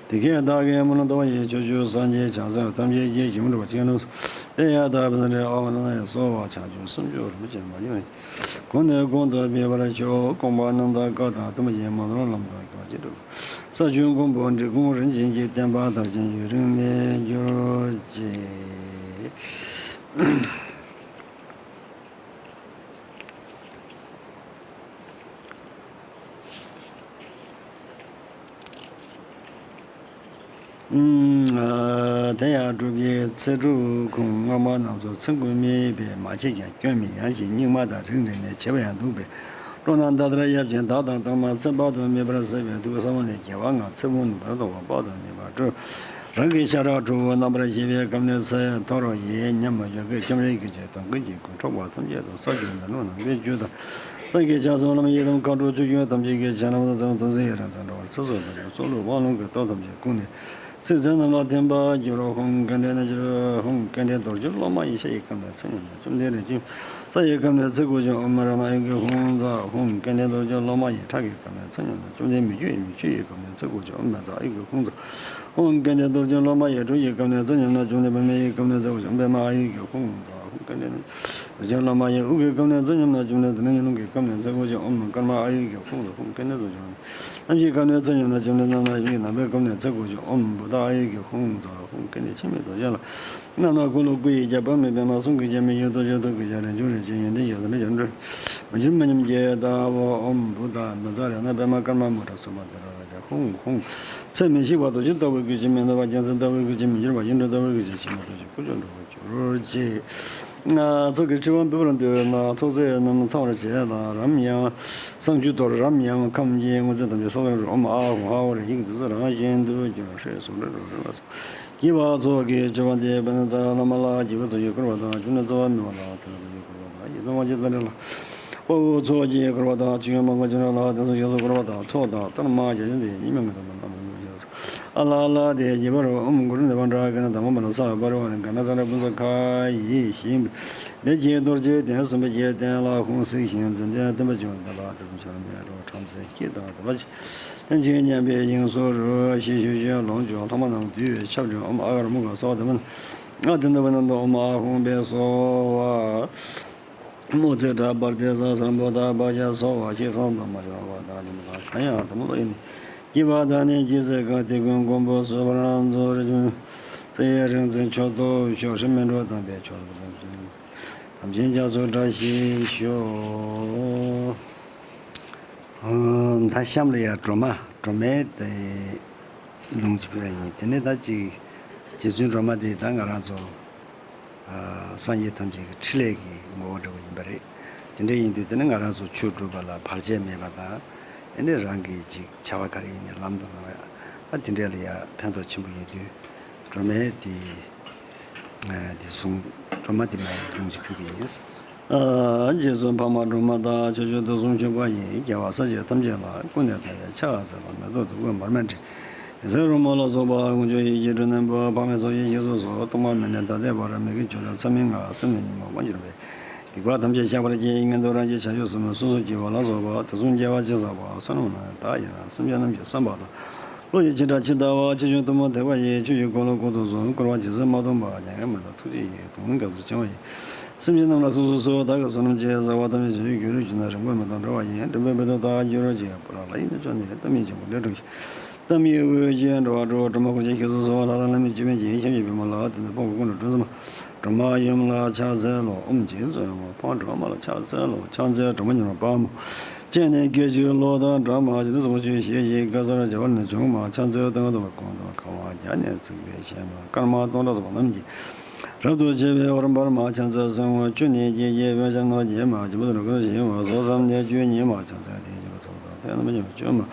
དེ་སྐད་བདག་གིས་སྨོན་ལམ་བཏབ་པ་ཡིས། ཕྱོགས་བཅུའི་སངས་རྒྱས་བྱང་སེམས་ཐམས་ཅད་ཀྱིས། ཞིང་འགྲོ་བ་ཅི་ནུས་སུ་དེ་ཡང་དག་པའི་སངས་རྒྱས་ཨ་ཝ་ན་ཡང་གསོལ་བ། བྱང་ཆུབ་སེམས་མཆོག་རིན་པོ་ཆེ་མ་ཡིན་པ་ཡིན། གོང་ནས་གོང་དུ་འཕེལ་བར་ཤོག་དགོངས་པ་རྣམ་དག་བཀའ་དང་བསྟུན་པ་ཡིས། མ་ནོར་ལམ་དུ་སྐྱེ་བ་ཅི་འགྲུབ། ས་བཅུའི་མགོན་པོ་འབྲི་གུང་རིན་ཆེན་གྱི་བསྟན་པ་དར་ཞིང་ཡུན་རིང་གནས་གྱུར་ཅིག་དེ་ཡང་སྒྲུབ་པའི་ཚེ་སྒྲུབ་ཁུངས་སྔ་མ་རྣམས་སུ་ཚེ་འགུལ་མེད་པས་མ་བྱས་ཀྱང་སྐྱོན་མེད། ཡང་ཞིང་སྙིགས་མ་དང་རིང་རིང་ནས་བྱས་པ་ཡང་སྡུག་པས། སྤྲོ་ན་ད་ལྟར་ཡབ་ཆེན་དག་དང་དང་མ་ཚེ་དཔག་ཏུ་མེད་པར་བསགས་པའི་དུས་ས་བོན་ལས་རྒྱལ་བ་ང་ཚེ་བོན་བར་དོ་བ་དཔག་ཏུ་མེད་པར་སྤྲོ། རང་གི་ཤ་ཁྲག་ཁྲོ་བོ་རྣམ་པར་ཤེས་པའི་ཁམས་ནས་ཚེ་འཐོར་ཡི་ཉམས་མ་ཡོད་ཀྱི་ཁྱིམ་རེ་གི་ཆེ་དོན་ཀུན་གྱི་ཀུན་འཕྲོག་པ་ཐམས་ཅད་དང་ས་བཅུ་མི་ལོ་ནང་པའི་རྒྱུ་དང་། སངས་རྒྱས་བྱང་སེམས་བླ་མ་ཡི་དམ་མཁའ་འགྲོ་ཆོས་སྐྱོང་ཐམས་ཅད་ཀྱི་བྱིན་རླབས་དང་ཚེ་རིང་སྟོང་གསལ་ཡི་རང་དོན་འགྲོ་བར་ཚེ་སྲོག་དང་སྲོག་བློ་དབང་ལུང་གི་སྟོབས་ཐམས་ཅད་ཀུན་ནས་ཚེ་ཚེ་རྣམས་ལ་བརྟན་པར་གྱུར། ཧཱུྃ་སྐལ་ལྡན་རྣལ་འབྱོར། ཧཱུྃ་སྐལ་ལྡན་རྡོ་རྗེ་སློབ་མ་ཡི། ཤ་ཡི་ཁམས་ནས་ཚེ་ཉམས་ནས་བཅོམ་ལྡན་རིན་ཆེན་ ས་ཡི་སྐབས་ནས་ཚེ་འགུགས་ཤིང་། ཨོཾ་རཏྣ་ཨཱ་ཡུ་གི་ཧཱུྃ་ཚ་ཧཱུྃ། སྐལ་ལྡན་རྡོ་རྗེ་སློབ་མ་ཡི། ཁྲག་གི་སྐབས་ནས་ཚེ་ཉམས་ན། བཅོམ་ལྡན་མི་བསྐྱོད་མི་བསྐྱོད་ཡི་སྐབས་ནས་ཚེ་འགུགས་ཤིང་། ཨོཾ་བཛྲ་ཨཱ་ཡུ་གི་ཧཱུྃ་ཚ་ཧཱུྃ། སྐལ་ལྡན་རྡོ་རྗེ་སློབ་མ་ཡི། དྲུག་གི་སྐབས་ནས་ཚེ་ཉམས་ན། བཅོམ་ལྡན་པདྨ་ཡི་སྐབས་ནས་ཚེ་འགུགས་ཤིང་། པདྨ་ཨཱ་ཡུ་གི་ཧཱུྃ་ཚ་ཧཱུྃ། སྐལ་ལྡན་རྡོ་རྗེ་སློབ་མ་ཡི། དབུགས་ཀྱི་སྐབས་ནས་ཚེ་ཉམས་ན། བཅོམ་ལྡན་དྷ་ན་ཉི་ལོང་གི་སྐབས་ནས་ཚེ་འགུགས་ཤིང་། ཨོཾ་ཀརྨ་ཨཱ་ཡུ་གི་ཧཱུྃ་ཚ་ཧཱུྃ། སྐལ་ལྡན་རྡོ་རྗེ། ནམ་གྱི་སྐབས་ནས་ཚེ་ཉམས་ན། བཅོམ་ལྡན་རྣམ་སྣང་ཡུམ་གྱི་ནང་པའི་སྐབས་ནས་ཚེ་འགུགས་ཤིང་། ཨོཾ་བུདྡྷ་ཨཱ་ཡུ་གི་ཧཱུྃ་ཚ་ཧཱུྃ། སྐལ་ལྡན་འཆི་མེད་རྡོ་རྗེ་ལ། རྣམ་སྣང་འཁོར་ལོ་སྐུ་ཡི་རྒྱལ། པདྨའི་པདྨ། གསུང་གི་རྒྱལ་མོ་ཡོད་དོ་ཡོད་དོ། གུས་ཕྱག་རིང་འབྱུང་རིན་ཆེན། ཡོན་ཏན་ཡོད་དོ་ཡོད་དོ། མ་གྱུར་མ་ཉམས་ཀྱི་ཟླ་བ། ཨོཾ་བུདྡྷ་ནཱ་ཛ་ར་ཎ། པདྨ་ཀརྨ་མུ་ཏྲ་སུ་པ་ཏི་ར་རཱ་ཛ་ཧཱུྃ་ཧཱུྃ། ཚེ་མི་ཤིགས་པ་རྡོ་རྗེ་ལྟ་བུའི་སྐུ་ཅན། མི་ནུབ་པ་རྒྱལ་མཚན་ལྟ་བུའི་སྐུ་ཅན། མི་འགྱུར་བ་ཡིད་འཕྲོག་ལྟ་བུའི་སྐུ་ཅན། འཆི་མེད་རྡོ་རྗེ་སྐུ་མཆོག་འགྲུབ་པར་གྱུར་ཅིག། ཚོགས་ཀྱི་ཕྱི་དབང་འབུལ་བར་འདོད་ན། ཚོགས་རྫས་རྣམས་ཚང་བར་བྱས་ལ། རབ་ཡངས་བསང་ཆུ་གཏོར། རབ་ཡངས་ཁམས་ཀྱི་དངོས་རྫས་ཐམས་ཅད་བསགས་པར། ཨོཾ་ཨཱཿཧཱུྃ་ཧ་རེ་ཡིག་བདུད་རྩི་རང་བཞིན་དུ་གྱུར་ཞེས་གསུངས་པ་རེད། བགྱིས་པ་ཚོགས་ཀྱི་མཆོད་པ་འདི། དཔལ་ལྡན་རྩ་བའི་བླ་མ་ལ། བགྱིས་པའི་ཚོགས་ཀྱིས་བསྐོར་བ་དང་། བྱུང་ནས་རྩོལ་བ་མེད་པ་ལ། དེ་ལ་ཚོགས་ཀྱིས་བསྐོར་བ་དང་། རྗེ་བཙུན་དབང་ཕྱུག་ཏཱ་རེ་ལ། དཔའ་བོའི་ཚོགས་ཀྱིས་བསྐོར་བ་དང་། ཆོས་སྐྱོང་མང་པོས་བྱོན་ལ། དེ་ཚོགས་ཀྱིས་བསྐོར་བ་དང་། ཚོགས་དང་གཏོར་མ་བརྒྱ་བྱིན་དེ་ཉིད་མི་མངོན་དུ་མ་ལམ་རིམ་བཞིན་སོ། ཨ་ལ་ལ་དེ་བགྱིས་པར་ཨོཾ་གུ་རུ་ནི་བཛྲ་གྷཎྜ་དྷརྨ་པཱ་ལ་སརྦ་པ་རི་ཝཱ་ར་གྷཎྜ་ཙནྡྲ་ཕུན་ཚོགས་ཁ་ཡིས་བཞེངས་པའི་ལས་ཀྱི་རྡོ་རྗེའི་གདན་གསུམ་པའི་རྒྱལ་བསྟན་ལ་ཧཱུྃ་གཟིགས་ཤིང་། ཙན་དན་བསྟན་པ་འབྱུང་བའི་བདེ་ལ། དེ་གསུམ་ཕྱག་ལ་མེ་རོ་ཁྲམ་ཟེར་སྐྱིད་དང་དད་པ་ཆེ། ལྷན་ཅིག་མཉམ་པའི་དབྱིངས་སུ་རོལ། ཞེས་ཞུ་ཞིང་ལོངས་སྤྱོད་ལྷག་མ་རྣམས་བསྡུས་པའི་ཕྱག་བྲིས། ཨོཾ་ཨ་ག་རུ་མུ་ག་སྭཱ་ཧཱ། དེ་མ་ཨ་དེ་འདུ་བ་རྣམས་དང་ཨོཾ་ཨཱཿཧཱུྃ་ཕཊ་སྭཱ་ཧཱ། དམོད་བརྩེ་དྲག་པར་དེ་ས་སར་པོ་ཏ་པ་ཇ་སྭཱ་ཧཱ། ཞེས་བསང་དུ་མ་ཤོར་བ་དང་ཉམས་དང་གང་ཡང་དམ་ལོ་ཡིན་ནི། བགྱིས་པ་དང་ནི་བགྱིད་སའི་སྐབས་དེ་ཀུན་མགོན་པོ་བཟོད་པར་མཛོད། ཚེ་ཡི་རིང་བརྩེ་མཆོག་ཏུ་ཤོག། ཧྲཱིཿ་མི་འགྲོ་དམ་པའི་ཆོས་སུ་ཐམས་ཅད་རྒྱ་མཚོ་བཀྲ་ཤིས་ཤོག། ད་གཤམ་ལ་ཡ་སྒྲོལ་མ། སྒྲོལ་མའི་དེ་ལུང་ཅིག་ཕུལ་བ་ཡིན། དེ་ནས་ད་ཅིག་རྗེ་བཙུན་སྒྲོལ་མ་དེ་ད་ང་རང་ཚོ་སངས་རྒྱས་ཐམས་ཅད་ཀྱི་ཕྲིན་ལས་ཀྱི་ངོ་བོ་འདྲ་བོ་ཡིན་པ་རེད། དེ་འདྲ་ཡིན་དུས་དེ་ནི་ང་རང་ཚོ་ཆོས་སྒྲུབ་པ་ལ་བར་ཆད་མེད་པ་དང་། ཨེ་ནི་རང་གི་ཅིག་བྱ་བ་ག་རེ་ཡིན་ནའི་ལམ་དུ་ལངས་ཡ། ད་དེ་འདྲ་ལ་ཡ་ཕན་ཐོགས་ཆེན་པོ་ཡིན་དུས། སྒྲོལ་མའི་དེ། ཨ་དེ་གསུང་སྒྲོལ་མ་དེ་མ་ཡིན་ལུང་ཅིག་ཕུལ་གྱི་ཡིན། ཨ་རྗེ་བཙུན་འཕགས་མ་སྒྲོལ་མ་དང་། ཕྱོགས་བཅུའི་དུས་གསུམ་མཆོད་པ་ཡིས། རྒྱལ་བ་སྲས་བཅས་ཐམས་ཅད་ལ། ཀུན་ནས་བལྟ་བའི་ཕྱག་འཚལ་ལོ། མེ་ཏོག་བདུག་སྤོས་མར་མེ་དྲི། ཡི་ཟེར་རོལ་མོ་ལ་སོགས་པ། དཀོན་མཆོག་ཡིད་ཀྱིས་སྤྲུལ་ནས་འབུལ། འཕགས་མའི་ཚོགས་ཀྱིས་རྗེས་སུ་གསོལ། ཐོག་མ་མེད་ནས་ད་ལྟའི་བར། མི་དགེ་བཅུ་དང་མཚམས་མེད་ལྔ། སེམས་ནི་ཉོན་མོངས་དབང་གྱུར་པའི། སྡིག་པ་ཐམས་ཅད་བཤགས་པར་བགྱི། ངན་འགྲོ་རང་གི་བྱང་ཆུབ་སེམས། སོ་སོར་སྐྱེ་བོ་ལ་སོགས་པ། དུག་གསུམ་རྒྱལ་བ་ཇི་སྲིད་བར། བསོད་ནམས་ནི་བདག་ཡིན་རང་། སེམས་ཅན་རྣམས་ཀྱི་བསམ་པ་དང་། བློ་ཡི་བྱེ་བྲག་ཇི་ལྟ་བ། ཆེ་ཆུང་ཐུན་མོང་ཐེག་པ་ཡི། ཆོས་ཀྱི་འཁོར་ལོ་བསྐོར་དུ་གསོལ། འཁོར་བ་ཇི་སྲིད་མ་སྟོངས་པ། མྱ་ངན་མི་འདའ་ཐུགས་རྗེ་ཡིས། སྡུག་བསྔལ་སྐབས་སུ་བྱིང་བ་ཡི། སེམས་ཅན་རྣམས་ལ་གསོལ་ཚུལ་སོགས། བདག་གི་བསོད་ནམས་ཀྱིས། བསགས་པ་ཐམས་ཅད་ཇི་སྙེད་གྱུར་ཅིག་ན། རིང་པོར་མི་ཐོགས་འགྲོ་བ་ཡི། མགྲོན་པོའི་མེ་ཏོག་ལྟར་གྱུར་ཅིག། བོད་རང་ལ་ཡིད་ནི་སྤྱོད་ནས། ཏིང་ངེ་འཛིན་ཀུན་ལས་འགྲོ་ཞིང་། ཏིང་ངེ་འཛིན་ཀུན་ལས་འགྲོ་ཞིང་། གཏམ་གྱི་དབུས་ཀྱི་འགྲོ་བ་དྲུག། སྒྲོལ་མ་འཁོར་བཅས་བཞུགས་སུ་གསོལ། ལྷ་དང་ལྷ་མིན་བཅོས་མིན་གྱི། ཞིང་གཤེགས་པའི་བི་མ་ལ། དེ་ནས་དཔའ་བོ་ཀུན་ལ་སྒྲོལ་མ། སྒྲོལ་མ་ཡུམ་ལ་ཕྱག་འཚལ་ལོ། ཨོཾ་རྗེ་བཙུན་ཡོན་མ་ཕག་མོ་སྒྲོལ་མ་ལ་ཕྱག་འཚལ་ལོ། ཕྱག་འཚལ་སྒྲོལ་མ་མྱུར་བ་དཔའ་མོ། སྤྱན་ནི་སྐད་ཅིག་གློག་དང་འདྲ་མ། ཇི་ལྟར་གཟུགས་པོ་ཆུ་ཞེས་བྱའི། དཀར་གསལ་བྱེ་བ་ནི་འབྱུང་མ། ཕྱག་འཚལ་སྟོན་ཀ་ཟླ་བ་གུང་ཐང་། ཁ་བ་བརྒྱ་ནི་ཚིག་པའི་ཞལ་མ། སྐར་མ་སྟོང་ཕྲག་ཚོགས་པ་རྣམས་ཀྱིས། རབ་ཏུ་ཕྱེ་བའི་འོད་འབར་མ། ཕྱག་འཚལ་སེར་སྔོ་ཆུ་ནས་སྐྱེས་ཀྱི། དཔལ་ཤར་ནག་པོ་འགྱེད་མ། འཇིགས་པ་སོགས་ཀུན་ཞི་བ། སོགས་ཙམ་ནི་བཅུ་གཉིས་མ། ཕྱག་འཚལ་དེ་བཞིན་གཤེགས་པ་ཚོགས་བསགས་ནི་བཅུ་གཉིས་མ།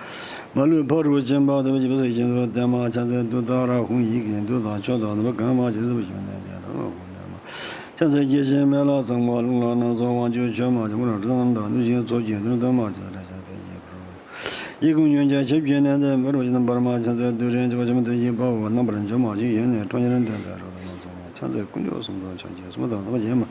མ་ལུས་ཕ་རོལ་ཕྱིན་པ་ཐོབ་པའི་བྱིས་པ་སྲེག་བཅད་དུ་བསྟན་མ། ཕྱག་འཚལ་ཏུཏྟཱ་ར་ཧཱུྃ་ཡི་གེ་མདུད་དང་ཕྱོགས་དང་ནུས་པ་གང་མ། ཇི་ལྟར་གཟུགས་པོ་ཆུ་ནས་ལྡན་རབ་ལ་ཧཱུྃ་ལྡན་མ། ཕྱག་འཚལ་སྐྱེ་ཤི་མེད་ལ་ཚངས་པ་རླུང་ལ་སྣང་སོགས་དབང་ཕྱུག་མཆོད་མ། ཇོ་མོ་རང་གྲོལ་རྣམས་དང་། གནོད་སྦྱིན་ཚོགས་ཀྱིས་གདུང་བསྟོད་མ། ཕྱག་འཚལ་ཞབས་པད་ཀྱི་ཕ་རོལ། ཡིད་ཀུན་ཉོན་ཅིང་ཞབས་ཀྱིས་མནན་ཏེ། མི་རོ་ཅན་འབར་མ། ཕྱག་འཚལ་བདུད་རིའི་བྱེ་བ་ཆེན་པོ་དོན་བཞིན་དཔའ་བོ། རྣམ་པར་འཇོམས་མ་ཞིང་གཞོལ་ནས། ཁྲོ་གཉེར་ལྡན་མཛད་རབ་ཏུ་བསྔོ། ཚོགས་མ། ཕྱག་འཚལ་དཀོན་མཆོག་གསུམ་མཚོན་ཕྱག་རྒྱའི་སྲུང་མ་དང་ནུས་པ་ཅན་མ།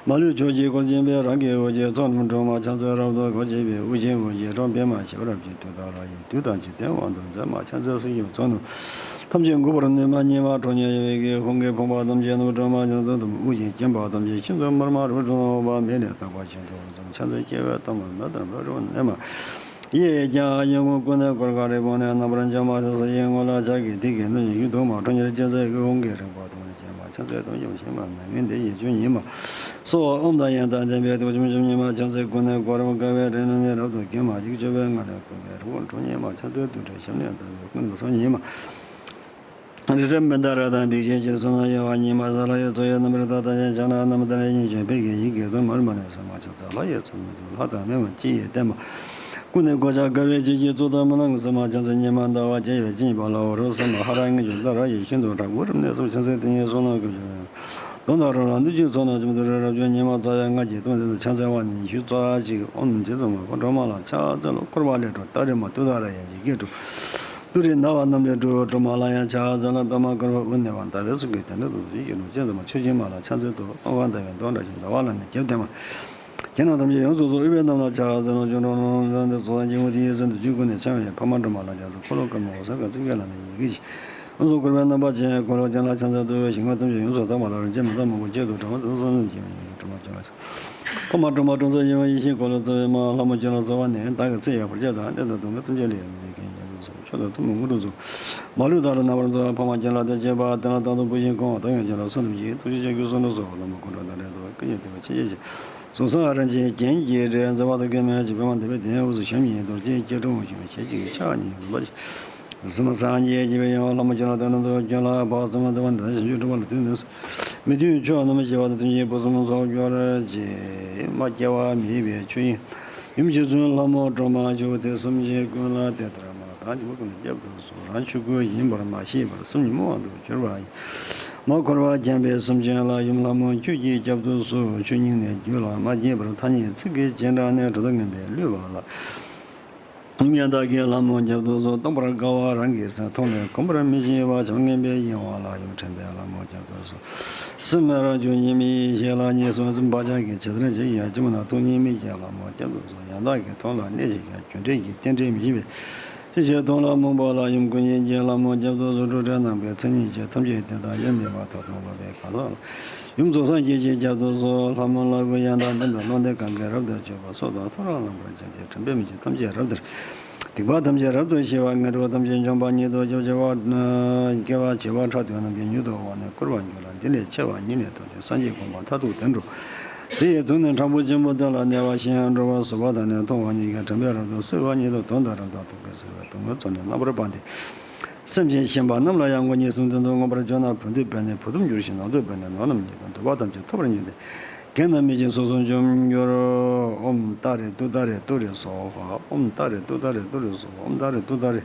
མ་ལུས་ཕྱོགས་ཀྱིས་བསྐོར་བཞིན་པའི་རང་གི་འོད་ཀྱི་ཚོགས་རྣམས་སྒྲོལ་མ། ཕྱག་འཚལ་རབ་ཏུ་དགའ་བ་བརྗིད་པའི་དབུ་ཅན་འོད་ཀྱི་སྐུ། པདྨ་ཞི་བ་རབ་ཀྱི་མདུད་དང་ར་ཡི་མདུད་དང་འཇིག་རྟེན་དབང་དུ་མཛད་མ། ཕྱག་འཚལ་སྲིད་ཞིའི་བུ་ཚོགས་རྣམས་ཐམས་ཅད་འགུགས་པར་ནུས་མ་ཉིད་མ། ཁྲོ་གཉེར་ཞི་བའི་ཧཱུྃ་གིས་ཕོངས་པ་ཐམས་ཅད་རྣམ་པར་སྒྲོལ་མ། ཕྱག་འཚལ་དམ་དམུས་ཀྱི་སྐྱེ་འབངས་ཐམས་ཅད་ཤིན་ཏུ་དམར་དམར་རུ་འགྲོ་བ། མེ་ལས་དག་པ་ཆེན་པོ་རུ་ཙམ། ཕྱག་འཚལ་སྐྱེ་བོའི་སྟོབས་རྣམས་མེ་ལྟར་འབར་རུ་གནས་མ། ཡིད་ཀྱང་ཡིད་ངོ་ཀུན་ནས་བསྐོར་དཀར་རི་བོང་ནས། རྣམ་པར་འཇོམས་མ་ཕྱག་འཚལ་ཡིད་ངོ་ལ། ཕྱག་གི་མཐིལ་གྱིས་བསྣུན་ཞིང་གཞུ་བདུགས་མ། ཁྲོ་གཉེར་ཅན་ཚོགས་ཀྱིས་ཧཱུྃ་གི་རིམ་པ་དུ་མ་བཅས་མ། ཕྱག་འཚལ་དམ་ཞིང་མ་ཞིག་མ་མྱ་ངན་འདས་ཞི་མཆོག་ཉིད་མ། སྭཱ་ཧཱ་ཨོཾ་དང་ཡང་དག་ལྡན་པའི་དུས་ཆུམ་ཆུམ་ཉིད་མ། ཕྱག་འཚལ་ཀུན་ནས་བསྐོར་རབ་དགའ་བའི་རིང་ལུས་ནི། རབ་ཏུ་གད་མ་ཞིག་མཆོད་པའི་ངང་ལས་བསྐུལ་བའི་རི་བོང་ཁྲོད་ཉིད་མ། ཕྱག་འཚལ་དུར་ཁྲོད་ཞབས་ནས་བཏབ་པའི་ཀུན་ཏུ་སོང་ཉིད་མ། རི་རབ་མནྡཱ་ར་དང་བིང་ཤིང་གི་ཚོགས་རྣམས་གཡོ་བ་ཉིད་མ། ས་ལ་ཡི་ཚོགས་ཀྱིས་རྣམ་པར་དག་དང་ཡང་ཕྱག་ན་བསྣམས་ཏཱ་ར་གཉིས་ཀྱང་ཕཊ་ཀྱི་ཡི་གེ་དུ་མར་མ་ནས་སོ་མ། ཕྱག་འཚལ་ལྷ་ཡི་ཚོགས་རྣམས་ཀྱིས་ལྷ་དང་མི་མ་སྤྱི་ཡི་བསྟན་མ། ཀུན་ནས་གོ་ཆ་དགའ་བའི་ཁྱེད་ཀྱི་གཙུག་ཏོར་མ་ནང་གསལ་མ། ཕྱག་འཚལ་ཉི་མ་ཟླ་བ་བརྒྱ་ཡི་བ་ཅན་གྱི་བ་ལ་འོ་རོ་སེམས་མ་ཧ་ར་ངེས་འབྱུང་ཏཱ་ར་ཡི་ཤིན་ཏུ་དྲག་པོ་རབ་གནས་སོ། ཕྱག་འཚལ་དེ་ཉིད་གསུང་ལ་གུས་ཕྱག་འཚལ་ལོ། གདོན་དང་རོ་ལངས་བདུད་ཀྱི་ཚོགས་རྣམས་ཀྱི་མཐུ་རབ་ཀྱིས་ཉི་མ་རྩ་བའི་ལྔ་གྱི་སྟོང་ཟད་དུ། ཕྱག་འཚལ་བ་ནི་ཉི་ཤུ་རྩ་གཅིག་ཨོཾ་རྗེ་བཙུན་མ་ཕོ་སྒྲོལ་མ་ལ་ཕྱག་འཚལ་ལོ། འཁོར་བ་ལས་སྒྲོལ་ཏཱ་རེ་མ་ཏུཏྟཱ་ར་ཡི་ཡི་གེ་དྲུག་ཏུ་རེ་ན་བ་རྣམས་ལས་གྲུབ། གྲུབ་མ་ལ་ཡང་ཕྱག་འཚལ་ལོ། པདྨ་འཁོར་བ་དབུ་ནས་བ་ཟླ་བའི་གཟུགས་ཀྱི་དོན་དུ་ཡིད་ཀྱི་ལུས་ཅན་དུ་མ་ཆོས་སྦྱིན་མ་ལ་ཕྱག་འཚལ་དུ་ལྷོ་ཁང་ཟླ་བའི་མདོག་འདྲ་ཞིང་ཟླ་བ་ལ་ནི་རྒྱབ་བསྟན་མ། ཁྱེད་རྣམས་ཐམས་ཅད་ཡོངས་སུ་རྫོགས། དབུས་པའི་རྣམས་ལ་ཕྱག་འཚལ་ལོ། ཆོས་འཁོར་ལྷོ་ནས་ཟླ་འདི་ཚོ་སངས་རྒྱས་དབུ་དེའི་ཚུལ་དུ་རྒྱུད་ཀུན་ནས་འཆང་བའི་འཕགས་མ་སྒྲོལ་མ་ལ་ཕྱག་འཚལ། འཁོར་ལོ་དཀར་མོ་འོད་གསལ་དཀར་ཚིག་བརྒྱད་ལ་ནི་ཡི་གེ་བཞི། ཡོངས་སུ་བསྐོར་བའི་རྣམ་པ་ཅན་འཁོར་ལོ་ཅན་ལ་ཕྱག་འཚལ་བསྟོད་པའི་ཞིང་ཁམས་ཐམས་ཅད་ཡོངས་སུ་དག་པ་ལ་རིན་ཆེན་མེ་ཏོག་མང་པོ་གཅལ་དུ་དྲངས་པ་དེ་ཚོ་བསམ་བློ་བསྐྱེད་པའི་ཉིན་གྱི་སྒྲོལ་མ་ཅན་ལ། འཕགས་མ་སྒྲོལ་མ་སྤྲུལ་མཚན་ཡེ་ཤེས་འཁོར་ལོ་ཚོགས་པའི་མ། ལྷ་མོ་ཅན་ལ་གསོལ་བ་ནི། བདག་གི་ཚེ་ཡི་བར་ཆད་དང་། གནོད་དང་སྡུག་བསྔལ་ཐམས་ཅད་ལས་མི་འདའ་མཁན་རྒྱལ་པོ་སོགས། མཆོག་དང་ཐུན་མོང་དངོས་གྲུབ་སྩོལ། མ་ལུས་བདག་ལ་རྣམ་པར་སྩོལ་བ། འཕགས་མ་ཅན་ལ་བདག་བསྐྱེད་པ། དེ་ལ་བདག་ཏུ་བུ་བཞིན་བསྒོམ་པ། བདག་ཡོན་ཅན་ལ་གསོལ་འདེབས་ཀྱི། ཐུགས་རྗེ་ཆེ་ཆུང་གསུམ་དུ་གསོལ། ལྷ་མོ་སྐུ་འགྲོ་དང་འབྲེལ་ཏེ་སྐུ་ཉིད་དེ་བ་ཆེ་ཆེ་ཆེ། གཟུགས་བཟང་ཨ་རན་ཅི་རྒྱན་གྱི་སྒྲས་མཛེས་པ་དང་སྐྱེད་མོས་ཀྱི་པདྨ་འདེབས་པའི་གདན་དབུས་སུ་ཞབས་གཉིས་རྡོ་རྗེ་སྐྱིལ་ཀྲུང་བཞུགས། ཞལ་གཅིག་གིས་ཕྱག་གཉིས་འཛུམ་པ་ཞིག། གཟིགས་མོ་སངས་རྒྱས་ཀྱི་དབྱངས། ལྷ་མོ་ཅན་ལ་བདག་ནི་འཚོ། སྐྱོན་ལ་བག་ཙམ་དུ་བ་འདི་ཞིང་བཅུ་དྲུག་པ་ལ་དུས་ནི། མི་མཐུན་ཕྱོགས་རྣམས་ཞི་བ་དང་། མཐུན་ཕྱོགས་ཕུན་སུམ་ཚོགས་གྱུར་ཅིག། མ་སྐྱེ་བ་མེད་པའི་ཆོས་དབྱིངས། ཡུམ་རྗེ་བཙུན་ལྷ་མོ་སྒྲོལ་མ་མཆོག་དེ་སེམས་ཅན་ཀུན་ལ་དེ་ལྟར་མ་དང་། འཇིགས་པ་ཀུན་ལས་བསྐྱབ་ཏུ་གསོལ། རང་ཆོས་སྐུ་ཡིན་པར་མ་ཤེས་པར། སེམས་ཉོན་མོངས་དབང་དུ་གྱུར་པ་ཡིས། མ་འཁོར་བར་འཁྱམས་པའི་སེམས་ཅན་ལ། ཡུམ་ལྷ་མོ་ཁྱོད་ཀྱིས་བསྐྱབ་ཏུ་གསོལ། ཆོས་སྙིང་ནས་རྒྱུད་ལ་མ་སྐྱེས་པར། ཐ་སྙད་ཚིག་གི་རྗེས་འབྲང་ནས། གྲོལ་མཐའ་ངན་པས་བསླུས་པ་ལ། ཡུམ་ཡང་དག་གི་ལྷ་མོ་སྐྱབས་སུ་གསོལ། སྟོང་པར་དགའ་བ་རང་གི་སེམས། མཐོང་ནས་གོམས་པར་མི་བྱེད་པ། བྱམས་ངན་པའི་གཡེང་བ་ལ། ཡུམ་ཁྲམ་པའི་ལྷ་མོ་སྐྱབས་སུ་གསོལ། སེམས་མེད་རང་བྱུང་གཉིས་མེད་ཡེ་ཤེས་ལ། ངན་སོང་གསུམ་བག་ཆགས་ཀྱིས། ཇི་ལྟར་འཇིགས་ཀྱང་སྐྱིད་མ་ན། སྟོང་ཉིད་མི་སྐྱེ་ལྷ་མོ་སྐྱབས་སུ་གསོལ། ཡང་དག་གི་དོན་ལ་གནས་ཤིང་ཡང་། རྒྱུ་འབྲས་ཀྱི་རྟེན་འབྲེལ་མི་འཆིང་བའི། ཤེས་བྱའི་དོན་ལ་རྨོངས་པ་ལ། ཡུམ་སྐུ་མཉེས་ཀྱི་ལྷ་མོ་སྐྱབས་སུ་གསོལ། སྤྲོས་བྲལ་རྣམ་པའི་མཚན་ཉིད་ཅན། ཐམས་ཅད་བདེན་མཐའ་དབྱེར་མེད་པ། ད་དུང་སློབ་པའི་གང་ཟག་ལ། ཡུམ་རྫོགས་སངས་རྒྱས་ཀྱིས་བསྐྱབས་སུ་གསོལ། ལྷ་མོ་ལ་གུས་ཡང་དག་ལྡན་པའི། བློ་ལྡན་གང་གིས་རབ་ཏུ་གཅོད་པ། སྲོག་དང་ཐོ་རངས་ལངས་པར་བྱ་སྟེ། ཁྲམ་པའི་མི་ཆོས་ཐམས་ཅད་རབ་སྟེར། སྡིག་པ་ཐམས་ཅད་རབ་ཏུ་ཞི་བ། ངན་འགྲོ་ཐམས་ཅད་འཇོམས་པ་ཉིད་དོ། སྐྱེ་བ་སྐྱེ་བ་བྱེ་བྲག་ཏུ་རྣམས་ཀྱི་མྱུར་དུ་འོངས་ནས་བསྐོར་བར་འགྱུར་ལ། འདི་ལས་ཆེ་བ་ཉིད་ནི་ཐོབ་ཅིང་། སངས་རྒྱས་དགོངས་པ་མཐར་ཐུག་དེར་འགྲོ། དེ་ཡི་དུས་ནི་ཁྲ་འབུ་ཆེན་པོ་དེ་ལ་གནས་པ་ཞིག། འགྲོ་བ་སོས་པ་དང་ནི་འཐུང་བ་ཉིད་ཀྱིས། ཁྲམ་པའི་རབ་ཏུ་བསིལ་བ་ཉིད་དོ། དོན་དང་རིམ་གྲོ་དུག་གི་བསིལ་བས། སྡུག་བསྔལ་ཚོགས་ནི་རྣམ་པར་སྤངས་ཏེ། སེམས་ཅན་གཞན་པ་རྣམས་ལ་ཡང་མགོ་གཉིས་གསུམ་དོན་དུ་མངོན་པར་བརྗོད་ན། བུ་འདོད་པས་ནི་བུ་ཐོབ་འགྱུར་ཞིང་། ནོར་འདོད་པས་ནི་ནོར་རྣམས་ཉིད་དང་། འདོད་པ་ཐམས་ཅད་ཐོབ་པར་འགྱུར་ཏེ། རྒན་དང་མི་རྒན་སོ་སོར་འཇོམས་འགྱུར། ཨོཾ་ཏཱ་རེ་ཏུཏྟཱ་རེ་ཏུ་རེ་སྭཱ་ཧཱ། ཨོཾ་ཏཱ་རེ་ཏུཏྟཱ་རེ་ཏུ་རེ་སྭཱ་ཧཱ། ཨོཾ་ཏཱ་རེ་ཏུཏྟཱ་རེ་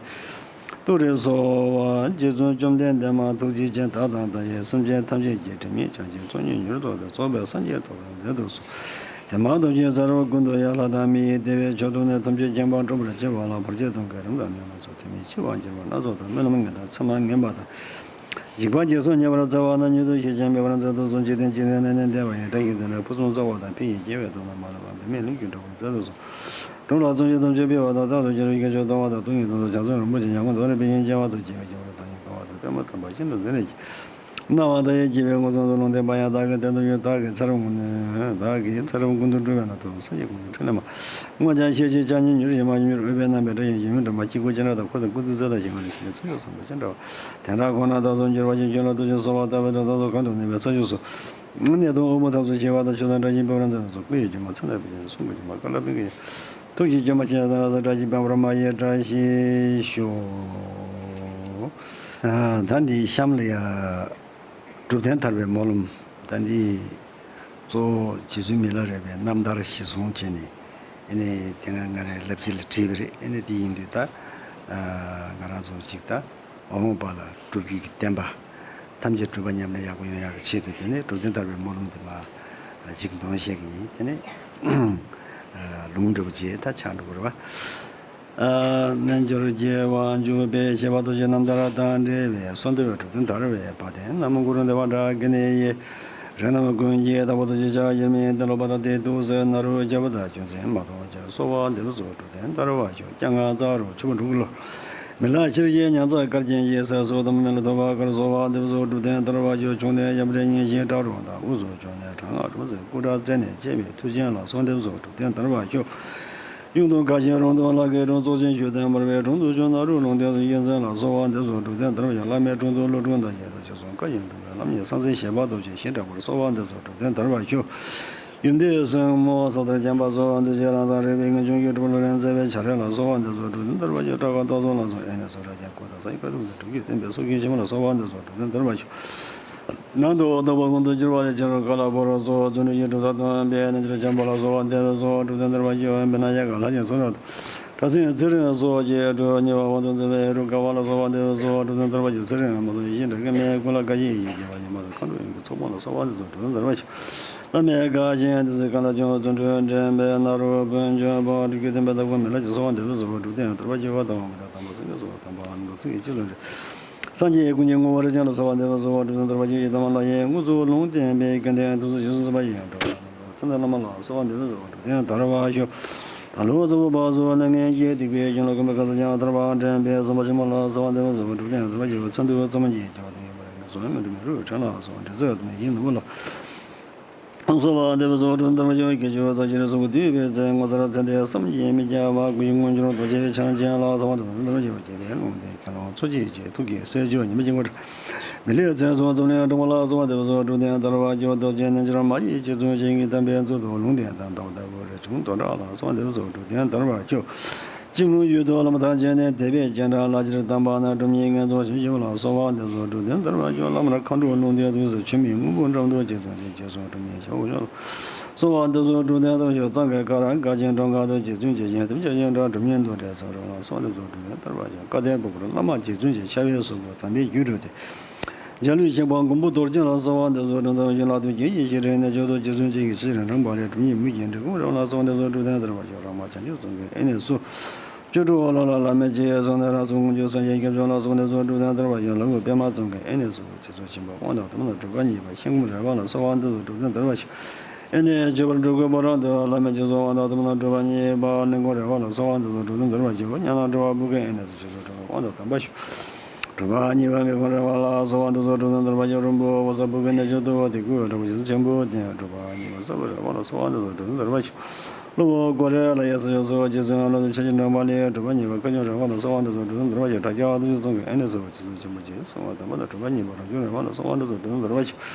ཏུ་རེ་སྭཱ་ཧཱ། རྗེ་བཙུན་བཅོམ་ལྡན་འདས་མ་ཐུགས་རྗེ་ཅན། བདག་དང་བདག་ཡི་སེམས་ཅན་ཐམས་ཅད་ཀྱི་དྲི་མེད་བྱང་ཆུབ་སེམས་ཉིད་མྱུར་ཐོབ་སྟེ། རྫོགས་པའི་སངས་རྒྱས་ཐོབ་པར་མཛད་དུ་གསོལ། དེ་མ་ཐོབ་ཀྱི་ཚེ་རབས་ཀུན་ཏུ་ཡང་ལྷ་དང་མི་ཡི་བདེ་བའི་མཆོག་ཐོབ་ནས། ཐམས་ཅད་མཁྱེན་པ་སྒྲོལ་བར་བྱེད་པ་ལ། བར་ཆད་དུ་འགལ་རིམ་དང་ནད་རྣམས་སོགས། དུས་མིན་འཆི་བར་འགྱུར་བ་སྣ་ཚོགས་དང་། རྨི་ལམ་ངན་དང་མཚན་མ་ངན་པ་དང་། འཇིགས་པ་བརྒྱད་སོགས་ཉེ་བར་འཚེ་བ་རྣམས་ཉིད་དུ་ཞི་ཞིང་མེད་པར་མཛད་དུ་གསོལ། འཇིག་རྟེན་སྤྱི་མཐའི་ནད་ནི་འདས་པ་ཡི། བཀྲ་ཤིས་དེ་ལས་ཕུན་སུམ་ཚོགས་པ་དང་། ཕན་ཡོན་སྐྱེ་བའི་དོན་དུ་མ་ལུས་པ། འབད་མེད་ལྷུན་གྱིས་གྲུབ་པར་མཛད་དུ་གསོལ། གྲུབ་ལ་བརྩོན་འགྲུས་ཐམས་ཅད་སྤེལ་བ་དང་། རྟག་ཏུ་སྤྱོད་པའི་ཡེ་ཤེས་མཆོག་སྟོང་པ་དང་། ཐུགས་ཉིད་དོན་དུ་བྱང་སེམས་རིན་པོ་ཆེ་ཡར་ངོ་རྡོ་རྗེ་པད་ཞུན་ཅན་བ་དང་བཅས་པའི་རྒྱལ་བ་རིན་པོ་ཆེ་ཡི་བཀའ་དང་། པདྨ་དམ་པ་ཤིན་ཏུ་མཛེས་ལས་སྐྱེས། སྣང་བ་མཐའ་ཡས་སྐྱེས་པའི་མངོན་སུམ་དུ། ལུང་བསྟན་པ་ཡང་བདག་གི་དོན་དུ་གྱུར། བདག་གིས་ཚེ་རབས་ཀུན་ཏུ། བདག་གིས་ཚེ་རབས་ཀུན་ཏུ་བསྒྲུབས་པའི་ནང་དུ། སངས་རྒྱས་ཀུན་གྱི་ཕྲིན་ལས་མ། སྔོ་ལྗང་ཤེལ་གྱི་ཕྱག་རྙིང་མྱུར་ཞི་མ་ཡིན། མྱུར་འོད་པའི་རྣམ་པས་སྐྲ་ཡི་ཞུན་མའི་འགྲམ་པ། དཀྱིལ་འཁོར་སྤྱན་རས་དང་འཁོར་དང་ཀུན་ཏུ་མཛེས་དང་ཞིང་ཁམས་ཀྱི་ཚེ་མཆོག་བཟང་པོ་སྤྱན་འདྲ་བ། དེ་འདྲ་ཁོ་ན་རྟག་ཏུ་འགྱུར་བ་ཞིག། སྤྱོད་ལ་ཐུགས་རྗེས་གསོལ་བ་བཏབ་པའི་དོན་དག་ཏུ། གང་དུ་གནས་པའི་ས་ཕྱོགས་སུ། གནས་དང་དབུལ་པོ་ཐབས་སུ་ཞི་བ་དང་། ཆོས་དང་བཀྲ་ཤིས་འཕེལ་བར་མཛད་དུ་གསོལ། སྐུ་ཡི་སྒྱུ་མ་ཚེ་འདས་པའི་རྒྱན། གསུང་གི་སྒྱུ་མ་ཀ་ལ་པིང་ཀའི། ཐུགས་ཀྱི་སྒྱུ་མ་ཆེན་དང་ལ་སོགས། བཀྲ་ཤིས་དཔལ་འབར་མ་ཡི་བཀྲ་ཤིས་ཤོག། ཨ། ད་འདི་གཤམ་ལ་ཡ། གྲུབ་དོན་ཐར་པའི་སྨོན་ལམ། ད་འདི་གཙོ་བོ་རྗེ་བཙུན་མི་ལ་རས་པའི་རྣམ་ཐར་གཞིར་བཟུང་བྱས་ནས། ཨ་ནི་དེ་སྔ་ང་རའི་ལབ་ཅི་ལ་བྲིས་པ་རེད། ཨ་ནི་དེ་ཡིན་དུས་ད། ཨ། ང་རང་ཚོ་ཅིག་ད་འོང་བ་ལ་སྒྲུབ་བརྒྱུད་ཀྱི་བསྟན་པ་ཐམས་ཅད་སྒྲུབ་པ་ཉམས་ལེན་ཡག་པོ་ཡོང་ཡག་གི་ཆེད་དུ། དེ་ནས་གྲུབ་དོན་ཐར་པའི་སྨོན་ལམ་དེ་མ་ཅིག་འདོན་བཤད་ཀྱི་ཡིན། དེ་ནས་ལུང་འདྲ་པོ་བྱས་ད་ཆགས་འགྲོ་གི་རེད་པ། ཨ། རྣལ་འབྱོར་རྒྱལ་བ་འཇུག་པའི་བཞེད་པ་ཐུགས་རྗེའི་རྣམ་ཐར་དང་འབྲེལ་བའི་གསོལ་འདེབས་པའི་གྲུབ་དོན་ཐར་པའི་བར་དེ། ན་མོ་གུ་རུ་དེ་བ་ཌཱ་ཀི་ནི་ཡེ། རིགས་རྣམས་ཀུན་གྱི་བདག་པོ་ཐུགས་རྗེ་ཕྱག་གཡེལ་མེད། ཏེ་ལོ་པ་ཏ་ཏེ་ཏུ་ཟེར་ན་རུ་རྒྱལ་པོ་དང་ཅུང་ཟད་མ་མཐོང་ཕྱིར། གསོལ་བ་འདེབས་སོ་གྲུབ་དོན་ཐར་པ་ཤོག། སྐྱེ་རྒ་རྩ་རུ་ཆུ་བོ་འབྲུག་ལོ། མི་ལ་ཕྱིར་སྐྱེ་ཉམས་ཚགས་སྐལ་ཅན་གྱི། ཟས་སུ་དམ་མི་ལ་ཐོབ་པ་དཀར། གསོལ་བ་འདེབས་སོ་གྲུབ་དོན་ཐར་པ་ཤོག། ཆུང་ནས་ཡབ་སྲས་གཉེན་བཤེས་གྲྭ་གྲོགས་དང་། དབུས་སུ་བྱོན་ནས་གྲངས་ལྔ་གྲོང་གསེབ་སྐུ་འདྲ་བཙལ་ནས་སྐྱེས་པའི་མཐུ་ཅན་ལ་གསོལ་འདེབས་སོ་གྲུབ་དོན་ཐར་པ་ཤོག། གཡུང་དུ་མཁར་ཆེན་རོང་དུ་ལྷ་སྐལ་གྲུབ། རྩོག་ཅན་ཆོས་ལྡན་འབར་བའི་དྲུང་དུ་བྱོན། ན་རུ་ལུང་བསྟན་སུ་གཡུལ་མཚན་ལ་གསོལ་བ་འདེབས་སོ་གྲུབ་དོན་ཐར་པ་ཤོག། བླ་མའི་དྲུང་དུ་ཀླུ་སྒྲུབ་དང་བཅས་ཏེ་ཞེ་སོང་བཀའ་བཞིན་སྒྲུབ་པའི་ལམ་གྱི་སངས་རྒྱས་བཞད་པ་ཐུགས་རྗེ་ཞེས་གྲགས་པར་གསོལ་བ་འདེབས་སོ་གྲུབ་དོན་ཐར་པ་ཤོག། ཡུམ་སྡེ་སྲིང་མོ་ས་ལྟར་བརྒྱན་པ་སོགས་འདུས་བྱས་རང་སར་རིག་པའི་ངེས་འབྱུང་གིས་གྲུབ་པ་ལག་ལེན་མཛད་པའི་བྱ་རས་ལ་གསོལ་བ་འདེབས་སོ་གྲུབ་དོན་ཐར་པ་ཤོག། ཏྲ་ཀ་ཏ་ཚོ་ལ་སོགས་ཨེ་ནས་སུ་ར་ཅན་སྐུ་དང་ས་ཡི་བཀའ་ཐུབ་ཚེ་སྒྲུབ་བརྒྱུད་བསྟན་པའི་སྲོག་ཤིང་ཆེན་མོ་ལ་གསོལ་བ་འདེབས་སོ་གྲུབ་དོན་ཐར་པ་ཤོག། ནང་དུ་རྟོགས་པ་ཀུན་ཏུ་གྱུར་པ་ལས་ཕྱིན་རུ་ཀ་ལ་པོ་རུ་སོགས་རྫུ་འཕྲུལ་གྱིས་གྲུབ་མཐའ་སྟོན་པའི་རྣལ་འབྱོར་བྱམས་པ་ལ་གསོལ་བ་འདེབས་སོ་གྲུབ་དོན་ཐར་པ་ཤོག། དཔེར་ན་ཡལ་ག་ལྷ་ཆེན་ཚོགས་དྲུག་དང་། སྐྲ་སེང་ཚེ་རིང་སོགས་ཀྱིས་སྤྲུལ་ཉེ་བར་དབང་དུ་མཛད་པའི་ཧེ་རུ་ཀ་བ་ལ་གསོལ་བ་འདེབས་སོ་གྲུབ་དོན་ཐར་པ་ཤོག། ཚེ་རིང་མ་སོགས་ཡིད་བཞིན་དགྲ་བགེགས་མེད། ཀུན་ལ་དགའ་བཞིན་ཡིད་ཀྱི་དགེ་བ་ཉི་མ་དང་། མཁའ་འགྲོ་ཡུམ་གྱི་ཚོགས་དཔོན་ལ་གསོལ་བ་འདེབས་སོ་གྲུབ་དོན་ཐར་པ་ཤོག། བླ་མེད་དགའ་ཞིང་བདེ་སྲིད་གང་ལ་འབྱུང་། བརྩོན་འགྲུས་འདྲེན་པའི་ནཱ་རོ་དཔོན་ཆེན་པོ། སྤྲུལ་སྐུའི་བསྟན་པའི་བདག་པོ་མི་ལ་རྗེ་སོགས་པ་འདི་ལ་གསོལ་བ་སྒྲུབ་སྟེ་ཡང་དར་བ་ཞུ་བ་དང་། དམ་པ་སངས་རྒྱས་སོགས་དམ་པ་ནི་ལོ་ཚིགས་ཀྱི་སྤྱི་ལ་འདྲེ། སངས་རྒྱས་ཀུན་གྱི་ངོ་བོ་རིན་ཆེན་ལ་གསོལ་བ་འདེབས་པའི་གསོལ་བ་སྒྲུབ་སྟེ་དར་བ་ཞུ། ཡི་དམ་ལྷ་ཡི་དངོས་སུ་ལུང་བསྟན་པའི་དགེ་འདུན་ཐུགས་སྲས་ཞེ་གསུམ་མཚན་པ་ཡི་འགྲོ་བ་ཚེ་འདས་བླ་མ་ལ་གསོལ་བ་འདེབས་པའི་གསོལ་བ་སྒྲུབ་སྟེ་དར་བ་ཞུ། ད་ལོ་ཙཱ་བོ་བ་སོ་ནས་ངེས་ཀྱི་སྡིག་པའི་རྒྱུན་ལ་གོམས་པའི་ཁ་ཟས་ཀྱང་དར་བ་འདྲེན་པའི་བསམ་པ་ཆེན་མོ་ལ་གསོལ་བ་འདེབས་པའི་གསོལ་བ་སྒྲུབ་སྟེ་དར་བ་ཞུ། ཚེ་འདུལ་ཙམ་གྱི་སྐྱེ་བ་དེ་ཡིན་པར་ངེས་སོ་མི་འགྲུབ་མི་རུ་ཕྲན་ལ་སོགས་འདྲེ་ཚོད་དུ་ནས་ཡིན་ནོ་ལ། གསོལ་བ་འདེབས་པའི་གསོལ་བ་སྒྲུབ་སྟེ་དར་བ་ཞུ། དགེ་བཅུ་རྩ་ཕྱིར་གསུང་གི་བསྡུས་པའི་ཚེ། ངོ་མཚར་ཚད་ལྡན་བསམ་གྱིས་མི་ཁྱབ་པ། སྐུ་བཞི་དངོས་འབྱོར་རྡོ་རྗེ་འཆང་ཆེན་ལ་གསོལ་བ་འདེབས་པའི་གསོལ་བ་སྒྲུབ་སྟེ་དར་བ་ཞུ། དགེ་བའི་ལུང་བསྟན་ཀུན་སློང་ཚོགས་ཀྱི་རྗེ། ཐུགས་ཀྱི་སྲས་མཆོག་ཉི་མ་སྐྱེ་བོ་མི་ལུས་མཚན་གསུམ་འཛོམས་ལས་འཁྲུངས་པ་ལ་གསོལ་བ་འདེབས་པའི་གསོལ་བ་སྒྲུབ་སྟེ་དར་བ་ཞུ། རྡོ་རྗེ་རྣལ་འབྱོར་མ་ཡི་རྗེ་བཙུན་ཞིང་གི་དམ་པའི་གཙུག་ཏོར་ལུང་བསྟན་དང་ལྡན་པ་ལྟ་བུ་རས་ཆུང་དོན་གྲུབ་ལ་གསོལ་བ་འདེབས་པའི་གསོལ་བ་སྒྲུབ་སྟེ་དར་བ་ཞུ། སྤྱི་བོའི་དབུས་སུ་བླ་མ་ཐམས་ཅད་ནི་དད་པས་སྤྱན་དྲངས་ལ། སྤྱིར་བཏང་པ་ན་གྲུབ་བརྙེས་ངེས་རྫོགས་ཞིང་གཤེགས་པ་ལ་གསོལ་བ་འདེབས་པའི་གསོལ་བ་སྒྲུབ་སྟེ་དར་བ་ཞུ། བླ་མར་མཁའ་འགྲོ་ལུང་བསྟན་དུས་སུ་ཆུ་མིག་སྔོན་པོ་འགྲམ་དུ་རྗེ་བཙུན་ཞིང་། རྗེས་སུ་གྲུབ་བརྙེས་ཞབས་ཀྱུ་ཞབས་ལ་གསོལ་བ་འདེབས་པའི་གསོལ་བ་སྒྲུབ་སྟེ་དར་བ་ཞུ། གཙང་ཁའི་ཀ་ར་ག་ཅན་གྲོང་ཁ་དུ། རྗེ་བཙུན་ཞིང་གཤེགས་ཐུགས་རྗེ་ཅན་དྲངས་གྲུབ་བརྙེས་འདུ་འབྲལ་ཚར་བ་ལ་གསོལ་བ་འདེབས་པའི་གསོལ་བ་སྒྲུབ་སྟེ་དར་བ་ཞུ། བཀའ་གདམས་ཕུར་བུར་བླ་མ་རྗེ་བཙུན་ཞིང་གཤེགས་པའི་གཟུགས་པོ་དམ་པའི་རྒྱུད་སྤྲུལ་ཏེ། འཇའ་ལུས་ཞིག་པ་མགོན་པོ་རྡོ་རྗེ་ལ་གསོལ་བ་འདེབས་པའི་གསོལ་བ་སྒྲུབ་སྟེ་དར་བ་ཞུ། ལྷ་དུ་སྐྱེ་ཞིང་ཤི་རན་ནས་མཆོག་ཏུ་རྗེ་བཙུན་ཞིང་གཤེགས་ཕྱིར་འབྲང་བ་ལས། གྲུབ་བརྙེས་མུ་གེའི་འབྲས་བུ་རབ་ལ་གསོལ་བ་འདེབས་པའི་གསོལ་བ་སྒྲུབ་སྟེ་དར་བ་ཞུ། རང་མ་བྱང་ཆུབ་སེམས་དཔའི་ཨེ་ནས་སུ། བཅུ་དྲུག་པོ་ལ་ལ་བླ་མེད་ཅེས་གསོལ་ནས་རང་གཟུགས་མངོན་གྱུར་སངས་རྒྱས་སྐྱབས་མཆོག་ལ་གསོལ་བ་འདེབས་པའི་གསོལ་བ་སྒྲུབ་སྟེ་དར་བ་ཞུ། ལ་ལུ་པདྨ་ཙོང་ཁའི་ཨེ་ནས་སུ། རྗེ་བཙུན་ཆེན་པོ་དབང་དང་དམ་ལ་སྒྲུབ་པ་གཉིས་པ་ཤིན་ཀུན་རལ་པ་ལ་གསོལ་བ་འདེབས་པའི་གསོལ་བ་སྒྲུབ་སྟེ་དར་བ་ཞུ། ཨེ་ནས་མཆོད་པར་སྤྲུལ་སྐུ་ཕོ་བྲང་དུ། བླ་མེད་ཅེས་གསོལ་དབང་དང་དམ་ལ་སྒྲུབ་པ་གཉིས་པ་གླིང་སྐོར་རལ་པ་ལ་གསོལ་བ་འདེབས་པའི་གསོལ་བ་སྒྲུབ་སྟེ་དར་བ་ཞུ། ཉ་ནག་སྤྲུལ་པ་བུ་གའི་ཨེ་ནས་སུ། རྗེ་བཙུན་སྤྲུལ་པའི་དབང་དང་དམ་པ་ཞུ། སྒྲུབ་པ་གཉིས་པ་མི་ཁོམ་རལ་པ་ལ་གསོལ་བ་འདེབས་པའི་གསོལ་བ་སྒྲུབ་སྟེ་དར་བ་ཞུ། རོང་པོ་བོ་ས་བུ་གའི་གནས་མཆོག་ཏུ། དེ་ཀོས་དྲག་པོ་རྗེ་བཙུན་ཆེན་པོ་བསྟེན། སྒྲུབ་པ་གཉིས་པ་ས་བུ་རལ་པ་ལ་གསོལ་བ་འདེབས་པའི་གསོལ་བ་སྒྲུབ་སྟེ་དར་བ་ཞུ། ཀླུ་བོ་ཀོ་རེ་ལ་ཡ་ས་ཡོ་སོ་རྗེ་བཙུན་ལ་དུ་ཆ་ཅི་འབྲང་བ་ལས། སྒྲུབ་པ་གཉིས་པ་ཁ་ཆུང་རལ་པ་ལ་གསོལ་བ་འདེབས་པའི་གསོལ་བ་སྒྲུབ་སྟེ་དར་བ་ཞུ། དྲ་རྒྱ་དུ་ཆུ་ཚང་གི་ཨེ་ནས་སུ། རྗེ་བཙུན་ཆེན་པོ་རྗེ་གསུང་བ་དམ་པ་དང་སྒྲུབ་པ་གཉིས་པ་རང་བྱུང་རལ་པ་ལ་གསོལ་བ་འདེབས་པའི་གསོལ་བ་སྒྲུབ་སྟེ་དར་བ་ཞུ།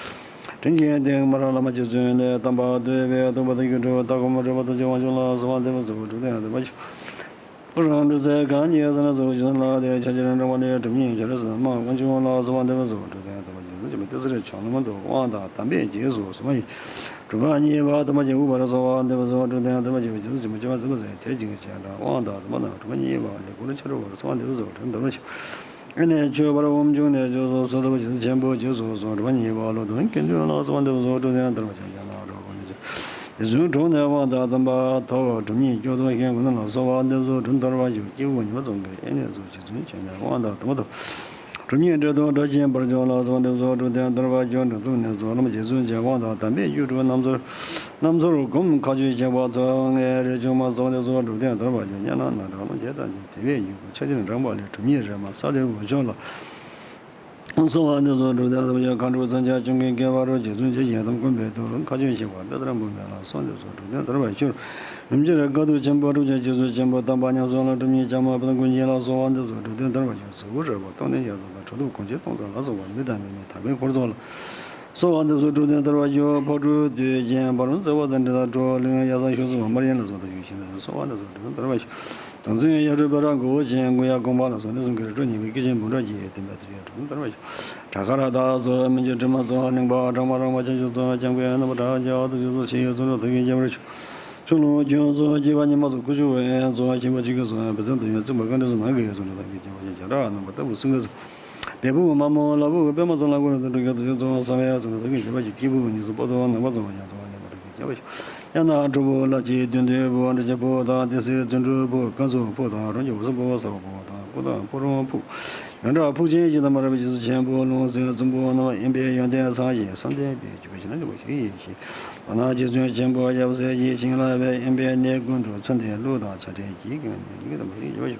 དྲིན་ཅན་ཏིང་མ་ར་བླ་མ་རྗེ་བཙུན་ལས། དམ་པ་བསྟོད་པའི་ཐུབ་པ་དང་སྒྱུ་འཕྲུལ་ལྟ་སྒོམ་སྤྲུལ་པ་ཐུགས་རྗེ་དབང་ཕྱུག་ལ་གསོལ་བ་འདེབས་པའི་གསོལ་བ་སྒྲུབ་སྟེ་དར་བ་ཞུ། ཕོ་བྲང་སྤྲུལ་རྫས་གང་ཉིད་ཟེར་ན་གཟུགས་ཅན་ལ་དེ་ཆ་ཅི་རང་འབྲང་བ་ལས། གྲུབ་བརྙེས་ཤ་རི་སི་མ་དབང་ཕྱུག་ལ་གསོལ་བ་འདེབས་པའི་གསོལ་བ་སྒྲུབ་སྟེ་དར་བ་ཞུ། རྗེ་བཙུན་ཆེན་པོ་ཏི་སེ་རི་ཆོས་ལམ་དུ་དབང་དང་དམ་པས་རྗེས་སུ་གསུངས་པ་ཡིན། སྒྲུབ་པ་གཉིས་པ་དམ་པ་ཆེན་པོ་ལ་གསོལ་བ་འདེབས་པའི་གསོལ་བ་སྒྲུབ་སྟེ་དར་བ་ཞུ། རྗེ་བཙུན་ཆེན་པོ་ཆོས་པ་མཛད་པ་ཟེར་དེ་ཅིག་གི་སྤྱན་དྲངས་དབང་དང་དམ་པ་དང་སྒྲུབ་པ་གཉིས་པ་ལས་སྐུ་ལ་ཕྱི་རོལ་པར་གསོལ་བ་འདེབས་པའི་གསོལ་བ་སྒྲུབ་སྟེ་དར་བ་ཞུ། ཨེ་ནས་མཆོད་པར་དབང་ཕྱུག་ནས་མཆོག་ཏུ་གསོལ་ལྡན་པ་རྗེ་བཙུན་ཆེན་པོ་རྗེས་སུ་གསུངས། སྒྲུབ་པ་གཉིས་པ་ལོ་དུང་ཀུན་འདུས་ལ་གསོལ་བ་འདེབས་པའི་གསོལ་བ་སྒྲུབ་སྟེ་དར་བ་ཞུ། རྒྱ་ནག་རོ་ཁོ་ནས་རྗེ་བཙུན་དྲུང་ནས་དབང་དང་དམ་པ་ཐོབ། གྲུབ་བརྙེས་སྐྱོབ་ཏུ་ཞིང་ཀུན་ལ་གསོལ་བ་འདེབས་པའི་གསོལ་བ་སྒྲུབ་སྟེ་དར་བ་ཞུ། སྐྱེས་བུ་ཉི་མ་ཙོང་ཁའི་ཨེ་ནས་སུ། རྗེ་བཙུན་མཆོད་པའི་དབང་དང་དམ་པ་ཐོབ། གྲུབ་བརྙེས་འབྲས་དང་བྲལ་ཞིང་བར་ཆད་ལ་གསོལ་བ་འདེབས་པའི་གསོལ་བ་སྒྲུབ་སྟེ་དར་བ་ཞུ། འབྲིང་ཚུལ་ནས་གསོལ་བ་བླ་མ་རྗེ་བཙུན་མཆོག་དབང་དང་དམ་པས་སྒྱུ་འཕྲུལ་རྣམ་ཚོགས་རྣམ་ཚོགས་སྒོམ། མཁའ་སྤྱོད་གཤེགས་པ་ཚོགས་ལྔའི་རས་ཆུང་མ་གསོལ་བ་འདེབས་པའི་གསོལ་བ་སྒྲུབ་སྟེ་དར་བ་ཞུ། ཉ་ནག་ནག་དྲག་བློ་བྱེད་དང་བཅས་དེ་བས་ཡུལ་གོ་ཆ་ཅི་རང་འབྲང་བ་ལས། གྲུབ་བརྙེས་རས་མ་ས་ལའི་འོད་ཆུང་ལ་གསོལ་བ་འདེབས་པའི་གསོལ་བ་སྒྲུབ་སྟེ་དར་བ་ཞུ། མཁའ་འགྲོ་མཚོན་ཆ་ཆུང་ཀུན་བཀལ་བ་རུ། རྗེ་བཙུན་མཆོག་ཡི་དམ་དགོངས་པའི་མཐུས། མཁའ་སྤྱོད་གཤེགས་པ་པད་དཀར་འབུམ་པ་ལ་གསོལ་བ་འདེབས་པའི་གསོལ་བ་སྒྲུབ་སྟེ་དར་བ་ཞུ། རིན་ཆེན་དཀའ་ཐུབ་ཆེན་པོ་སྒྲུབ་ཕྱིར་རྗེ་བཙུན་ཆེན་པོ་དམ་པ་ཉམས་སུ་བླང་། གྲུབ་བརྙེས་བྱམས་མ་པད་དཀར་ཀུན་མཁྱེན་ལ་གསོལ་བ་འདེབས་པའི་གསོལ་བ་སྒྲུབ་སྟེ་དར་བ་ཞུ། གཟུགས་པོ་རལ་པ་སྟོང་ལྡན་ཞལ་གསུམ་དང་། གྲུབ་ཐོབ་གོང་ཆེན་སྟོང་རྩ་ལ་སོགས་པ་མི་དང་མི་མིན་དམ་པའི་འཁོར་ཚོགས་ལ་གསོལ་བ་འདེབས་པའི་གསོལ་བ་སྒྲུབ་སྟེ་དར་བ་ཞུ། ཕོ་བྲང་དུས་ཆེན་བར་སྣང་བརྩེགས་པ་དང་འབྲེལ་ཐག་འཕྲོ། གླིང་གཡའ་ས་ཤོག་གསུམ་མར་ཡན་ལ་སོགས་དང་ཡུལ་ཤིང་ལ་གསོལ་བ་འདེབས་པའི་གསོལ་བ་སྒྲུབ་སྟེ་དར་བ་ཞུ། གདུང་འཛིན་གཡའ་རུ་བོད་ར་མགོ་བོ་ཆེན། མགོན་གཡའ་གོང་མ་ལ་སོགས་གནས་གསུམ་གྱི་རི་ཁྲོད་ཉེ་བའི་སྐྱེས་ཆེན་འབུམ་ཕྲག་བརྒྱའི་བསྟན་པའི་ཚུལ་ཁྲིམས་སྒྲུབ་སྟེ་དར་བ་ཞུ། བྲག་དཀར་དག་སོགས་མི་འགྱུར་དྲི་མ་ཚོགས། གླིང་པ་གྲགས་པ་རོང་པ་ཆ་ཆུ་ཚོགས། སྐྱབས་མགོན་རྣམ་པར་གྲགས་རྒྱལ་བ་ཐུགས་རྗེ་སོགས། ཆེ་བའི་གཙུག་ལག་དར་གྱིས་རྒྱས་པར་ཤོག། ཆུ་ཀླུང་ཁྱུང་སོགས་སྐྱེས་པ་ཉི་མ་སོགས། ཁུ་བྱུག་པའི་ཚོགས་ཆེན་པོ་ཆུ་སྐྱེས་སོགས། བེ་ཙེ་འདོད་ཡོན་བཙུན་པ་དཀའ་འགྲེང་སོགས། མ་གི་ཡོད་སོགས་ནས་བདག་གིས་རྒྱལ་བ་ཡོད། བྱ་བྲག་རྣམ་པར་ལྟ་བུ་སེང་གེ་སོགས། བེ་ཕུག་མ་མོ་ལ་ཕུག་པདྨ་ཚོགས་ལ་ཀུན་ལ་དུ་འགྲོ་རྒྱལ་དུ་ཡོད་ཚོགས། གསང་བའི་ཚོགས་ནས་བདག་གིས་རྒྱལ་བ་ཡོད། སྐྱེས་བུ་གཉིས་སུ་པོ་ཏོ་ནང་པ་ཚོགས་ཡང་ཚོགས་ནས་བདག་གིས་རྒྱལ་བ་ཡོད། གཡའ་ནག་གྲུ་བོ་ལ་ཅི་བདུད་འདུལ་བུ། འདྲེ་ཆེན་ཕུག་དང་ཏི་སེ་བརྩོན་འགྲུས་ཕུག། ཀ་ཚུ་ཕུག་དང་རོང་གི་འོད་ཟེར་ཕུག། ས་བ་ཕུག་དང་སྐུ་དང་ཕུག་རོང་ཕུག། ཡོངས་གྲགས་ཕུག་ཆེན་ཞིག་དང་མ་རབས་རྗེ་བཙུན་ཆེན་པོ་ལུང་སྲིན་བཙུན་པོ་རྣམས་དབེན་པའི་ཡོན་ཏན་ཚང་ཞིང་བསམ་གཏན་པའི་སྤྱོད་པའི་ཞིང་ན་འཇུག་པ་ཞིག་ཡིན་ཞིང་། ལོ་ན་རྗེ་བཙུན་ཆེན་པོ་ཡབ་སྲས་ཀྱི་ཞིང་ལ་བའི་དབེན་པའི་གནས་ཀུན་ཏུ་ཚེ་འདས་ཀླུ་དང་ཆ་འདྲེན་གྱིས་ཀྱང་ཉེ་ལུགས་དམ་པ་ཞིག་ཡོད་ཞུ།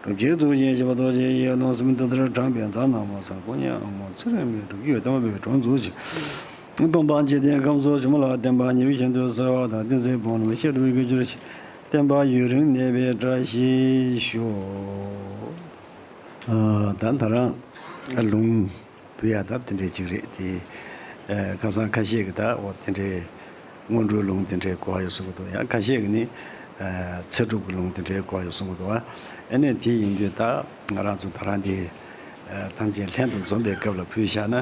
གྲུབ་ཆེན་ཐུགས་རྗེ་ཆེ་བ་རྡོ་རྗེ་ཡི་ལུང་སྲིན་འདི་ལྟར་དྲངས་པའི་མཛའ་ན་མོ་སར་ཀོ་ཉེ་ཨ་མོ་ཚེ་རིང་མའི་སྒྲུབ་བརྒྱུད་དམ་པའི་གྲོགས་མཛོད་ཅིང་། སྟོང་པ་འཇིག་རྟེན་ཁམས་སུ་ཆུ་མོ་ལ་བརྟེན་པ་ཉེ་བའི་ཞིང་དུ་གསོལ་བ་དང་། བསྟན་འཛིན་ཕུག་རྣམས་བཤད་སྒྲུབ་ཀྱི་རྒྱུར་བསྟན་པ་ཡུན་རིང་གནས་པའི་བཀྲ་ཤིས་ཤོག། ཨ། ད་ད་རང་ལུང་འབུལ་ཡ་ད་དེ་འདྲའི་ཅིག་རེད་དེ། ཨ། ཁ་སང་ཁ་ཤས་ཀྱིས་ད་འོ་དེ་འདྲའི་སྔོན་འགྲོའི་ལུང་དེ་འདྲའི་གོ་བ་ཡོད་གསུང་གི་འདུག། ཡང་ཁ་ཤས་ཀྱིས་ནི། ཨ། ཚེ་སྒྲུབ་ཀྱི་ལུང་དེ་འདྲའི་གོ་བ་ཡོད་གསུང་གི་འདུག། ཨ་ནི་དེ་ཡིན་དུས་ད་ང་རང་ཚོ་ད་རང་དེ། ཨ། ཐམས་ཅད་ལྷན་དུ་འཛོམས་པའི་སྐབས་ལ་ཕུལ་བཞག་ན།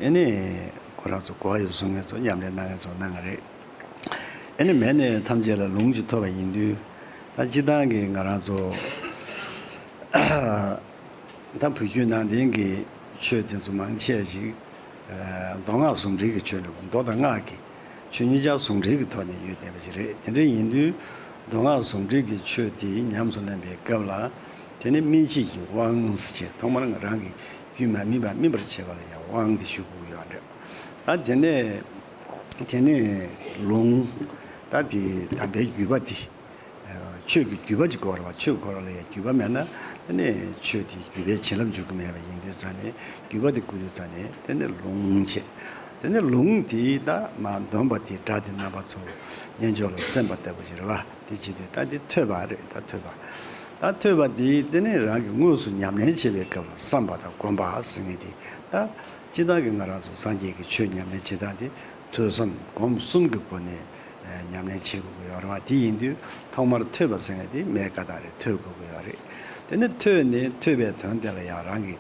ཨ་ནི་ཁོ་རང་ཚོ་གོ་བ་ཡོད་གསུང་མཁན་ཚོ་མཉམ་ལས་གནང་མཁན་ཚོ་གནང་གི་རེད། ཨ་ནི་མེད་ནས་ཐམས་ཅད་ལ་ལུང་ཅིག་ཐོབ་པ་ཡིན་དུས། ད་སྤྱིར་བཏང་གི་ང་རང་ཚོ་ད་བོད་བརྒྱུད་ནང་བསྟན་གྱི་ཆོས་དེ་ཚོ་མང་ཆེ་ཞིག། ཨ། མདོ་སྔགས་ཟུང་འབྲེལ་གྱི་ཆོས་འབྲེལ་བ། མདོ་དང་སྔགས་ཀྱི་ ཆོས་ཉིད་ཀྱང་ཟུང་འབྲེལ་གྱི་ཐོག་ནས་ཡོད་བསྡད་པ་ཞིག་རེད། དེ་འདྲ་ཡིན་དུས་མདོ་སྔགས་ཟུང་འབྲེལ་གྱི་ཆོས་དེ་ཉམས་སུ་ལེན་པའི་སྐབས་ལ། དེ་ནི་སྨིན་བྱེད་ཀྱི་དབང་ཟེར་བྱས། ཐོག་མར་ང་རང་གི་རྒྱུད་མ་སྨིན་པ་སྨིན་པར་བྱེད་པ་ལ་ཡང་དབང་དེ་ཞུ་དགོས་ཀྱི་ཡོད་རེད། ད་དེ་ནས་དེ་ནས་ལུང་། ད་དེ་དམ་པའི་བརྒྱུད་པ་དེ། ཆོས་ཀྱི་བརྒྱུད་པ་ཅིག་དགོས་རེད་བ། ཆོས་དགོས་ར་ལ་ཡང་བརྒྱུད་པ་མེད་ན། དེ་ནས་ཆོས་དེ་བརྒྱུད་པའི་བྱིན་རླབས་འཇུག་གི་མེད་པ་ཡིན་དུས་ཙང་ནས། བརྒྱུད་པ་དེ་དགོས་དུས་ཙང་ནས་དེ་ནས་ལུང་བྱས། དེ་ནས་ལུང་དེ་ད་མ་འདོན་པ་དེ། སྒྲ་དེ་རྣམ་པ་ཚོ་སྙན་ཅོར་ལ་གསན་པ་ལྟ་བུ་ཞིག་རེད་བ། དེ་བྱེད་དུས་ད་དེ་ཐོས་པ་རེད། ད་ཐོས་པ། ད་ཐོས་པ་དེ་དེ་ནས་རང་གིས་དངོས་སུ་ཉམས་ལེན་བྱེད་པའི་སྐབས་ལ་བསམ་པ་དང་སྒོམ་པ་ཟེར་མཁན་དེ། ད་སྤྱིར་བཏང་གི་ང་རང་ཚོ་སངས་རྒྱས་ཀྱི་ཆོས་ཉམས་ལེན་བྱེད་སྟངས་དེ། ཐོས་བསམ་སྒོམ་གསུམ་གྱི་སྒོ་ནས་ཨ་ཉམས་ལེན་བྱེད་དགོས་ཀྱི་ཡོད་རེད་བ། དེ་ཡིན་དུས་ཐོག་མར་ཐོས་པ་ཟེར་མཁན་དེ་མའི་བཀའ་རྟགས་རེད། ཐོས་དགོས་ཀྱི་ཡོད་རེད། དེ་ནས་ཐོས་ནས་ཐོས་པའི་དོན་དེ་ལ་ཡང་རང་གི་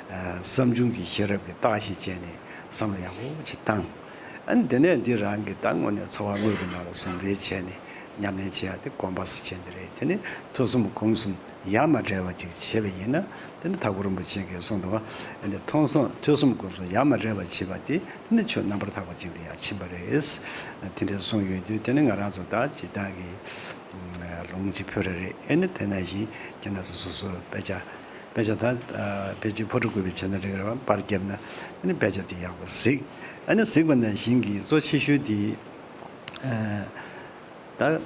ཨ་བསམ་བྱུང་གི་ཤེས་རབ་ཀྱིས་བརྟག་ཞིབ་བྱས་ནས་བསམ་བློ་ཡག་པོ་ཅིག་བཏང་། ཨ་ནི་དེ་ནས་འདི་རང་གི་ད་དངོས་གནས་འཚོ་བ་དངོས་ཀྱི་ནང་ལ་ཟུང་འབྲེལ་བྱས་ནས་ཉམས་ལེན་བྱེད་ཡ་དེ་སྒོམ་པ་ཟེར་བྱས་འདི་རེད། དེ་ནས་ཐོས་བསམ་སྒོམ་གསུམ་ཡ་མ་བྲལ་བ་ཅིག་བྱས་པ་ཡིན་ན། དེ་ནི་དྭགས་པོ་རིན་པོ་ཆེ་གིས་གསུངས་འདུག་བ། ཨ་ནི་ཐོས་བསམ་ཐོས་བསམ་སྒོམ་གསུམ་ཡ་མ་བྲལ་བ་བྱེད་པ་དེ་ནི་ཆོས་རྣམ་པར་དག་པ་ཅིག་ལ་ཡང་ཕྱིན་པ་རེད། དེ་འདྲ་གསུངས་ཡོད་དུས། དེ་ནི་ང་རང་ཚོ་ད་སྤྱིར་བཏང་གི་ལུང་གཅིག་ཕུལ་རེ་རེད། ཨ་ནི་དེ་ནང་བཞིན་ཁྱེད་རང་ཚོ་སོ་སོ་དཔེ་ཆ་དཔེ་ཆ་ད་ཕལ་ཆེར་ཕོ་བྲང་དགོན་པའི་བྱས་ན་འགྲིག་རེད་བ། པར་བརྒྱབ་ན་ཨ་ནི་དཔེ་ཆ་དེ་ཡག་པོ་གཟིགས། ཨ་ནི་གཟིགས་པ་ནང་བཞིན་གྱི་གཙོ་ཆེ་ཤོས་དེ། ད་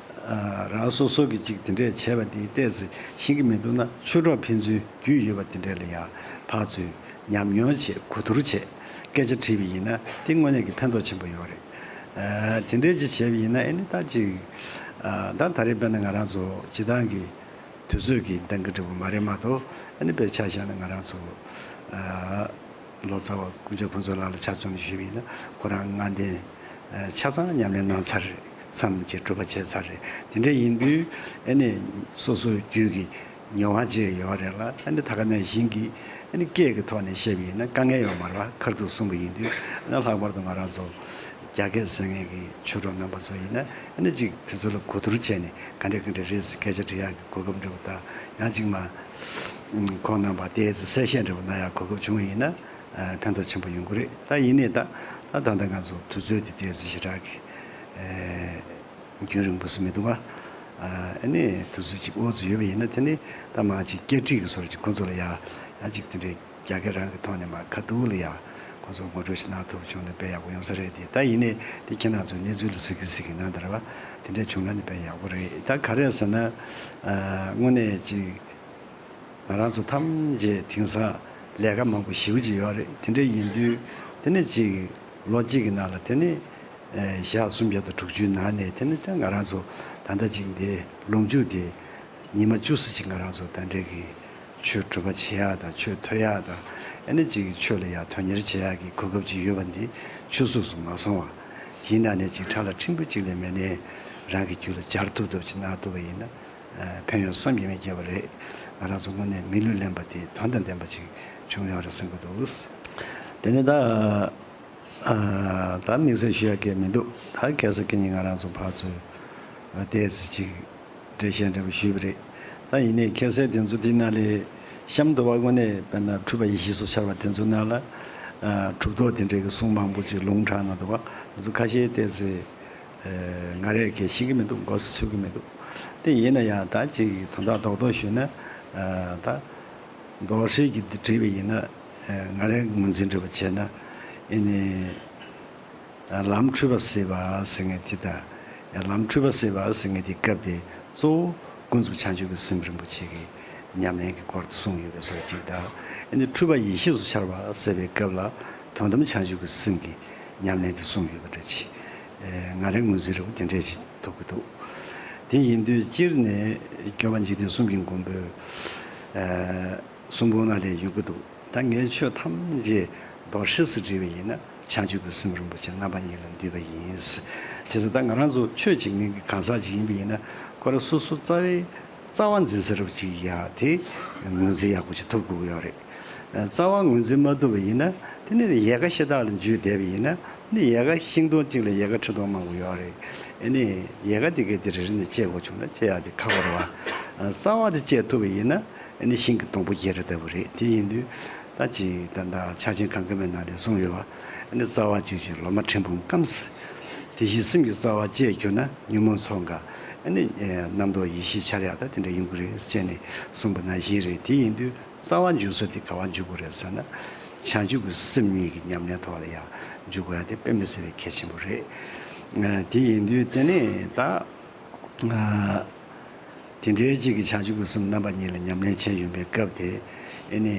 རང་སོ་སོ་གིས་ཅིག་དེ་འདྲས་བྱས་པ་དེ་ཏོག་ཙམ་ཤེས་ཀྱི་མི་འདུག་ན། ཆོས་གྲོགས་ཕན་ཚུན་རྒྱུས་ཡོད་པ་དེ་འདྲས་ལ་ཡང་ཕར་ཚུར་ཉམས་མྱོང་བྱས། གོ་བསྡུར་བྱས། སྐད་ཆ་དྲིས་པ་ཡིན་ན་དེ་དངོས་གནས་ཀྱི་ཕན་ཐོགས་ཆེན་པོ་ཡོད་རེད། དེ་འདྲས་ཅིག་བྱས་པ་ཡིན་ན་ཨ་ནི་ད་ཅིག་ད་ད་རེས་དཔེར་ན་ང་རང་ཚོ་སྤྱིར་བཏང་གི་དུས་ཚོད་ཀྱི་འདང་གི་འདྲ་པོ་མ་རེད་མ་གཏོགས། ཨ་ནི་དཔེ་ཆ་བཞག་ན་ང་རང་ཚོ་ལོ་ཙཱ་བ་དཀོན་མཆོག་ཕུན་ཚོགས་ལགས་ལ་ཆ་མཚོན་ནས་ཞུས་པ་ཡིན་ན། ཁོ་རང་ལྔ་ལྡན་ཆ་ཚང་ཉམས་ལེན་གནང་ཚར་རེད། མཚམས་ཅིག་གྲུབ་པ་བྱས་ཚར་རེད། དེ་འདྲ་ཡིན་དུས་ཨ་ནི་སོ་སོའི་རྒྱུད་ཀྱི་མྱོང་བ་ཅིག་ཡོད་རེད་ལ། ཨ་ནི་ད་ག་ནང་བཞིན་གྱི་ཨ་ནི་སྐད་ཀྱི་ཐོག་ནས་བཤད་པ་ཡིན་ན་དཀའ་ངལ་ཡོད་མ་རེད་བ། ཁ་ཐུག་གསུངས་པ་ཡིན་དུས། ཨ་ནི་ལྷག་པར་དུ་ང་རང་ཚོ་རྒྱ་སྐད་ཟེར་མཁན་གྱི་ཆོས་གྲོགས་རྣམ་པ་ཚོ་ཡིན་ན། ཨ་ནི་ཅིག་དེ་ཚོ་ལ་གོ་བསྡུར་བྱས་ནས་ག་འདྲས་ག་འདྲས་རེད་ཟེར་སྐད་ཆ་དྲི་ཡག་གི་གོ་སྐབས་འདྲ་པོ་དང་། ཡང་ཅིག་མ་ཁོང་རྣམ་པ་ཏོག་ཙམ་གསལ་བཤད་འདྲ་པོ་གནང་ཡག་གོ་སྐབས་བྱུང་བ་ཡིན་ན་ཕན་ཐོགས་ཆེན་པོ་ཡོང་གི་རེད། ད་ཡིན་ནའི་ད་ད་ད་ལྟ་ང་ཚོ་དུས་ཚོད་དེ་ཏོག་ཙམ་ཞེ་དྲག་གི་རྒྱུན་རིང་པོ་ཞིག་མི་འདུག་བ། ཨ་ནི་དུས་ཚོད་ཅིག་ཨོ་ཙི་ཡོད་པ་ཡིན་ན། དེ་ནི་ད་མ་ཅིག་སྐད་འཕྲིན་གྱི་སོར་ཅིག་ཁོང་ཚོ་ལ་ཡ་ཡ་ཅིག་དེ་འདྲའི་རྒྱ་སྐད་རང་གི་ཐོག་ནས་མར་ཁ་ཐུག་ལ་ཡ་ཁོང་ཚོ་ངོ་སྤྲོད་ཞིག་གནང་ཐུབ་བྱུང་ན་དཔེ་ཡག་པོ་ཡོང་ས་རེད་དེ། ད་ཡིན་ནའི་དེ་ཁྱེད་རང་ཚོ་གནས་ཚུལ་ལ་གཟིགས་ཀྱི་གཟིགས་ཀྱི་གནང་དང་རེད་བ། དེ་འདྲ་བྱུང་ན་ནི་དཔེ་ཡག་པོ་རེད། ད་ག་རེ་ཟེར་ན། དངོས་གནས་ཅིག་ང་རང་ཚོ་ཐམས་ཅད་དེང་སང་ལས་ཀ་མང་པོ་ཞེ་པོ་ཅིག་ཡོད་རེད། དེ་འདྲ་ཡིན་དུས་དེ་ནི་ཅིག་ལོ་གཅིག་གི་ནང་ལ་དེ་ནི་ཞག་སུམ་བརྒྱ་དང་དྲུག་ཅུའི་ནང་ནས་དེ་ནི་ད་ང་རང་ཚོ་ད་ལྟ་ཅིག་འདི་ལོ་མཇུག་དེ་ཉི་མ་བཅུ་ཙམ་ཅིག་ང་རང་ཚོ་ད་འདྲའི་གི་ཆོས་སྒྲུབ་པ་བྱེད་ཡག་དང་ཆོས་ཐོས་ཡག་དང་། ཨ་ནི་ཅིག་ཆོས་ལ་ཡང་དོན་གཉེར་བྱེད་ཡག་གི་གོ་སྐབས་ཅིག་ཡོད་པ་འདི་ཆུད་ཟོས་སུ་མ་སོང་བ། དེའི་ནང་ནས་ཅིག་ཕྲ་ལ་ཕྲན་བུ་ཅིག་ལས་མེད་ནའི་རང་གི་རྒྱུད་ལ་སྦྱར་ཐུབ་ཐུབ་ཅིག་གནང་ཐུབ་པ་ཡིན་ན་ཕན་ཡོན་བསམ་གྱིས་མི་ཁྱབ་པ་རེད། ང་རང་ཚོ་དངོས་གནས་མི་ལུས་ལེན་པ་དེ་དོན་དང་ལྡན་པ་ཅིག་བྱུང་ཡོད་རེད་བསམ་གྱི་འདུག། དེ་ནས་ད། ཨ། ད་དམིགས་བསལ་ཞུ་ཡག་གི་མི་འདུག། ད་ཁ་སང་ཁ་ཉིན་ང་རང་ཚོ་ཕར་ཚུར་ཏོག་ཙམ་ཅིག་འགྲེལ་བཤད་འདྲ་པོ་ཞུས་པ་རེད། ད་ཡིན་ནའི་ཁ་སང་དེ་ཚོ་དེ་ནང་ལས་གཤམ་དུ་བ་དངོས་གནས་དཔེར་ན་འཁྲུལ་པ་ཡེ་ཤེས་སུ་འཆར་བ་དེ་ཚོ་ནང་ལ། ཨ། གྲུབ་ཐོབ་དེ་འདྲའི་གི་གསུང་མང་པོ་ཅིག་ལུང་དྲངས་གནང་འདུག་བ། ང་ཚོ་ཁ་ཤས་ཏོག་ཙམ་ང་རས་གལ་ཤེས་ཀྱི་མི་འདུག། མགོ་སེ་ཚོད་ཀྱི་མི་འདུག། དེ་ཡིན་ན་ཡང་ད་ཅིག་དོན་དག་རྡོག་རྡོག་ཞུས་ན། ཨ། ད། མདོ་ཧྲིལ་གྱིས་འདི་བྲིས་པ་ཡིན་ན། ཨ། ང་རའི་ངོས་འཛིན་འདྲ་པོ་བྱས་ན། ཨེ་ནི། ཨ། ལམ་འཁྲུལ་པ་སེལ་བ་ཟེར་མཁན་དེ་དང་། ལམ་འཁྲུལ་པ་སེལ་བ་ཟེར་མཁན་དེ་སྐབས་དེ་གཙོ་བོ་ཀུན་རྫོབ་བྱང་ཆུབ་ཀྱི་སེམས་རིན་པོ་ཆེ་གི་ཉམས་ལེན་གྱི་སྐོར་དུ་གསུངས་ཡོད་པའི་བཟོ་འདྲ་ཅིག་དང་། ཨེ་ནི་འཁྲུལ་པ་ཡེ་ཤེས་སུ་འཆར་བ་ཟེར་བའི་སྐབས་ལ་དོན་དམ་བྱང་ཆུབ་ཀྱི་སེམས་ཀྱི་ཉམས་ལེན་དེ་གསུངས་ཡོད་པ་འདྲ་ཅིག། ཨེ། ང་རའི་ངོས་འཛིན་འདྲ་པོ་དེ་འདྲ་ཅིག་ཐོབ་ཀྱི་འདུག། དེ་ཡིན་དུས་སྤྱིར་ནས་སྐྱོབ་པ་འཇིག་རྟེན་གསུམ་གྱི་མགོན་པོའི། ཨ། གསུང་འབུམ་ནང་ལ་ཡོང་གི་འདུག། ད་ངས་ཆོས་ཐམས་ཅད་མདོ་ཧྲིལ་སུ་བྲིས་པ་ཡིན་ན་བྱང་ཆུབ་ཀྱི་སེམས་རིན་པོ་ཆེ་རྣམ་པ་གཉིས་ལ་འདུས་པ་ཡིན། དེ་ཚོ་ད་ང་རང་ཚོ་ཆོས་བྱེད་མཁན་གྱི་གང་ཟག་ཅིག་ཡིན་པ་ཡིན་ན། ཁོ་རང་སོ་སོ་རྩ་བའི་རྩ་བ་འཛིན་ས་རབ་ཅིག་ཡ་དེ་ངོས་འཛིན་ཡག་པོ་ཅིག་ཐུབ་དགོས་ཀྱི་ཡོད་རེད། རྩ་བ་ངོས་འཛིན་མ་ཐུབ་པ་ཡིན་ན། དེ་ནི་ཡལ་ག་ཤ་སྟག་ལ་འཇུས་བསྡད་པ་ཡིན་ན། ནི་ཡལ་ག་ཤིང་སྡོང་གཅིག་ལ་ཡལ་ག་ཁྲི་སྟོང་མང་པོ་ཡོད་རེད། ཨེ་ནི་ཡལ་ག་དེ་གའི་དེ་རེ་རེ་ནས་བཅད་དགོས་བྱུང་ན་བཅད་ཡག་དེ་ཁག་པོ་རེད་བ། རྩ་བ་དེ་བཅད་ཐུབ་པ་ཡིན་ན། ཨ་ནི་ཤིང་གི་སྡོང་པོ་རྒྱས་ར་ལྟ་བུ་རེད། དེ་ཡིན་དུས་ད་ཅིག་ད་ལྟ་ཕྱག་ཆེན་གང་ག་མའི་ནང་ལ་གསུངས་ཡོད་པ། ཨ་ནི་རྩ་བ་གཅིག་གཅིག་ལོ་མ་ཕྲན་བུ་སྐམ་སེ། དེ་བཞིན་སེམས་ཀྱི་རྩ་བ་བཅས་གྱུར་ན། ཉོན་མོངས་ཚོགས་འགའ་ཨ་ནི་རྣམ་རྟོག་ཡེ་ཤེས་འཆར་ཡག་དང་དེ་འདྲ་ཡོང་གི་རེད་ཅེས་ནས་གསུངས་པ་ནང་བཞིན་རེད། དེ་ཡིན་དུས་རྩ་བ་འཇུག་ས་དེ་ག་བ་འཇུག་དགོས་རེད་ཟེར་ན། བྱང་ཆུབ་ཀྱི་སེམས་གཉིས་ཀྱི་ཉམས་ལེན་ཐོག་ལ་ཡང་འཇུག་དགོས་ཡ་དེ་དཔེ་མི་སྲིད་པའི་གལ་ཆེན་པོ་རེད། དེ་ཡིན་དུས་དེ་ནས་ད། དེ་འདྲའི་གཅིག་གི་བྱང་ཆུབ་ཀྱི་སེམས་རྣམ་པ་གཉིས་ལ་ཉམས་ལེན་བྱས་ཡོང་པའི་སྐབས་དེ། ཨེ་ནི།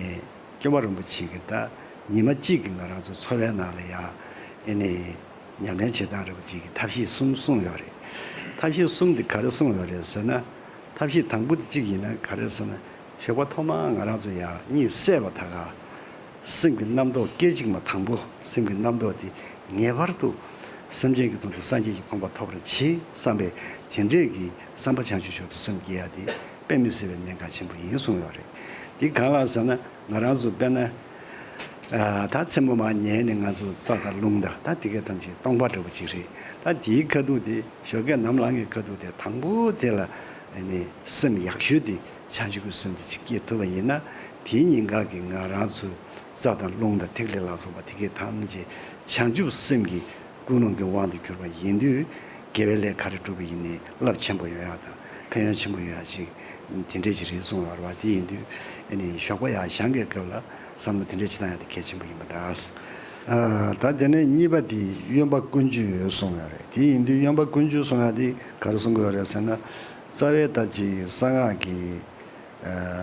སྐྱོབ་པ་རིན་པོ་ཆེ་གིས་ད་ཉི་མ་གཅིག་གི་ང་རང་ཚོ་འཚོ་བའི་ནང་ལ་ཡ། ཨེ་ནི། ཉམས་ལེན་བྱེད་སྟངས་རིན་པོ་ཆེ་གིས་ཐབས་ཤེས་གསུམ་གསུངས་ཡོད་རེད། ཐབས་ཤེས་གསུམ་དེ་ག་རེ་གསུངས་ཡོད་རེད་ཟེར་ན། ཐབས་ཤེས་དང་པོ་དེ་གཅིག་ཡིན་ན་ག་རེ་ཟེར་ན། ཞོགས་པ་ཐོག་མར་ང་རང་ཚོ་ཡ་གཉིད་སད་པ་ད་ག་སེམས་ཀྱི་རྣམ་རྟོག་སྐད་ཅིག་མ་དང་པོ་སེམས་ཀྱི་རྣམ་རྟོག་དེ་ངེས་པར་དུ་སེམས་ཅན་གྱི་དོན་དུ་སངས་རྒྱས་ཀྱི་གོ་འཕང་ཐོབ་པར་བྱེད་བསམ་པའི་དེ་འདྲས་ཀྱི་བསམ་པ་བྱང་ཆུབ་མཆོག་ཏུ་སེམས་བསྐྱེད་ཡ་དེ་དཔེ་མི་སྲིད་པའི་གནད་འགག་ཆེན་པོ་ཡིན་གསུངས་ཡོད་རེད། འདི་གང་ལགས་ཟེར་ན་ང་རང་ཚོ་དཔེར་ན། ད་མཚན་མོ་མར་ཉལ་ནས་ང་ཚོ་རྩྭ་དང་རླུང་དང་ད་དེ་གའི་ཐམས་ཅད་སྟོང་པ་འདྲ་བོ་ཅིག་རེད། ད་དེའི་ཁ་ཐུག་དེ་ཞོགས་ཀས་ནམ་ལངས་ཀྱི་ཁ་ཐུག་དེ་དང་པོ་དེ་ལ་ནི་སེམས་ཡག་ཤོས་དེ། བྱང་ཆུབ་ཀྱི་སེམས་དེ་ཅིག་སྐྱེ་ཐུབ་པ་ཡིན་ན། དེའི་ཉིན་གང་གི་ང་རང་ཚོའི་རྩྭ་དང་རླུང་དང་ཐིག་ལེ་ལ་སོགས་པ་དེ་གའི་ཐམས་ཅད་བྱང་ཆུབ་སེམས་ཀྱི་ཀུན་སློང་གི་དབང་དུ་གྱུར་པ་ཡིན་དུས། དགེ་བའི་ལས་ག་རེ་བསྒྲུབས་པ་ཡིན་ནའི་རླབས་ཆེན་པོ་ཡོང་ཡག་དང་ཕན་ཡོན་ཆེན་པོ་ཡོང་ཡག་ཅིག་དེ་འདྲས་ཅིག་རེད་གསུངས་ཡོད་རེད་བ། དེ་ཡིན་དུས་ཨ་ནི་ཞོགས་པ་ཡར་བཞེངས་ཀྱི་སྐབས་ལ་བསམ་བློ་དེ་འདྲས་ཅིག་བཏང་ཡག་དེ་གལ་ཆེན་པོ་ཡིན་པ་འདྲ། ད་དེ་ནས་གཉིས་པ་དེ་གཡོན་པ་ཀུན་སྤྱོད་གསུངས་ཡོད་རེད། དེ་ཡིན་དུས་གཡོན་པ་ཀུན་སྤྱོད་གསུངས་ཡག་དེ་ག་རེ་གསུང་གི་ཡོད་རེད་ཟེར་ན། རྩ་བའི་ད་ཅིག་གསང་སྔགས་ཀྱི་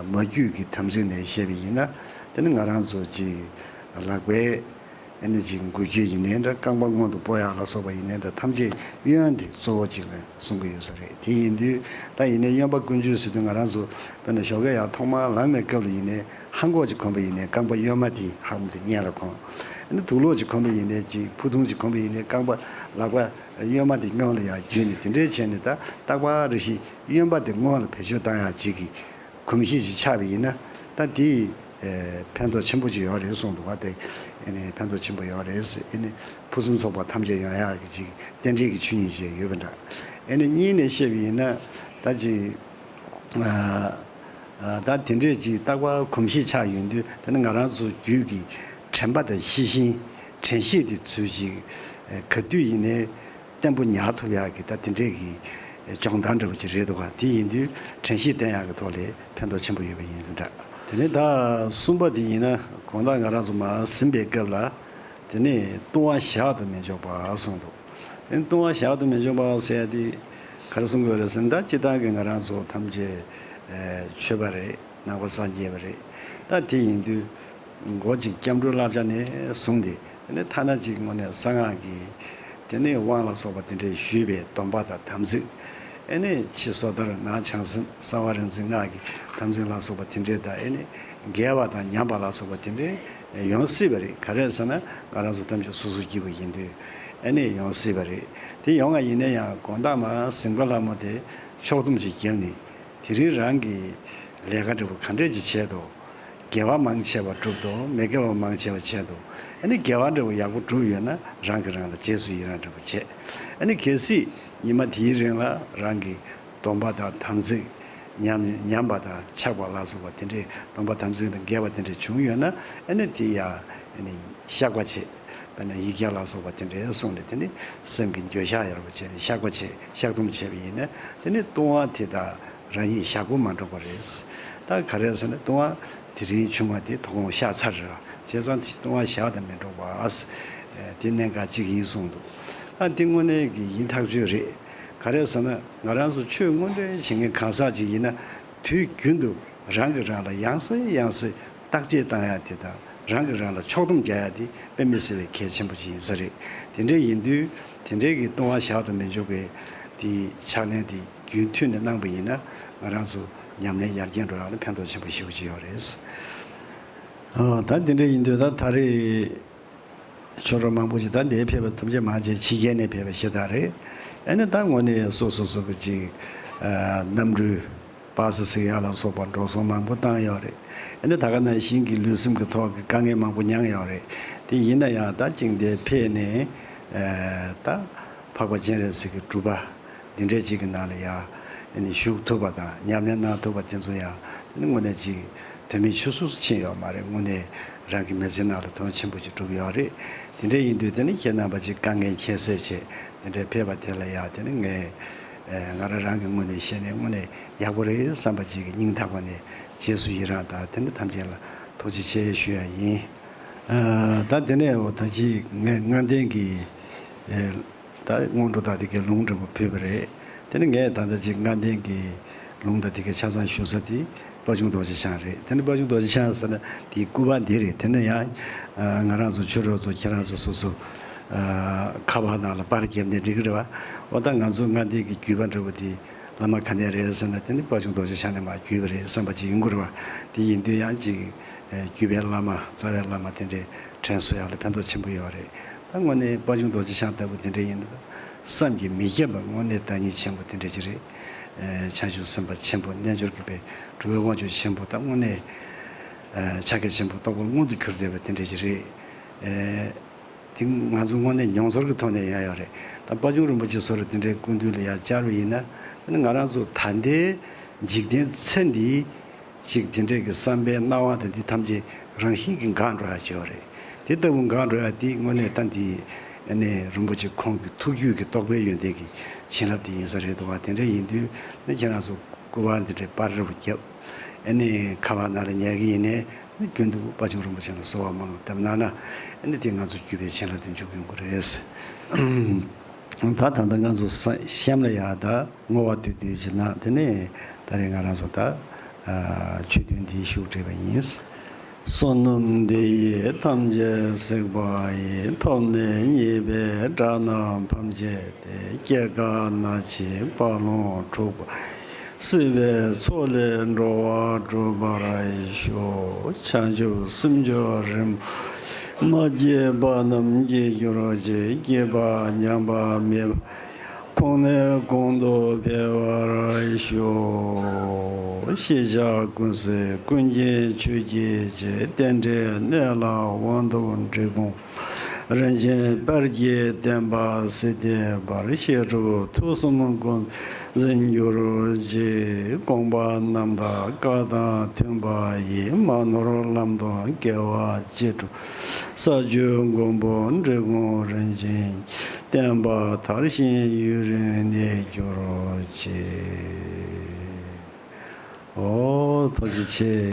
མ་རྒྱུད་ཀྱི་དམ་ཚིག་ནས་བཤད་པ་ཡིན་ན། དེ་ནི་ང་རང་ཚོ་ཅིག་ལག་པའི་ཨ་ནི་ཅིག་འགུལ་སྐྱོད་ཡིན་ནའི་འདྲ། རྐང་པ་སྔོན་དུ་སྤོ་ཡག་ལ་སོགས་པ་ཡིན་ནའི་འདྲ། ཐམས་ཅད་གཡོན་དེ་གཙོ་བོ་ཅིག་ལ་གསུང་གི་ཡོད་ས་རེད། དེ་ཡིན་དུས་ད་ཡིན་ནའི་གཡོན་པ་ཀུན་སྤྱོད་ཟེར་དུས་ང་རང་ཚོ་དཔེར་ན་ཞོགས་ཀས་ཡར་ཐོག་མར་ལངས་པའི་སྐབས་ལ་ཡིན་ནའི་ལྷམ་གོག་ཅིག་གོན་པ་ཡིན་ནའི་རྐང་པ་གཡོན་མ་དེ་ལྷམ་དེ་སྔོན་ལ་གོན། ཨ་ནི་དུག་ལོག་ཅིག་གོན་པ་ཡིན་ནའི་ཅིག་ཕུ་ཐུང་ཅིག་གོན་པ་ཡིན་ནའི་རྐང་པ་ལག་པ་གཡོན་མ་དེ་སྔོན་ལ་ཡར་བརྒྱུད་ནས་དེ་འདྲས་བྱས་ནས་ད་རྟག་པར་རེ་ཞིག་གཡོན་པ་དེ་སྔོན་ལ་བེད་སྤྱོད་བཏང་ཡག་ཅིག་གི་གོམས་གཤིས་ཅིག་ཆགས་པ་ཡིན་ན། ད་དེ་ཕན་ཐོགས་ཆེན་པོ་ཅིག་ཡོད་རེད་གསུངས་འདུག་བ། དེ་ཨ་ནི་ཕན་ཐོགས་ཆེན་པོ་ཡོད་རེད་ཟེར། ཨ་ནི་ཕུན་སུམ་ཚོགས་པ་ཐམས་ཅད་ཡོང་ཡག་གི་ཅིག་རྟེན་འབྲེལ་གྱི་ཆོས་ཉིད་ཅིག་ཡོད་པ་འདྲ། ཨ་ནི་གཉིས་ནས་བཤད་པ་ཡིན་ན་ད་ཅིག་ད་དེ་འདྲས་ཅིག་རྟག་པར་གོམས་གཤིས་ཆགས་ཡོང་དུས། དེ་ནི་ང་རང་ཚོ་རྒྱུད་ཀྱི་དྲན་པ་དང་ཤེས་བཞིན་དྲན་ཤེས་དེ་ཚུལ་ཅིག་ག་དུས་ཡིན་ནའི་བརྟན་པོ་ཉར་ཐུབ་ཡག་གི་ད་དེ་འདྲས་ཀྱི་སྦྱོང་བརྡར་འདྲ་བོ་ཅིག་རེད་འདུག་ག་དེ་ཡིན་དུས་དྲན་ཤེས་བསྟེན་ཡག་གི་ཐོག་ལ་ཕན་ཐོགས་ཆེན་པོ་ཡོད་པ་ཡིན་འདྲ། དེ་ནས་ད་གསུམ་པ་དེ་ཡིན་ན་དགོང་དག་ང་རང་ཚོ་མར་ཟིན་པའི་སྐབས་ལ། དེ་ནས་ལྟུང་བ་བཞག་ཏུ་མི་འཇུག་པ་གསུངས་འདུག་དེ་ལྟུང་བ་བཞག་ཏུ་མི་འཇུག་པ་ཟེར་ཡ་དེ་ག་རེ་གསུང་གི་ཡོད་རེད་ཟེར་ན། ད་སྤྱིར་བཏང་གི་ང་རང་ཚོ་ཐམས་ཅད་ཆོས་པ་རེད། ནང་པ་སངས་རྒྱས་པ་རེད། ད་དེ་ཡིན་དུས་མགོ་གཅིག་སྐྱབས་འགྲོའི་བསླབ་བྱ་ནས་བཟུང་སྟེ། དེ་ནས་ཐ་ན་གཅིག་དངོས་གནས་གསང་སྔགས་ཀྱི་དེ་ནས་དབང་ལ་སོགས་པ་དེ་འདྲས་ཞུས་པའི་སྡོམ་པ་དང་དམ་ཚིག་ཨེ་ནས་ཕྱི་སོ་ཐར་ནང་བྱང་སེམས་གསང་བ་རིག་འཛིན་སྔགས་ཀྱི་དམ་ཚིག་ལ་སོགས་པ་དེ་འདྲས་དང་། ཨེ་ནས་དགེ་བ་དང་ཉམས་པ་ལ་སོགས་པ་དེ་འདྲས་ཡོང་སྲིད་པ་རེད། ག་རེ་ཟེར་ན་ང་རང་ཚོ་ཐམས་ཅད་སོ་སོ་སྐྱེ་བོ་ཡིན་དུས་ཨེ་ནས་ཡོང་སྲིད་པ་རེད། དེ་ཡོང་བ་ཡིན་ན་ཡང་དགོང་དག་མར་གཟིམ་དཀའ་ལྷ་མོ་དེ་ཕྱོགས་བསྡོམས་ཅིག་བརྒྱབ་ནས། དེ་རིང་རང་གིས་ལས་ཀ་འདྲ་བོ་ག་འདྲས་ཅིག་བྱས་འདུག་དགེ་བ་མང་ཆེ་བ་བསྒྲུབས་འདུག་མི་དགེ་བ་མང་ཆེ་བ་བྱས་འདུག་ཨ་ནི་དགེ་བ་འདྲ་བོ་ཡག་པོ་བསྒྲུབས་ཡོད་ན་རང་གིས་རང་ལ་རྗེས་སུ་ཡི་རང་འདྲ་བོ་བྱས། ཨ་ནི་གལ་སྲིད་ཉི་མ་དེའི་རིང་ལ་རང་གི་སྡོམ་པ་དང་དམ་ཚིག་ཉམས་ཉམས་པ་དང་ཆགས་པ་ལ་སོགས་པ་དེ་འདྲའི་སྡོམ་པ་དམ་ཚིག་དང་འགལ་བ་དེ་འདྲ་བྱུང་ཡོད་ན། ཨ་ནི་དེ་ཡ་ཨ་ནི་བཤགས་པ་བྱེད། དཔེར་ན་ཡིག་བརྒྱ་ལ་སོགས་པ་དེ་འདྲའི་གསུངས་ནས། དེ་ནི་སེམས་ཀྱི་འགྱོད་བཤགས་ཡག་པོ་བྱས་ནས་བཤགས་པ་བྱེད། བཤགས་སྡོམ་བྱས་པ་ཡིན་ན་དེ་ནི་ལྟུང་བ་དེ་དག་རང་ཉིད་བཞག་པོ་མ་འགྲོ་བ་རེད། ད་ག་རེ་ཟེར་ན་ལྟུང་བ་དེ་རིང་བྱུང་བ་དེ་དོ་དགོང་བཤགས་ཚར་རེད། བྱས་ཙང་དེ་ལྟུང་བ་བཞག་དང་མི་འགྲོ་བ། དེ་གནད་འགག་གཅིག་ཡིན་གསུངས་འདུག་ད་དེ་དངོས་གནས་ཀྱི་ཡིན་ཐག་ཆོད་རེད། ག་རེ་ཟེར་ན་ང་རང་ཚོ་ཆོས་དངོས་འབྲེལ་བྱེད་མཁན་གང་ཟག་ཅིག་ཡིན་ན། དུས་རྒྱུན་དུ་རང་གིས་རང་ལ་ཡང་སེ་ཡང་སེ་བརྟག་དཔྱད་བཏང་ཡ་དེ་དང་། རང་གིས་རང་ལ་ཕྱོགས་སྡོམ་རྒྱག་ཡ་དེ་དཔེ་མི་སྲིད་པའི་གལ་ཆེན་པོ་ཅིག་ཡིན་ས་རེད། དེ་འདྲ་ཡིན་དུས་དེ་འདྲའི་གི་ལྟུང་བ་བཞག་ཏུ་མི་འཇུག་པའི་དེའི་ཕྱག་ལེན་དེ་རྒྱུན་མཐུད་ནས་གནང་པ་ཡིན་ན། ང་རང་ཚོ་ཉམས་ལེན་ཡར་རྒྱས་འགྲོ་ཡག་ལ་ཕན་ཐོགས་ཆེན་པོ་ཞེ་པོ་ཅིག་ཡོད་རེད། ཨ། ད་དེ་འདྲ་ཡིན་དུས་ད་ད་རེས། ཆོས་གྲོགས་མང་པོ་ཞིག་ད་འདིར་ཕེབས་པ་ཐམས་ཅད་མ་བྱས་ཕྱི་རྒྱལ་ནས་ཕེབས་པ་ཞིག་ད་རེད། ཨ་ནི་ད་དངོས་གནས་སོ་སོ་སོ་གི་ཅིག་ཨ། གནམ་གྲུའི་པ་སེ་གཟིགས་ཡག་ལ་སོགས་པ་འགྲོ་སོང་མང་པོ་བཏང་ཡོད་རེད། ཨ་ནི་ད་ག་ནང་བཞིན་གྱི་ལུས་སེམས་ཀྱི་ཐོག་གི་དཀའ་ངལ་མང་པོ་མྱངས་ཡོད་རེད། དེ་ཡིན་ན་ཡང་ད་ཅིག་འདིར་ཕེབས་ནས་ཨ། ད་འཕགས་པ་སྤྱན་རས་གཟིགས་ཀྱི་སྒྲུབ་པ་འདི་འདྲའི་ཅིག་གི་ནང་ལ་ཡ་ཨ་ནི་ཞུགས་ཐུབ་པ་དང་ཉམས་ལེན་གནང་ཐུབ་པ་དེ་ཚོ་ཡང་དེ་ནི་དངོས་གནས་ཅིག་དོན་མེད་ཆུད་ཟོས་སུ་ཕྱིན་ཡོད་མ་རེད། དངོས་གནས་ རང་གི་མི་ཚེ་ནང་ལ་དོན་ཆེན་པོ་ཅིག་གྲུབ་ཡོད་རེད། དེ་འདྲ་ཡིན་དུས་དེ་ནི་ཁྱེད་རྣམ་པ་ཅིག་དཀའ་ངལ་ཁྱད་བསད་བྱས་དེ་འདྲ་ཕེབས་པ་དེ་ལ་ཡང་དེ་ནི་ངས་ང་རང་རང་གི་ངོས་ནས་བཤད་ནས་དངོས་གནས་ཡག་པོ་རེད་བསམ་པ་ཅིག་གི་སྙིང་ཐག་པ་ནས་རྗེས་སུ་ཡི་རང་དང་དེ་ནི་ཐམས་ཅད་ལ་ཐུགས་རྗེ་ཆེ་ཞུ་ཡ་ཡིན། ད་དེ་ནས་འོ་ད་ཅིག་ངས་ལྔ་ལྡན་གྱི་ད་སྔོན་འགྲོ་དང་དེ་གའི་ལུང་འདྲ་པོ་ཕུལ་བ་རེད། དེ་ནི་ངས་ད་ལྟ་ཅིག་ལྔ་ལྡན་གྱི་ལུང་དང་དེ་གའི་ཆ་ཚང་ཞུ་ས་དེ་དཔལ་འབྱུང་རྡོ་རྗེ་འཆང་རེད། དེ་ནི་དཔལ་འབྱུང་རྡོ་རྗེ་འཆང་ཟེར་ན་དེའི་སྐུ་པར་འདི་རེད། དེ་ནི་ཡང་ང་རང་ཚོ་ཆོས་གྲོགས་ཚོ་ཁྱེད་རང་ཚོ་སོ་སོ་ཁ་པར་ནང་ལ་པར་བརྒྱབ་ནས་འགྲིག་གི་རེད་བ། འོ་ད་ང་ཚོ་ལྔ་ལྡན་གྱི་བརྒྱུད་པ་འདྲ་པོ་དེ་བླ་མ་ག་ནས་རེད་ཟེར་ན་དེ་ནི་དཔལ་འབྱུང་རྡོ་རྗེ་འཆང་ནས་མར་བརྒྱུད་པ་རེད་བསམ་པ་ཅིག་ཡོང་གི་རེད་བ། དེ་ཡིན་དུས་ཡང་ཅིག་བརྒྱུད་པའི་བླ་མ་རྩ་བའི་བླ་མ་དེ་འདྲའི་དྲན་གསོ་ཡག་ལ་ཕན་ཐོགས་ཆེན་པོ་ཡོད་རེད། ད་དངོས་གནས་དཔལ་འབྱུང་རྡོ་རྗེ་འཆང་ལྟ་བུ་དེ་འདྲ་ཡིན་ན་བསམ་གྱིས་མི་ཁྱབ་པ་དངོས་གནས་བདག་ཉིད་ཆེན་པོ་དེ་འདྲ་ཅིག་རེད། བྱང་ཆུབ་སེམས་དཔའ་ཆེན་པོ་རྣལ་འབྱོར་གྱི་དཔལ་གྲུབ་པའི་དབང་ཕྱུག་ཆེན་པོ་ད་དངོས་གནས་ཕྱག་རྒྱ་ཆེན་པོ་རྟོགས་པ་མངོན་དུ་གྱུར་བསྡད་པ་དེ་འདྲ་ཅིག་རེད། དེ་ང་ཚོ་དངོས་གནས་མྱོང་ཚོར་གྱི་ཐོག་ནས་ཡང་ཡོད་རེད། ད་དཔལ་འབྱུང་རིན་པོ་ཆེ་སོགས་རེད་དེ་འདྲའི་སྐུ་མདུན་ལ་ཡང་བཅར་བ་ཡིན་ན་དེ་ནི་ང་རང་ཚོ་ད་ལྟའི་འཇིག་རྟེན་ཚེ་འདིའི་ཅིག་དེ་འདྲས་ཀྱི་བསམ་པའི་སྣང་བ་དང་འདི་ཐམས་ཅད་རང་བཞིན་གྱིས་འགག་འགྲོ་ཡ་བྱེད་པ་རེད། དེ་ལྟ་བུ་འགག་འགྲོ་ཡ་དེ་དངོས་གནས་ད་འདི་ཨ་ནི་རིན་པོ་ཆེ་ཁོང་གི་ཐུགས་རྒྱུད་ཀྱི་རྟོགས་པའི་ཡོན་ཏན་གྱི་བྱིན་རླབས་དེ་ཡིན་ས་རེད་འདུག་བ། དེ་འདྲ་ཡིན་དུས་ནི་ཁྱེད་རང་ཚོ་སྐུ་པར་འདི་འདྲའི་པར་རེ་བ་བརྒྱབ་ཨ་ནི་ཁ་པར་ནང་ལ་ཉར་གི་ཡིན་ནའི་ནི་རྒྱུན་དུ་དཔལ་འབྱུང་རིན་པོ་ཆེ་ལ་གསོལ་བ་སྨོན་ལམ་བཏབ་གནང་ན་ཨ་ནི་དེ་ང་ཚོ་བརྒྱུད་པའི་བྱིན་རླབས་དེ་འཇུག་ཡོང་གི་རེད། ད་ད་ལྟ་ང་ཚོ་ས་གཤམ་ལ་ཡ་ད་བསྔོ་བ་དུད་འཐུལ་ཅིག་གནང་། དེ་ནས་ད་རེས་ང་རང་ཚོ་ད་ཆོས་ཐུན་འདིའི་ཤུགས་སྤྲད་པ་ཡིན། བསོད་ནམས་འདི་ཡིས་ཐམས་ཅད་གཟིགས་པ་ཡི། ཐོབ་ནས་ཉེས་པའི་དགྲ་རྣམས་ཕམ་བྱས་ཏེ། སྐྱེ་རྒ་ན་འཆིའི་རྦ་ཀློང་འཁྲུགས་པ། སྲིད་པའི་མཚོ་ལས་འགྲོ་བ་སྒྲོལ་བར་ཤོག། བྱང་ཆུབ་སེམས་མཆོག་རིན་པོ་ཆེ། མ་སྐྱེས་པ་རྣམས་སྐྱེ་གྱུར་ཅིག། སྐྱེས་པ་ཉམས་པ་མེད་པ། གོང་ནས་གོང་དུ་འཕེལ་བར་ཤོག། ཤེས་བྱ་ཀུན་གཟིགས་ཀུན་མཁྱེན་ཆོས་ཀྱི་རྗེ། རྟེན་འབྲེལ་གནས་ལ་དབང་ཐོབ་འབྲི་གུང་། རིན་ཆེན་དཔལ་གྱི་བསྟན་པ་སྲིད་མཐའི་བར། བཤད་སྒྲུབ་ཐུགས་གསུམ་ཀུན་འཛིན་གྱུར་ཅིག། དགོངས་པ་རྣམ་དག་བཀའ་དང་མཐུན་པ་ཡིས། མ་ནོར་ལམ་དུ་སྐྱེ་བ་ཅི་སྒྲུབ། ས་བཅུའི་མགོན་པོ་འབྲི་གུང་རིན་ཆེན། བསྟན་པ་དར་ཞིང་ཡུན་རིང་གནས་གྱུར་ཅིག། ཨོ་ཐུགས་རྗེ་ཆེ།